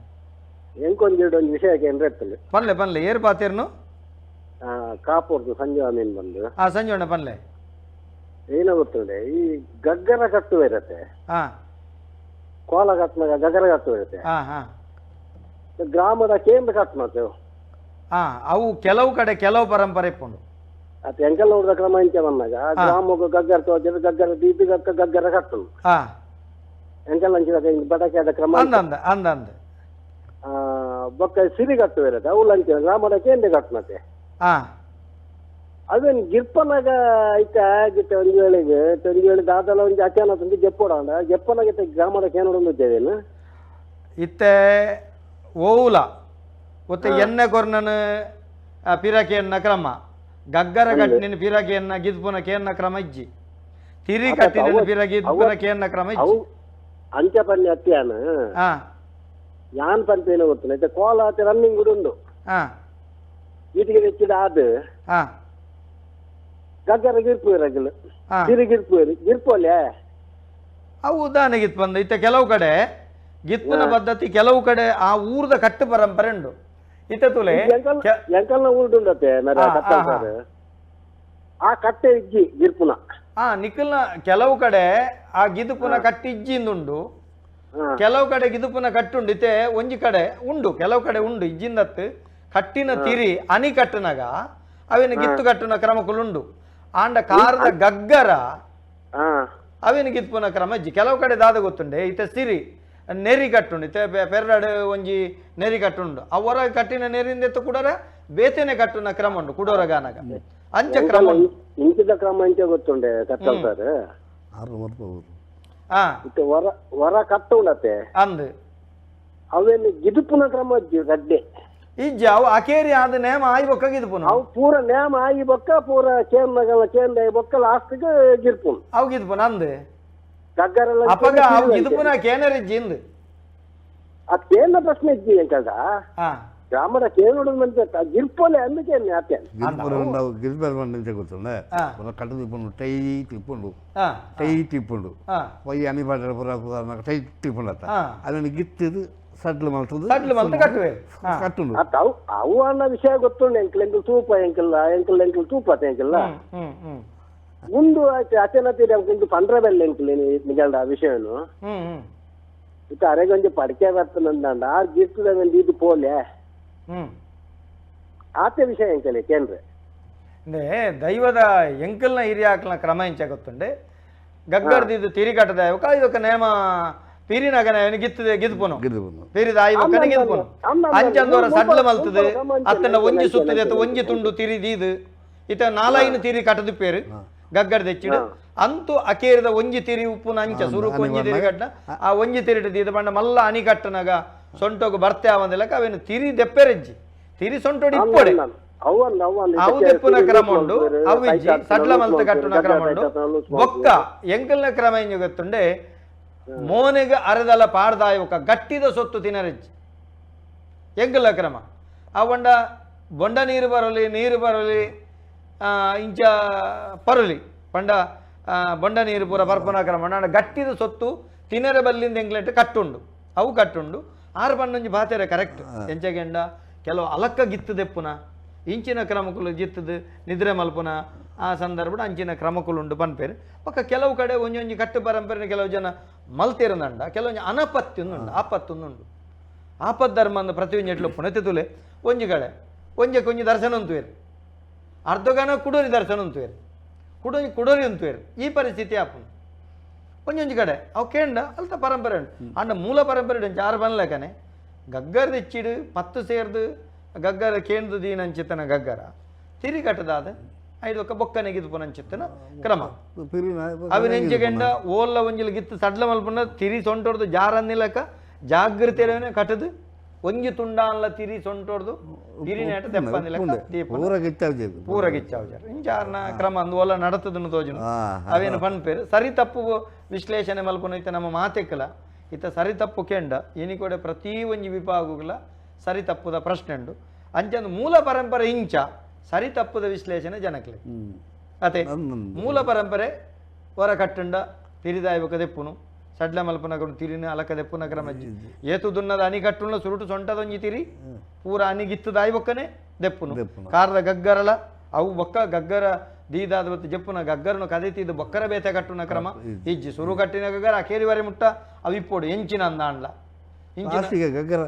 ಎಂಕೊಂಜಿ ಒಂದು ವಿಷಯ ಕೇಂದ್ರ ಇರ್ತದೆ. ಪನ್ಲೆ ಪನ್ಲೆ ಏರು ಬಾತಿರ್ನು? ಕಾಪುರ್ದು ಸಂಜೆ ಅಮೀನ್ ಬಂದು. ಸಂಜೋಣ್ಣ ಪನ್ಲೆ. ಏನೋ ಗೊತ್ತುಂಡೆ ಈ ಗಗ್ಗರ ಕಟ್ಟುವ ಇರತ್ತೆ, ಕೋಲ ಕಟ್ಟುವಾಗ ಗಗ್ಗರ ಕಟ್ಟುವ ಇರತ್ತೆ, ಗ್ರಾಮದ ಕೇಂದ್ರ ಕಟ್ಟು ಅವು ಕೆಲವು ಕಡೆ ಕೆಲವು ಪರಂಪರೆ ಇಪ್ಪುಂಡು. ಅದು ಎಂಕೆಲ್ಲ ನೋಡಿದ ಕ್ರಮ ಇಂಚ ಬಂದಾಗ ಗ್ರಾಮಕ್ಕೆ ಗಗ್ಗರ ತೋಚಿದ್ರೆ ಗಗ್ಗರ ದೀಪಿ ಗಗ್ಗರ ಕಟ್ಟು ಎಂಕೆಲ್ಲ ಅಂಚಿದ ಬಡಕೆದ ಕ್ರಮ ಅಂದ ಅಂದ ಅಂದ ಬೊಕ್ಕ ಸಿರಿ ಕಟ್ಟುವ ಇರತ್ತೆ ಅವು ಅಂಚಿನ ಗ್ರಾಮದ ಕೇಂದ್ರ ಕಟ್ಟು ಮತ್ತೆ ಅದೇನು ಗಿರ್ಪನಾಗ ಐತೆ ಆಗಿತ್ತೆ ಒಂದು ವೇಳೆಗೆ ಒಂದು ವೇಳೆ ದಾದಲ ಒಂಜಿ ಅಚಾನಕ್ ಒಂದು ಜಪ್ಪೋಡ ಜಪ್ಪನಾಗ ಗ್ರಾಮದ ಕೇನೋಡೊಂದು ಇದ್ದೇವೇನು ಇತ್ತೆ ಓವುಲ ಒತ್ತೆ ಎಣ್ಣೆ ಕೊರ್ನನು ಪಿರಾಕಿಯನ್ನ ಕ್ರಮ ಗಗ್ಗರ ಕಟ್ಟಿನ ಪಿರಾಕಿಯನ್ನ ಗಿದ್ಪುನ ಕೇನ್ನ ಕ್ರಮ ಇಜ್ಜಿ ತಿರಿ ಕಟ್ಟಿನ ಪಿರಾಕಿ ಗಿದ್ಪುನ ಕೇನ್ನ ಕ್ರಮ ಇಜ್ಜಿ ಅಂಚ ಪನ್ನಿ ಅತ್ತಿಯಾನ ಯಾನ್ ಪಂಪೇನ ಗೊತ್ತಿಲ್ಲ ಇತ್ತೆ ಕೋಲ ರನ್ನಿಂಗ್ ಉಂಡು ಇಟ್ಟಿಗೆ ಹೆಚ್ಚಿದ ಆದ್ ಗಗ್ಗರ ಗಿರ್ಪು ತಿರಿ ಗಿರ್ಪು ಗಿರ್ಪೋಲೆ ಅವು ಉದಾಹರಣೆ ಗಿತ್ ಬಂದು ಇತ್ತೆ ಕೆಲವು ಕಡೆ ಗಿತ್ಪುನ ಪದ್ಧತಿ ಕೆಲವು ಕಡೆ ಆ ಊರ್ದ ಕಟ್ಟು ಪರಂಪರೆ ಉಂಡು ಇತ್ತೆ ತುಲೆ ಎಂಕಲ್ನ ಊರ್ಡುಂಡತೆ ಆ ಕಟ್ಟೆ ಇಜ್ಜಿ ಗಿರ್ಪುನ ನಿಖಲ್ನ ಕೆಲವು ಕಡೆ ಆ ಗಿದುಪುನ ಕಟ್ಟಿಜ್ಜಿಂದುಂಡು ಕೆಲವು ಕಡೆ ಗಿದುಪುನ ಕಟ್ಟುಂಡು ಇತ್ತೆ ಒಂಜಿ ಕಡೆ ಉಂಡು ಕೆಲವು ಕಡೆ ಉಂಡು ಇಜ್ಜಿಂದತ್ತು ಕಟ್ಟಿನ ತಿರಿ ಅನಿ ಕಟ್ಟುನಾಗ ಅವೇನು ಗಿತ್ತು ಕಟ್ಟುನ ಕ್ರಮಕುಲುಂಡು ಆಂಡ ಕಾರದ ಗಗ್ಗರ ಅವೇನು ಗಿತ್ಪುನ ಕ್ರಮ ಇಜ್ಜಿ ಕೆಲವು ಕಡೆ ದಾದ ಗೊತ್ತುಂಡೆ ಇತ್ತೆ ಸಿರಿ ನೆರಿ ಕಟ್ಟುಂಡು ಇತ್ತೆ ಪೆರ್ಡಾಡ್ ಒಂಜಿ ನೆರಿ ಕಟ್ಟುಂಡು ಆ ಹೊರ ಕಟ್ಟಿನ ನೆರಿಂದ ಕೂಡರ ಬೇತೆನೆ ಕಟ್ಟುನ ಕ್ರಮ ಉಂಡು ಕುಡೋರ ಗಾನಗ ಅಂಚ ಕ್ರಮ ಉಂಡು. ಇಂಚಿದ ಕ್ರಮ ಅಂಚ ಗೊತ್ತುಂಡೆ ಕಟ್ಟಲ್ ಸರ್. ಇತ್ತೆ ಹೊರ ಹೊರ ಕಟ್ಟುಂಡತೆ ಅಂದ್ ಅವೇನು ಗಿದುಪುನ ಕ್ರಮ ಗಡ್ಡೆ ಇಜ್ಜಿ ಅವು ಅಕೇರಿ ಆದ ನೇಮ ಆಯಿ ಬೊಕ್ಕ ಗಿದುಪುನ ಅವು ಪೂರ ನೇಮ ಆಯಿ ಬೊಕ್ಕ ಪೂರ ಚೇಂದಗಲ ಚೇಂದ ಆಯಿ ಬೊಕ್ಕ ಲಾಸ್ಟ್ ಗಿರ್ಪುನ್ ಅವು ಗಿದುಪುನ ಅಂದ್ ಗಗ್ಗರೆಲ್ಲ ಅಪಗ ಅವು ಗಿದುಪುನ ಕೇನರಿಜ್ಜಿ ಇಂದ್ ಆ ಕೇಂದ್ರ ಪ್ರಶ್ನೆ ಇಜ್ಜಿ ಎಂಕಲ್ದ ಗ್ರಾಮದ ಕೇನುಡು ಮಂತೆ ಗಿರ್ಪೋಲೆ ಅಂದ್ ಕೇನ್ ಆತೆ ಗಿರ್ಪೆರ್ ಮಂಡೆ ಗೊತ್ತುಂಡೆ ಕಟ್ಟು ತಿಪ್ಪುಂಡು ಟೈಟ್ ಇಪ್ಪುಂಡು ಟೈಟ್ ಇಪ್ಪುಂಡು ಪೊಯ್ಯ ಅನಿ ಪಾಟೆ ಪೂರ ಪೂರ ಟೈಟ್ ಇಪ್ಪುಂಡು ಅತ್ತ ಅದನ್ನು ಗಿತ್ತಿದು ಸಡ್ಲು ಮಲ್ತದು ಸಡ್ಲು ಮಲ್ತು ಕಟ್ಟುವೆ ಕಟ್ಟುಂಡು ಅವು ಅವು ಅನ್ನ ವಿಷಯ ಗೊತ್ತುಂಡು ಎಂಕಲ್ ಎಂಕಲ್ ತೂಪ ಎಂಕಲ್ ಎಂಕಲ್ ಎಂಕಲ್ ತೂಪ ಎಂಕಲ್ಲ ಮುಂದು ಆಯ್ತು ಅಚನತಿ ಇಂದು ಪಂಡ್ರ ಬೆಲ್ಲ ಎಂಕಲ್ ನಿಗಲ್ದ ಆ ವಿಷಯನು ಇತ್ತ ಅರೆಗೊಂಜಿ ಪಡಿಕೆ ಬರ್ತನಂದಾಂಡ ಆರ್ ಗಿರ್ತದ ಇದು ಪೋಲೆ ಆತೆ ವಿಷಯ ಎಂಕಲೆ ಕೇಂದ್ರ ಅಂದ್ರೆ ದೈವದ ಎಂಕಲ್ನ ಹಿರಿಯಾಕ್ಲ ಕ್ರಮ ಎಂಚ ಗೊತ್ತುಂಡೆ ಗಗ್ಗರ್ದಿದ್ದು ತಿರಿಕಟ್ಟದ ಇದಕ್ಕೆ ನೇಮ ಪಿರಿನಗನ ಗಿತ್ತದೆ ಗಿದ್ಪುನು ಪಿರಿದ ಆಯ್ವಕ್ಕನೆ ಗಿದ್ಪುನು ಅಂಚಂದೋರ ಸಡ್ಲ ಮಲ್ತದೆ ಅತ್ತನ ಒಂಜಿ ಸುತ್ತದೆ ಅತ್ತ ಒಂಜಿ ತುಂಡು ತಿರಿ ದೀದು ಇತ ನಾಲೈನು ತಿರಿ ಕಟ್ಟದ ಪೇರು ಗಗ್ಗರ್ ದೆಚ್ಚಿಡು ಅಂತೂ ಅಕೇರಿದ ಒಂಜಿ ತಿರಿ ಉಪ್ಪುನ ಅಂಚ ಸುರುಕು ಒಂಜಿ ತಿರಿ ಕಟ್ಟನ ಆ ಒಂಜಿ ತಿರಿಟ ದೀದ ಬಣ್ಣ ಮಲ್ಲ ಅಣಿ ಕಟ್ಟನಾಗ ಸೊಂಟೋಗು ಬರ್ತೆ ಆವಂದಿಲ್ಲಕ ಅವೇನು ತಿರಿ ದೆಪ್ಪೆರೆಜ್ಜಿ ತಿರಿ ಸೊಂಟೋಡಿ ಇಪ್ಪೊಡೆ ಅವು ದೆಪ್ಪುನ ಕ್ರಮ ಉಂಡು ಅವು ಇಜ್ಜಿ ಸಡ್ಲ ಮಲ್ತ ಕಟ್ಟುನ ಕ್ರಮ ಉಂಡು ಬೊಕ್ಕ ಎಂಕಲ್ನ ಕ್ರಮ ಎಂಜು ಗೊತ್ತುಂಡೆ ಮೋನೆಗೆ ಅರೆದಲ ಪಾಡ್ದಾಯವಕ ಗಟ್ಟಿದ ಸೊತ್ತು ತಿನರೆಜ್ಜಿ ಎಂಕಲ್ನ ಕ್ರಮ ಆ ಬೊಂಡ ಬೊಂಡ ನೀರು ಬರಲಿ ನೀರು ಬರಲಿ ಇಂಚ ಪರಲಿ ಪಂಡ ಬೊಂಡ ನೀರು ಪೂರ ಪರ್ಪನ ಕ್ರಮ ಉಂಡು ಗಟ್ಟಿದ ಸೊತ್ತು ತಿನರೆ ಬಲ್ಲಿಂದ ಎಂಕ್ಲೆಟ್ ಕಟ್ಟುಂಡು ಅವು ಕಟ್ಟುಂಡು ಆರು ಪನ್ನೊಂಜಿ ಬಾತೆರೆ ಕರೆಕ್ಟ್ ಎಂಚಗೆಂಡ ಕೆಲವು ಅಲಕ್ಕ ಗಿತ್ತದೆಪ್ಪುನ ಇಂಚಿನ ಕ್ರಮಕುಲು ಜಿತ್ತದು ನಿದ್ರೆ ಮಲ್ಪುನ ಆ ಸಂದರ್ಭ ಅಂಚಿನ ಕ್ರಮಕುಲು ಉಂಡು ಪನ್ಪೇರು ಪಕ್ಕ ಕೆಲವು ಕಡೆ ಒಂಜೊಂಜಿ ಕಟ್ಟು ಪರಂಪರೆ ಕೆಲವು ಜನ ಮಲ್ತಿರನಂಡ ಕೆಲವೊಂಜಿ ಅನಪತ್ಯೊಂದುಂಡು ಆಪತ್ತೊಂದುಂಡು ಆಪತ್ ಧರ್ಮ ಅಂದ ಪ್ರತಿಯೊಂಜಿ ಎಟ್ಲು ಪುನತಿತುಲೆ ಒಂಜಿ ಕಡೆ ಒಂಜಕ್ಕೆ ಒಂಜಿ ದರ್ಶನ ಉಂತುವೇರು ಅರ್ಧಗಾನ ಕುಡೋರಿ ದರ್ಶನ ಉಂತುವೇರು ಕುಡೊಂಜಿ ಕುಡೋರಿ ಉಂತುವೇರು ಈ ಪರಿಸ್ಥಿತಿ ಆಪುಂಡು ಒಂಜೊಂಜಿ ಕಡೆ ಅವು ಕೇಂಡ ಅಲ್ತ ಪರಂಪರೆ ಉಂಟು ಅಂಡ ಮೂಲ ಪರಂಪರೆ ಉಂಟು ಆರು ಬನ್ಲಕನೆ ಗಗ್ಗರದ ಹೆಚ್ಚಿಡು ಪತ್ತು ಸೇರ್ದು ಗಗ್ಗರ ಕೇಂದ್ರ ದೀನಂಚಿತನ ಗಗ್ಗರ ತಿರಿಗಟ್ಟದಾದ ಐದು ಬೊಕ್ಕನೆ ಗಿದ್ಪುನಂಚಿತ್ತನ ಕ್ರಮ ಅವಿನೆಂಚೆಗೆಂಡ ಓಲ್ಲ ಒಂಜಿಲ್ ಗಿತ್ತು ಸಡ್ಲ ಮಲ್ಪುನ ತಿರಿ ಸೊಂಟೊಡ್ದು ಜಾರನ್ನಿಲಕ ಜಾಗೃತಿರವನೆ ಕಟ್ಟದು ಒಂಜಿ ತುಂಡಾನ್ಲ ತಿರಿ ಸೊಂಟೊಡ್ದು ತಿರಿ ನೆಟ ತೆಪ್ಪಂದಿಲಕ ಪೂರ ಗಿಚ್ಚಾವ್ಜಾರು ಪೂರ ಗಿಚ್ಚಾವ್ಜಾರು ಇಂಚಾರ್ನ ಕ್ರಮ ಅಂದು ಓಲ ನಡತದನ್ನು ತೋಜುನು ಅವೇನು ಪನ್ಪೇರು ಸರಿ ತಪ್ಪು ವಿಶ್ಲೇಷಣೆ ಮಲ್ಪುನ ಇತ್ತ ನಮ್ಮ ಮಾತೆಕ್ಕಲ ಇತ್ತ ಸರಿ ತಪ್ಪು ಕೆಂಡ ಇನಿ ಕೂಡ ಪ್ರತಿ ಒಂಜಿ ವಿಭಾಗಗಳ ಸರಿ ತಪ್ಪುದ ಪ್ರಶ್ನೆ ಉಂಡು ಅಂಚಂದು ಮೂಲ ಪರಂಪರೆ ಇಂಚ ಸರಿ ತಪ್ಪುದ ವಿಶ್ಲೇಷಣೆ ಜನಕ್ಲೆ ಅತೆ ಮೂಲ ಪರಂಪರೆ ಹೊರ ಕಟ್ಟುಂಡ ತಿರಿದಾಯಬಕ ದೆಪ್ಪುನು ಸಡ್ಲ ಮಲ್ಪನಗರು ತಿರಿನ ಅಲಕ ದೆಪ್ಪುನ ಕ್ರಮ ಏತು ದುನ್ನದ ಅನಿ ಕಟ್ಟುಂಡ ಸುರುಟು ಸೊಂಟದೊಂಜಿ ತಿರಿ ಪೂರ ಅನಿ ಗಿತ್ತದಾಯ್ಬೊಕ್ಕನೆ ದೆಪ್ಪುನು ಕಾರದ ಗಗ್ಗರಲ ಅವು ಬೊಕ್ಕ ಗಗ್ಗರ ದೀದಾದ ಮತ್ತು ಜಪ್ಪುನ ಗಗ್ಗರನು ಕದೆತಿದ್ದು ಬೊಕ್ಕರ ಬೇತೆ ಕಟ್ಟುನ ಕ್ರಮ ಇಜ್ಜಿ ಸುರು ಕಟ್ಟಿನ ಗಗ್ಗರ ಅಕೇರಿವರೆ ಮುಟ್ಟ ಅವು ಇಪ್ಪೋಡು ಎಂಚಿನ ಅಂದಾಂಡ್ಲ ಗಗ್ಗರ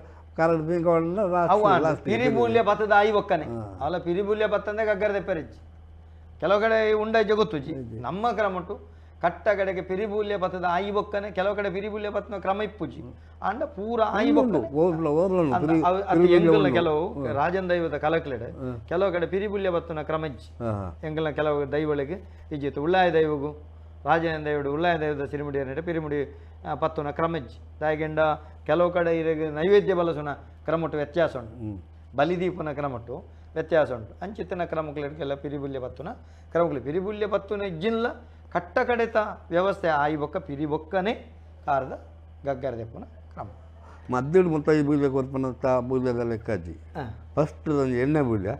ಪಿರಿಬೂಲ್ಯ ಬತ್ತದ ಆಯಿ ಒಕ್ಕನೆ ಅಲ್ಲ ಪಿರಿಬೂಲ್ಯ ಬತ್ತಂದೆ ಗಗ್ಗರ ದೆಪ್ಪರಿಜ್ಜಿ ಕೆಲವು ಕಡೆ ಉಂಡ ಜಗೊತ್ತುಜಿ ನಮ್ಮ ಕ್ರಮಟು ಕಟ್ಟ ಕಡೆಗೆ ಪಿರಿಬೂಲ್ಯ ಬತ್ತದ ಆಯಿ ಬೊಕ್ಕನೆ ಕೆಲವು ಕಡೆ ಪಿರಿಬೂಲ್ಯ ಬತ್ತನ ಕ್ರಮ ಇಪ್ಪುಜಿ ಅಂಡ ಪೂರ ಆಯಿ ಬೊಕ್ಕನೆ ಎಂಕಲ್ನ ಕೆಲವು ರಾಜನ್ ದೈವದ ಕಲಕ್ಲೆಡೆ ಕೆಲವು ಕಡೆ ಪಿರಿಬುಲ್ಯ ಬತ್ತನ ಕ್ರಮ ಇಜ್ಜಿ ಎಂಕಲ್ನ ಕೆಲವು ದೈವಗಳಿಗೆ ಇಜ್ಜಿತ್ತು ಉಳ್ಳಾಯ ದೈವಗು ರಾಜನ ದೈವಡು ಉಳ್ಳಾಯ ದೈವದ ಸಿರಿಮುಡಿ ಪಿರಿಮುಡಿ ಪತ್ತುನ ಕ್ರಮ ಇಜ್ಜಿ ದಾಯಗೆಂಡ ಕೆಲವು ಕಡೆ ಇರಗ ನೈವೇದ್ಯ ಬಲಸುನ ಕ್ರಮಟ್ಟು ವ್ಯತ್ಯಾಸ ಉಂಟು ಬಲಿದೀಪನ ಕ್ರಮಟ್ಟು ವ್ಯತ್ಯಾಸ ಉಂಟು ಅಂಚಿತ್ತನ ಕ್ರಮಕ್ಲೆಲ್ಲ ಪಿರಿಬುಲ್ಯ ಪತ್ತುನ ಕ್ರಮಕ್ಲೆ ಪಿರಿಬುಲ್ಯ ಪತ್ತುನ ಇಜ್ಜಿಲ್ಲ ಕಟ್ಟ ಕಡೆತ ವ್ಯವಸ್ಥೆ ಆಯಿ ಬೊಕ್ಕ ಪಿರಿಬೊಕ್ಕನೆ ಕಾರದ ಗಗ್ಗರ ದೆಪ್ಪುನ ಕ್ರಮ ಮದ್ದಿಡು ಮುತ್ತೈ ಬೂಲ್ಯ ಕೊರ್ಪನ ಬೂಲ್ಯದ ಲೆಕ್ಕಾಜಿ ಫಸ್ಟ್ ಒಂಜಿ ಎಣ್ಣೆ ಬೂಲ್ಯ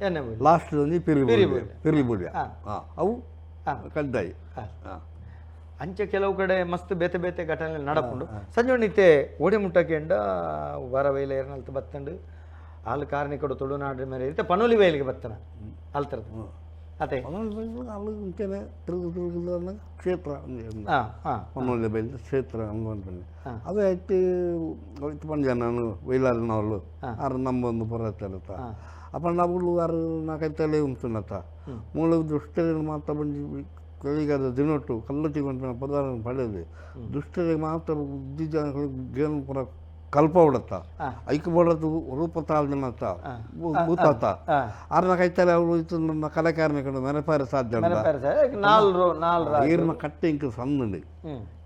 ಲಾಸ್ಟ್ ಒಂಜಿ ಪಿರಿ ಪಿರಿ ಬೂಲ್ಯ ಅವು ಕಡ್ಡಾಯಿ ಅಂಚೆ ಕೆಲವು ಕಡೆ ಮಸ್ತ್ ಬೇತೆ ಬೇತೆ ಘಟನೆ ನಡಪುಂಡು ಸಂಜೆ ಓಡಿ ಮುಟ್ಟಕೆಂಡ ವರ ವೈಲ ಏರ್ನಲ್ತ ಬತ್ತಂಡು ಆಲ್ ಕಾರ್ಣಿಕಡು ತುಳುನಾಡು ಮೇರೆ ಇತ್ತೆ ಪನೋಲಿ ವೈಲಿಗೆ ಬತ್ತನ ಅಲ್ತರದ ಅದೇ ತಿರುಗು ಕ್ಷೇತ್ರ ಪನೋಲಿ ಬೈಲ್ ಕ್ಷೇತ್ರ ಅಂದ್ಕೊಂಡ್ರೆ ಅದೇ ಐತಿ ಇತ್ತು ಪಂಜ ನಾನು ವೈಲಾರಿನವಳು ಆರು ನಂಬೊಂದು ಪುರತ್ತಲತ್ತ ಅಪ್ಪ ನವುಳು ಆರು ನಾಲ್ಕೈತಲೆ ಉಂಟುನತ್ತ ಮೂಲ ದೃಷ್ಟಿ ಮಾತ್ರ ಬಂದು ಕಲಿಗಾದ ದಿನೊಟ್ಟು ಕಲ್ಲುಟಿ ಪನ್ಪಿನ ಪದಾರ್ಥ ಪಡೆದು ದುಷ್ಟರಿಗೆ ಮಾತ್ರ ಬುದ್ಧಿ ಗೇನು ಪೂರ ಕಲ್ಪ ಉಡತ್ತ ಐಕ್ ಬೋಡತ್ತು ರೂಪ ತಾಳ್ದಿನತ್ತ ಭೂತಾತ ಆರ್ನ ಕೈತಲೆ ಅವರು ಇತ್ತು ನಮ್ಮ ಕಲೆಕಾರನಿಕೊಂಡು ಮೆನಪಾರ ಸಾಧ್ಯ ಈರ್ನ ಕಟ್ಟೆ ಇಂಕ ಸಂದುಂಡು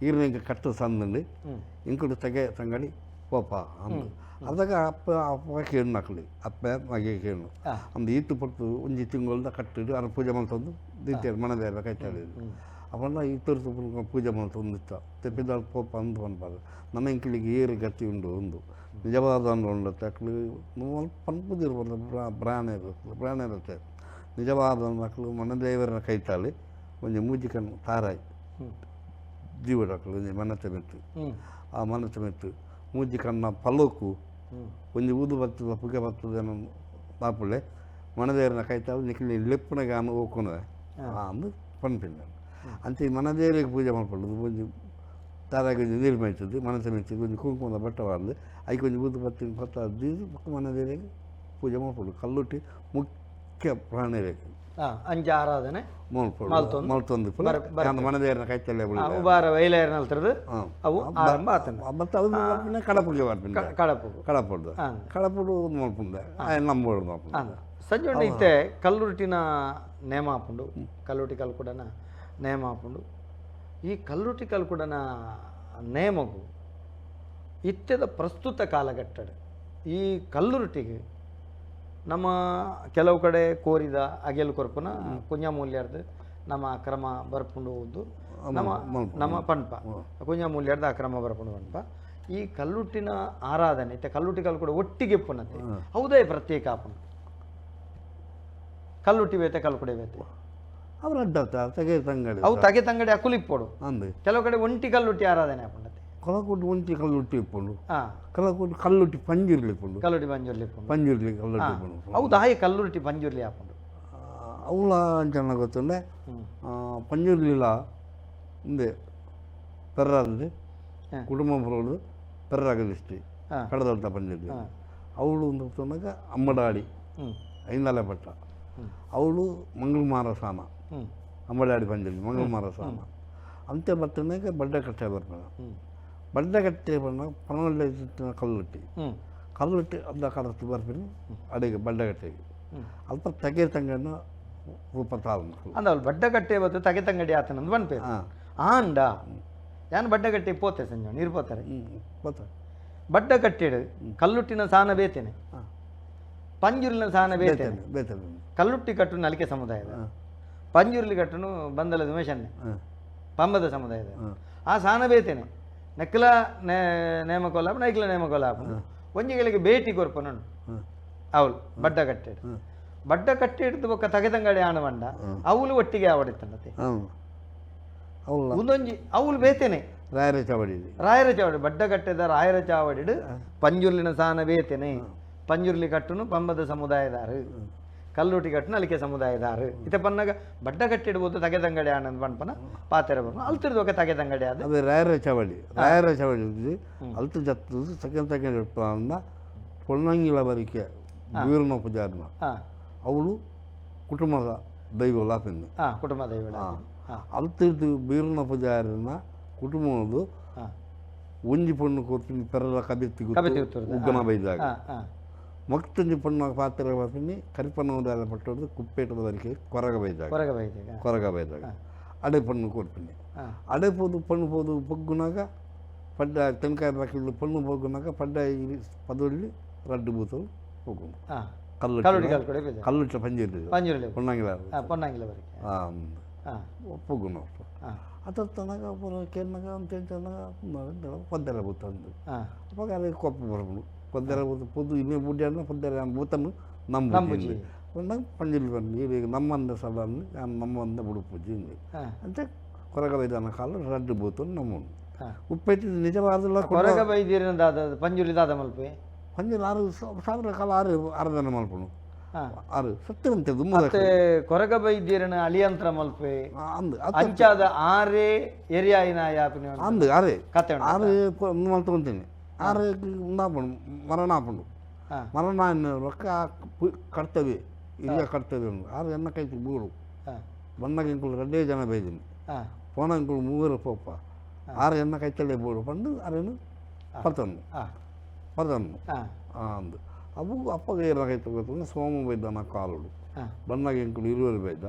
ಈರ್ನ ಇಂಕ ಕಟ್ಟು ಸಂದುಂಡು ಇಂಕುಡು ತಗೆ ತಂಗಡಿ ಪೋಪ ಅಂದು ಅದಾಗ ಅಪ್ಪ ಅಪ್ಪ ಕೇಳು ಮಕ್ಕಳು ಅಪ್ಪ ಮಗೆ ಕೇಳು ಅಂದು ಈತು ಪಟ್ಟು ಒಂಜಿ ತಿಂಗಳ್ದ ಕಟ್ಟಿಡು ಅರ ಪೂಜೆ ಮಾಡ್ತಂದು ದಿತ್ತೇರು ಮನದೇರ ಕೈತಾಳಿದ್ರು ಅವನ್ನ ಈ ತೋರ್ತು ಪೂಜೆ ಮಾಡ್ತಂದು ಇತ್ತ ತೆಪ್ಪಿದ ಪೋಪ ಅಂದು ಪನ್ಪಾರು ನಮ್ಮ ಇಂಕಿಳಿಗೆ ಏರು ಗತಿ ಉಂಡು ಒಂದು ನಿಜವಾದ ಉಂಡು ತಕ್ಲು ಪನ್ಪುದಿರ್ಬೋದು ಬ್ರಾಣ ಇರುತ್ತೆ ಬ್ರಾಣ ಇರುತ್ತೆ ನಿಜವಾದ ಮಕ್ಕಳು ಮನದೇವರ ಕೈತಾಳಿ ಒಂಜಿ ಮೂಜಿಕನ್ನು ತಾರಾಯಿ ಜೀವಡಕ್ಕಲು ಒಂಜಿ ಮನತೆ ಮೆತ್ತು ಆ ಮನತೆ ಮೆತ್ತು ಮೂಜಿ ಕಣ್ಣ ಪಲ್ಲೋಕು ಒಂಜಿ ಊದು ಬರ್ತದ ಪುಗೆ ಬರ್ತದೆ ಬಾಪುಳೆ ಮನದೇವರನ ಕೈತಾಳು ನಿಕ್ಲಿ ಲೆಪ್ಪುನ ಗಾನ ಓಕುನ ಅಂದು ಪನ್ಪಿನ ಅಂಚೆ ಈ ಮನದೇವರಿಗೆ ಪೂಜೆ ಮಾಡ್ಕೊಳ್ಳೋದು ಒಂಜಿ ತಾರಾಗಿ ಒಂಜಿ ನೀರು ಮೇಯ್ತದೆ ಮನಸ್ಸು ಮೇಯ್ತದೆ ಒಂಜಿ ಕುಂಕುಮದ ಬಟ್ಟವಾರ್ದು ಐಕ್ ಒಂಜಿ ಊದು ಬತ್ತಿ ಪತ್ತ ದೀದು ಬೊಕ್ಕ ಮನದೇವರಿಗೆ ಪೂಜೆ ಮಾಡ್ಕೊಳ್ಳೋದು ಕಲ್ಲುಟ್ಟಿ ಮುಖ್ಯ ಪ್ರಾಣಿರಿಗೆ ಅಂಚ ಆರಾಧನೆ ಮಲ್ತೊಂದು ಮನದೇವರನ ಕೈತಲ್ಲೇ ಉಬಾರ ವೈಲೇರ್ನಲ್ತರದು ಅವು ಆರಂಭ ಆತನ ಮತ್ತು ಅದು ಮಲ್ಪಿನ ಕಡಪುಗೆ ಬರ್ಪಿನ ಕಡಪು ಕಡಪುಡ್ದು ಕಡಪುಡು ಮಲ್ಪುಂಡೆ ನಂಬೋಡು ಮಲ್ಪುಂಡೆ ಸಂಜೆ ಇತ್ತೆ ಕಲ್ಲುರುಟಿನ ನೇಮ ಆಪುಂಡು ಕಲ್ಲುಟಿ ಕಲ್ಕುಡನ ನೇಮ ಆಪುಂಡು ಈ ಕಲ್ಲುಟಿ ಕಲ್ಕುಡನ ನೇಮಗು ಇತ್ತೆದ ಪ್ರಸ್ತುತ ಕಾಲಘಟ್ಟಡ್ ಈ ಕಲ್ಲುರುಟಿಗೆ ನಮ್ಮ ಕೆಲವು ಕಡೆ ಕೋರಿದ ಅಗೆಲ್ ಕೊರ್ಪುನ ಕುಂಜ ಮೂಲ್ಯರ್ದು ನಮ್ಮ ಅಕ್ರಮ ಬರ್ಪುಂಡು ಹೋದ್ದು ನಮ್ಮ ನಮ್ಮ ಪನ್ಪ ಕುಂಜ ಮೂಲ್ಯರ್ದು ಅಕ್ರಮ ಬರ್ಪುಂಡು ಪನ್ಪ ಈ ಕಲ್ಲುಟ್ಟಿನ ಆರಾಧನೆ ಇತ್ತೆ ಕಲ್ಲುಟ್ಟಿ ಕಲ್ಲು ಕೂಡ ಒಟ್ಟಿಗೆ ಪುನತೆ ಹೌದೇ ಪ್ರತ್ಯೇಕ ಆಪುಂಡು ಕಲ್ಲುಟ್ಟಿ ಬೇತೆ ಕಲ್ಕುಡೆ ಬೇತೆ ಅವ್ರು ಅಡ್ಡ ತಗೆ ತಂಗಡಿ ಅವು ತಗೆ ತಂಗಡಿ ಅಕುಲಿಪ್ಪೋಡು ಕೆಲವು ಕಡೆ ಒಂಟಿ ಕಲ್ಲುಟ್ಟಿ ಆರಾಧನೆ ಆಪುಂಡತೆ ಕೊಲಕುಟ್ಟು ಒಂಟಿ ಕಲ್ಲುಟ್ಟಿ ಇಪ್ಪುಂಡು ಕಲಕುಟ್ಟು ಕಲ್ಲುಟ್ಟಿ ಪಂಜುರ್ಲಿ ಇಪ್ಪುಂಡು ಕಲ್ಲುಟ್ಟಿ ಪಂಜುರ್ಲಿ ಇಪ್ಪುಂಡು ಪಂಜುರ್ಲಿ ಕಲ್ಲುಟ್ಟಿ ಇಪ್ಪುಂಡು ಹೌದು ಹಾಗೆ ಕಲ್ಲುಟ್ಟಿ ಪಂಜುರ್ಲಿ ಆಪುಂಡು ಅವಳ ಅಂಚನ ಗೊತ್ತುಂಡೆ ಪಂಜುರ್ಲಿಲ ಇಂದೆ ಪೆರ್ರಾದ ಕುಟುಂಬ ಬರೋದು ಪೆರ್ರಾಗ ದೃಷ್ಟಿ ಕಡದೊಡ್ಡ ಪಂಜುರ್ಲಿ ಅವಳು ಒಂದು ಅಮ್ಮಡಾಡಿ ಐಂದಾಲೆ ಪಟ್ಟ ಅವಳು ಮಂಗಳಮಾರ ಸಾಮ ಅಂಬಡಾಡಿ ಪಂಜುರ್ಲಿ ಮಂಗಳಮಾರ ಸಾಮ ಅಂತೆ ಬರ್ತನಾಗ ಬಡ್ಡೆ ಕಟ್ಟೆ ಬರ್ತಾನೆ ಬಡ್ಡೆ ಕಟ್ಟೆ ಬಂದಾಗ ಪನೊಳ್ಳೆ ಕಲ್ಲುಟ್ಟಿ ಕಲ್ಲುಟ್ಟಿ ಅರ್ಧ ಕಡತ್ತು ಬರ್ತೀನಿ ಅಡಿಗೆ ಬಡ್ಡೆಗಟ್ಟೆಗೆ ಅಲ್ಪ ತಗೆ ತಂಗಣ್ಣ ರೂಪ ತಾಳ್ನ ಅಂದ ಅವಳು ಬಡ್ಡಗಟ್ಟೆ ಬತ್ತು ತಗೆ ತಂಗಡಿ ಆತನಂದು ಬನ್ಪೇರು ಆಂಡ ಯಾನ್ ಬಡ್ಡಗಟ್ಟೆ ಪೋತೆ ಸಂಜೆ ನೀರು ಪೋತಾರೆ ಪೋತೆ ಬಡ್ಡಗಟ್ಟೆಡು ಕಲ್ಲುಟ್ಟಿನ ಸಾನ ಬೇತೇನೆ ಪಂಜುರ್ಲಿನ ಸಾನ ಬೇತೇನೆ ಬೇತೇನೆ ಕಲ್ಲುಟ್ಟಿ ಕಟ್ಟು ನಲಿಕೆ ಸಮುದಾಯದ ಪಂಜುರ್ಲಿ ಕಟ್ಟುನು ಬಂದಲದ ಉಮೇಶನ್ನೆ ಪಂಬದ ಸಮುದಾಯದ ಆ ಸಾನ ಬೇತೇನೆ ನೆಕ್ಕಲ ನೇಮಕೋಲ ನೈಕ್ಲ ನೇಮಕೋಲ ಒಂಜಿಗಳಿಗೆ ಭೇಟಿ ಕೊರ್ಪನು ಅವಳು ಬಡ್ಡ ಕಟ್ಟೆಡು ಬಡ್ಡ ಕಟ್ಟಿ ಹಿಡಿದು ಬೊಕ್ಕ ತಗೆದಂಗಡಿ ಆಣವಂಡ ಅವಳು ಒಟ್ಟಿಗೆ ಆವಡಿತ್ತಂಡತೆ ಒಂದೊಂಜಿ ಅವಳು ಬೇತೇನೆ ರಾಯರ ಚಾವಡಿ ರಾಯರ ಚಾವಡಿ ಬಡ್ಡ ಕಟ್ಟೆದ ರಾಯರ ಚಾವಡಿಡು ಪಂಜುರ್ಲಿನ ಸಾನ ಬೇತೇನೆ ಪಂಜುರ್ಲಿ ಕಟ್ಟುನು ಪಂಬದ ಸಮುದಾಯದಾರು ಕಲ್ಲುಟಿ ಕಟ್ಟುನು ಅಲಿಕೆ ಸಮುದಾಯದಾರು ಇತ ಪನ್ನಾಗ ಬಡ್ಡ ಕಟ್ಟಿಡ್ಬೋದು ತಗೆದಂಗಡಿ ಆನಂದ್ ಪನ್ಪನ ಪಾತೆರ ಬರ್ನ ಅಲ್ತಿರ್ದೊಕ ತಗೆದಂಗಡಿ ಅದು ಅದು ರಾಯರ ಚಾವಡಿ ರಾಯರ ಚಾವಡಿ ಅಲ್ತು ಜತ್ತು ಸೆಕೆಂಡ್ ಸೆಕೆಂಡ್ ಅಂದ ಪೊನ್ನಂಗಿಲ ಬರಿಕೆ ವೀರನ ಪೂಜಾರಿನ ಅವಳು ಕುಟುಂಬದ ದೈವ ಲಾಪಿಂದ ಕುಟುಂಬ ದೈವ ಅಲ್ತಿರ್ದು ಬೀರನ ಪೂಜಾರಿನ ಕುಟುಂಬದ್ದು ಒಂಜಿ ಪೊಣ್ಣು ಕೊರ್ಪಿನಿ ಪೆರರ ಕಬಿತ್ತಿ ಉಗ್ಗನ ಬೈದಾಗ ಮಕ್ತಂಜಿ ಪೊಣ್ಣ ಪಾತ್ರ ಬರ್ಪಿನಿ ಕರಿಪಣ್ಣವರ ಪಟ್ಟೋದು ಕುಪ್ಪೇಟದ ಬರಿಕೆ ಕೊರಗ ಬೈದಾಗ ಕೊರಗ ಬೈದಾಗ ಅಡೆ ಪಣ್ಣು ಕೊರ್ಪಿನಿ ಅಡೆ ಪೋದು ಪಣ್ಣು ಪೋದು ಪೊಗ್ಗುನಾಗ ಪಡ್ಡ ತೆಂಕಾಯಿ ಬಾಕಿಲು ಪಣ್ಣು ಪೊಗ್ಗುನಾಗ ಪಡ್ಡ ಪದೊಳ್ಳಿ ರಡ್ಡು ಬೂತಲು ಪೊಗ್ಗುನು ಕಲ್ಲು ಕಲ್ಲುಟ್ಟ ಪಂಜುರ್ಲಿ ಪಂಜುರ್ಲಿ ಪೊನ್ನಂಗಿಲ ಪೊನ್ನಂಗಿಲ ಪೊಗ್ಗುನು ಅತನಾಗ ಕೇರ್ನಾಗ ಅಂತ ಪದ್ದೆರ ಬೂತ ಅಂದು ಅವಾಗ ಅಲ್ಲಿ ಕೊಪ್ಪ ಬರ್ಬೋದು ಪದ್ದೆರ ಬೂತ ಪೊದ್ದು ಇನ್ನೇ ಬುಡ್ಡಿ ಪದ್ದೆರ ಬೂತನು ನಂಬುಜಿ ಪಂಜುರ್ಲಿ ಬಂದು ಈಗ ನಮ್ಮಂದ ಸಲ ನಮ್ಮಂದ ಬುಡುಪೂಜಿ ಅಂತ ಕೊರಗ ಬೈದಾನ ಕಾಲ ರಡ್ಡು ಬೂತನು ನಮ್ಮನು ಉಪ್ಪೈತಿ ನಿಜವಾದಲ್ಲ ಕೊರಗ ಬೈದಿರಿನ ದಾದ ಪಂಜುರ್ಲಿ ದಾದ ಮಲ್ಪೆ ಪಂಜುರ್ಲಿ 6,000 ಕಾಲ ಆರು ಆರಾಧನೆ ಮಲ್ಪನು ಆರು ಸತ್ಯವಂತೆ ಮತ್ತೆ ಕೊರಗ ಬೈದ್ಯರನ ಅಳಿಯಂತ್ರ ಮಲ್ಪೆ ಅಂಚಾದ ಆರೇ ಎರಿಯಾಯಿನ ಯಾಪಿನ ಅಂದು ಆರೇ ಕತೆ ಆರು ಮಲ್ತೊಂತೀನಿ ಆರು ಉಂದಾಪುಂಡು ಮರಣ ಆಪುಂಡು ಮರಣ ರೊಕ್ಕ ಕರ್ತವ್ಯ ಹಿರಿಯ ಕರ್ತವ್ಯ ಆರು ಎನ್ನ ಕೈತಿ ಬೂಡು ಬಣ್ಣಗೆ ಎಂಕುಲು ರಡ್ಡೇ ಜನ ಬೈದಿನಿ ಪೋನ ಎಂಕುಲು ಮೂವರು ಪೋಪ ಆರು ಎನ್ನ ಕೈತಲೆ ಬೋಡು ಪಂಡು ಅರೇನು ಪರ್ತನ್ನು ಪರ್ತನ್ನು ಅಂದು ಅವು ಅಪ್ಪಗ ಏರ ಕೈತ ಗೊತ್ತುಂಡ ಸೋಮ ಬೈದನ ಕಾಲುಡು ಬಣ್ಣಗೆ ಎಂಕುಲು ಇರುವರು ಬೈದ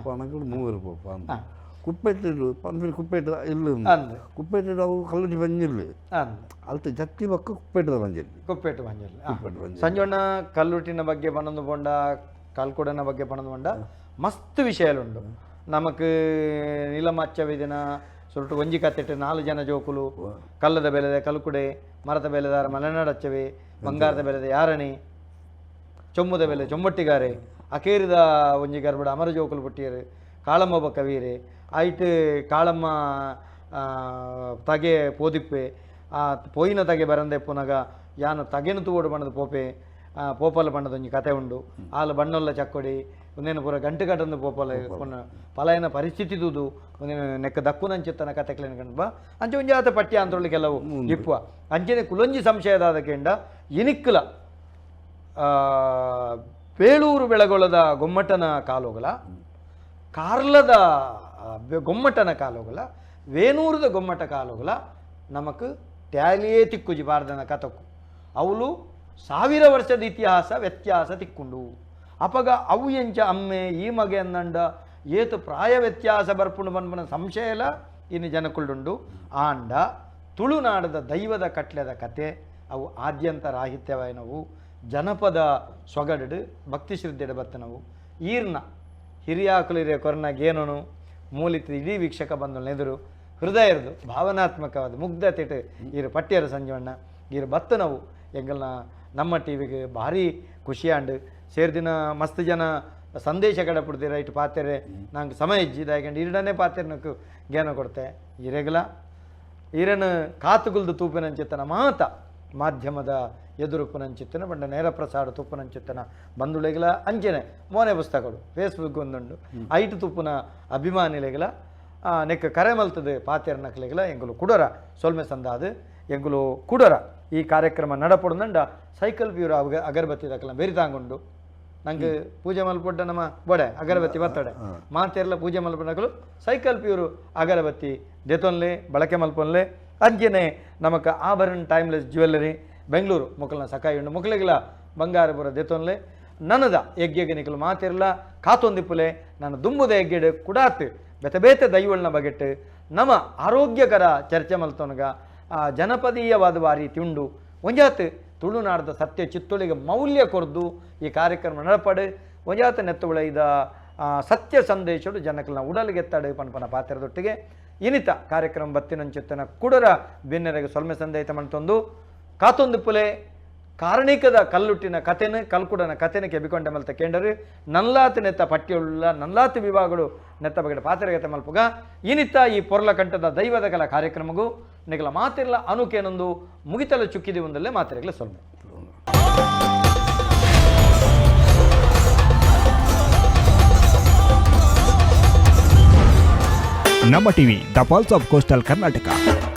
ಪೋನಂಕುಲು ಮೂವರು ಪೋಪ ಅಂದು ಕುಪ್ಪೆಟ್ಟಿಡು ಪನ್ಪಿನ ಕುಪ್ಪೆಟ್ಟು ಇಲ್ಲ ಕುಪ್ಪೆಟ್ಟಿಡು ಅವು ಕಲ್ಲುಟಿ ಬಂಜಿಲ್ಲ ಅಲ್ತ ಜತ್ತಿ ಬಕ್ಕ ಕುಪ್ಪೆಟ್ಟದ ಬಂಜಿಲ್ಲ ಕುಪ್ಪೆಟ್ಟು ಬಂಜಿಲ್ಲ. ಸಂಜೋಣ ಕಲ್ಲುಟಿನ ಬಗ್ಗೆ ಪನೊಂದು ಪೋಂಡ ಕಲ್ಕುಡನ ಬಗ್ಗೆ ಪನೊಂದು ಪೋಂಡ ಮಸ್ತ್ ವಿಷಯಲುಂಡು. ನಮಕ್ ನೀಲಮಚ್ಚ ದಿನ ಸುರುಟು ಒಂಜಿ ಕತ್ತೆಟ್ಟು 4 ಜನ ಜೋಕುಲು ಕಲ್ಲದ ಬೆಲೆದ ಕಲ್ಕುಡೆ ಮರದ ಬೆಲೆದಾರ ಮಲೆನಾಡಚ್ಚವೆ ಬಂಗಾರದ ಬೆಲೆದ ಯಾರಣಿ ಚೊಮ್ಮುದ ಬೆಲೆ ಚೊಮ್ಮಟ್ಟಿಗಾರೆ ಅಕೇರಿದ ಒಂಜಿ ಗರ್ಭಡ ಅಮರ ಜೋಕುಲು ಪುಟ್ಟಿಯರು ಕಾಳಮ್ಮ ಬೊಕ್ಕ ವೀರೆ ಐಟ್ ಕಾಳಮ್ಮ ತಗೆ ಪೋದಿಪ್ಪೆ ಆ ಪೋಯಿನ ತಗೆ ಬರಂದೆ ಪುನಗ ಯಾನು ತಗೆನು ತೂವೋಡು ಬಣ್ಣದ ಪೋಪೆ ಪೋಪಲ ಬಣ್ಣದ ಒಂಜಿ ಕತೆ ಉಂಡು ಆಲ ಬಣ್ಣೊಲ್ಲ ಚಕ್ಕೊಡಿ ಒಂದೇನು ಪೂರ ಗಂಟು ಕಟ್ಟಂದು ಪೋಪಲ ಪುನ ಪಲಾಯನ ಪರಿಸ್ಥಿತಿ ದೂದು ಒಂದೇನು ನೆಕ್ಕ ದಕ್ಕುನಂಚಿತ್ತನ ಕತೆಕ್ಲೇನು ಕಂಡು ಅಂಚೆ ಒಂಜಿ ಆತ ಪಠ್ಯ ಅಂತೊಳ್ಳಿ ಕೆಲವು ಇಪ್ಪುವ ಅಂಚನೆ ಕುಲೊಂಜಿ ಸಂಶಯದಾದ ಕೆಂಡ ಇನಿಕ್ಕಲ ಬೇಳೂರು ಬೆಳಗೊಳದ ಗೊಮ್ಮಟನ ಕಾಲೋಗಲ ಕಾರ್ಲದ ಗೊಮ್ಮಟನ ಕಾಲೋಗಲ ವೇನೂರದ ಗೊಮ್ಮಟ ಕಾಲೋಗಲ ನಮಕ್ ಟ್ಯಾಲಿಯೇ ತಿಕ್ಕುಜಿ ಬಾರ್ದನ ಕತಕು ಅವಳು 1000 ವರ್ಷದ ಇತಿಹಾಸ ವ್ಯತ್ಯಾಸ ತಿಕ್ಕೊಂಡು ಅಪಗ ಅವು ಎಂಚ ಅಮ್ಮೆ ಈ ಮಗೆ ಅನ್ನಂಡ ಏತು ಪ್ರಾಯ ವ್ಯತ್ಯಾಸ ಬರ್ಪುಂಡು ಬನ್ಪನ ಸಂಶಯಲ ಇನ್ನು ಜನಕುಳ್ಳುಂಡು. ಆಂಡ ತುಳುನಾಡದ ದೈವದ ಕಟ್ಲೆದ ಕತೆ ಅವು ಆದ್ಯಂತ ರಾಹಿತ್ಯವಾಯಿನವು ಜನಪದ ಸೊಗಡು ಭಕ್ತಿ ಶ್ರದ್ಧೆಡ ಬತ್ತನವು. ಈರ್ನ ಹಿರಿಯಾಕುಲಿರಿಯ ಕೊರನ ಗೇನನು ಮೂಲಿತ ಇಡೀ ವೀಕ್ಷಕ ಬಂದು ನೆದುರು ಹೃದಯರ್ದು ಭಾವನಾತ್ಮಕವಾದ ಮುಗ್ಧತೆಟ್ ಈರು ಪಟ್ಟಿಯರ ಸಂಜೀವಣ್ಣ ಈರು ಬತ್ತನವು ಎಂಗಲ್ನ ನಮ್ಮ ಟಿ ವಿಗೆ ಭಾರಿ ಖುಷಿಯಾಂಡು ಸೇರ್ದಿನ ಮಸ್ತ್ ಜನ ಸಂದೇಶ ಕಡಪಡ್ತೀರ ಇಟ್ಟು ಪಾತೆರೆ ನಂಗೆ ಸಮಯ ಇಜ್ಜಿ ದಾಯಕಂಡು ಈರಡನೇ ಪಾತೆರನಕ್ಕೆ ಜ್ಞಾನ ಕೊಡ್ತೆ ಈರೆಗಲ ಈರನ ಕಾತುಗುಲ್ದು ತೂಪಿನಂಚಿತ್ತನ ಮಾತ ಮಾಧ್ಯಮದ ಎದುರುಪುನಂಚಿತ್ತನ ಬಂಡ ನೇರ ಪ್ರಸಾರ ತುಪ್ಪುನಂಚಿತ್ತನ ಬಂಧುಳೆಗಲ ಅಂಚೆನೆ ಮೋನೆ ಪುಸ್ತಕಗಳು ಫೇಸ್ಬುಕ್ ಒಂದುಂಡು ಐಟು ತುಪ್ಪುನ ಅಭಿಮಾನಿಲೆಗಲ ನೆಕ್ ಕರೆ ಮಲ್ತದೆ ಪಾತೆರ ನಕ್ಲೆಗಲ ಎಂಗುಲು ಕುಡರ ಸೊಲ್ಮೆ ಸಂದಾದು ಎಂಗುಲು ಕುಡರ ಈ ಕಾರ್ಯಕ್ರಮ ನಡಪಡುಂಡ ಸೈಕಲ್ ಪ್ಯೂರ್ ಅಗರಬತ್ತಿ ದಕ್ಕಲ ಬೇರಿ ತಾಂಗುಂಡು ನಂಗೆ ಪೂಜೆ ಮಲ್ಪೊಡ್ಡ ನಮ್ಮ ಬೊಡೆ ಅಗರಬತ್ತಿ ಬತ್ತಡೆ ಮಾತೆರ್ಲ ಪೂಜೆ ಮಲ್ಪೊಡಕಲು ಸೈಕಲ್ ಪ್ಯೂರು ಅಗರಬತ್ತಿ ದೆತೊನ್ಲೆ ಬಳಕೆ ಮಲ್ಪೊನ್ಲೆ ಅಂಚೆನೆ ನಮಕ್ ಆಭರಣ ಟೈಮ್ಲೆಸ್ ಜ್ಯುವೆಲ್ಲರಿ ಬೆಂಗಳೂರು ಮೊಕ್ಕಲ್ನ ಸಕಾಯಿ ಉಂಡು ಮೊಕ್ಕಲಿಗಲ ಬಂಗಾರಪುರ ದೆತೊನ್ಲೆ ನನದ ಯಜ್ಞಗೆ ನಿಕಲು ಮಾತಿರ್ಲ ಕಾತೊಂದಿಪ್ಪುಲೆ ನಾನು ದುಂಬುದ ಯಜ್ಞೆಡು ಕುಡಾತ್ ಬೇತೆ ಬೇತೆ ದೈವಳ್ನ ಬಗೆಟ್ ನಮ ಆರೋಗ್ಯಕರ ಚರ್ಚೆ ಮಲ್ತೊನಗ ಜನಪದೀಯವಾದ ವಾರಿ ತಿಂಡು ಒಂಜಾತ್ ತುಳುನಾಡದ ಸತ್ಯ ಚಿತ್ತೊಳಿಗೆ ಮೌಲ್ಯ ಕೊರ್ದು ಈ ಕಾರ್ಯಕ್ರಮ ನಡಪಡು ಒಂಜಾತ ನೆತ್ತುಳೈದ ಸತ್ಯ ಸಂದೇಶಡು ಜನಕಲ್ನ ಉಡಲಿಗೆತ್ತಾಡು ಪನ್ಪನ ಪಾತ್ರದೊಟ್ಟಿಗೆ ಇನಿತ ಕಾರ್ಯಕ್ರಮ ಬತ್ತಿನಂಚಿತ್ತನ ಕುಡರ ಬೆನ್ನೆರೆಗೆ ಸೊಲ್ಮೆ ಸಂದೇಶ ಮಂತೊಂದು ಕಾತೊಂದು ಪುಲೆ ಕಾರಣಿಕದ ಕಲ್ಲುಟ್ಟಿನ ಕತೆನ ಕಲ್ಕುಡನ ಕತೆನ ಕೆಬಿಕೊಂಡೆ ಮಲ್ತ ಕೇಂಡರು ನಲ್ಲಾತು ನೆತ್ತ ಪಟ್ಟಿಯುಳ್ಳ ನಲ್ಲಾತು ವಿಭಾಗಗಳು ನೆತ್ತ ಬಗೆಡ ಪಾತ್ರಗತೆ ಮಲ್ಪುಗ ಇನಿತ ಈ ಪೊರ್ಲ ಕಂಠದ ದೈವದ ಕಲ ಕಾರ್ಯಕ್ರಮಗೂ ನಿಗಲ ಮಾತಿರ್ಲ ಅನುಕೇನೊಂದು ಮುಗಿತಲ ಚುಕ್ಕಿದಿ ಒಂದಲ್ಲೇ ಮಾತಿರಗಲ ಸೊಲ್ಮೆ. Namma TV, the pulse of coastal Karnataka.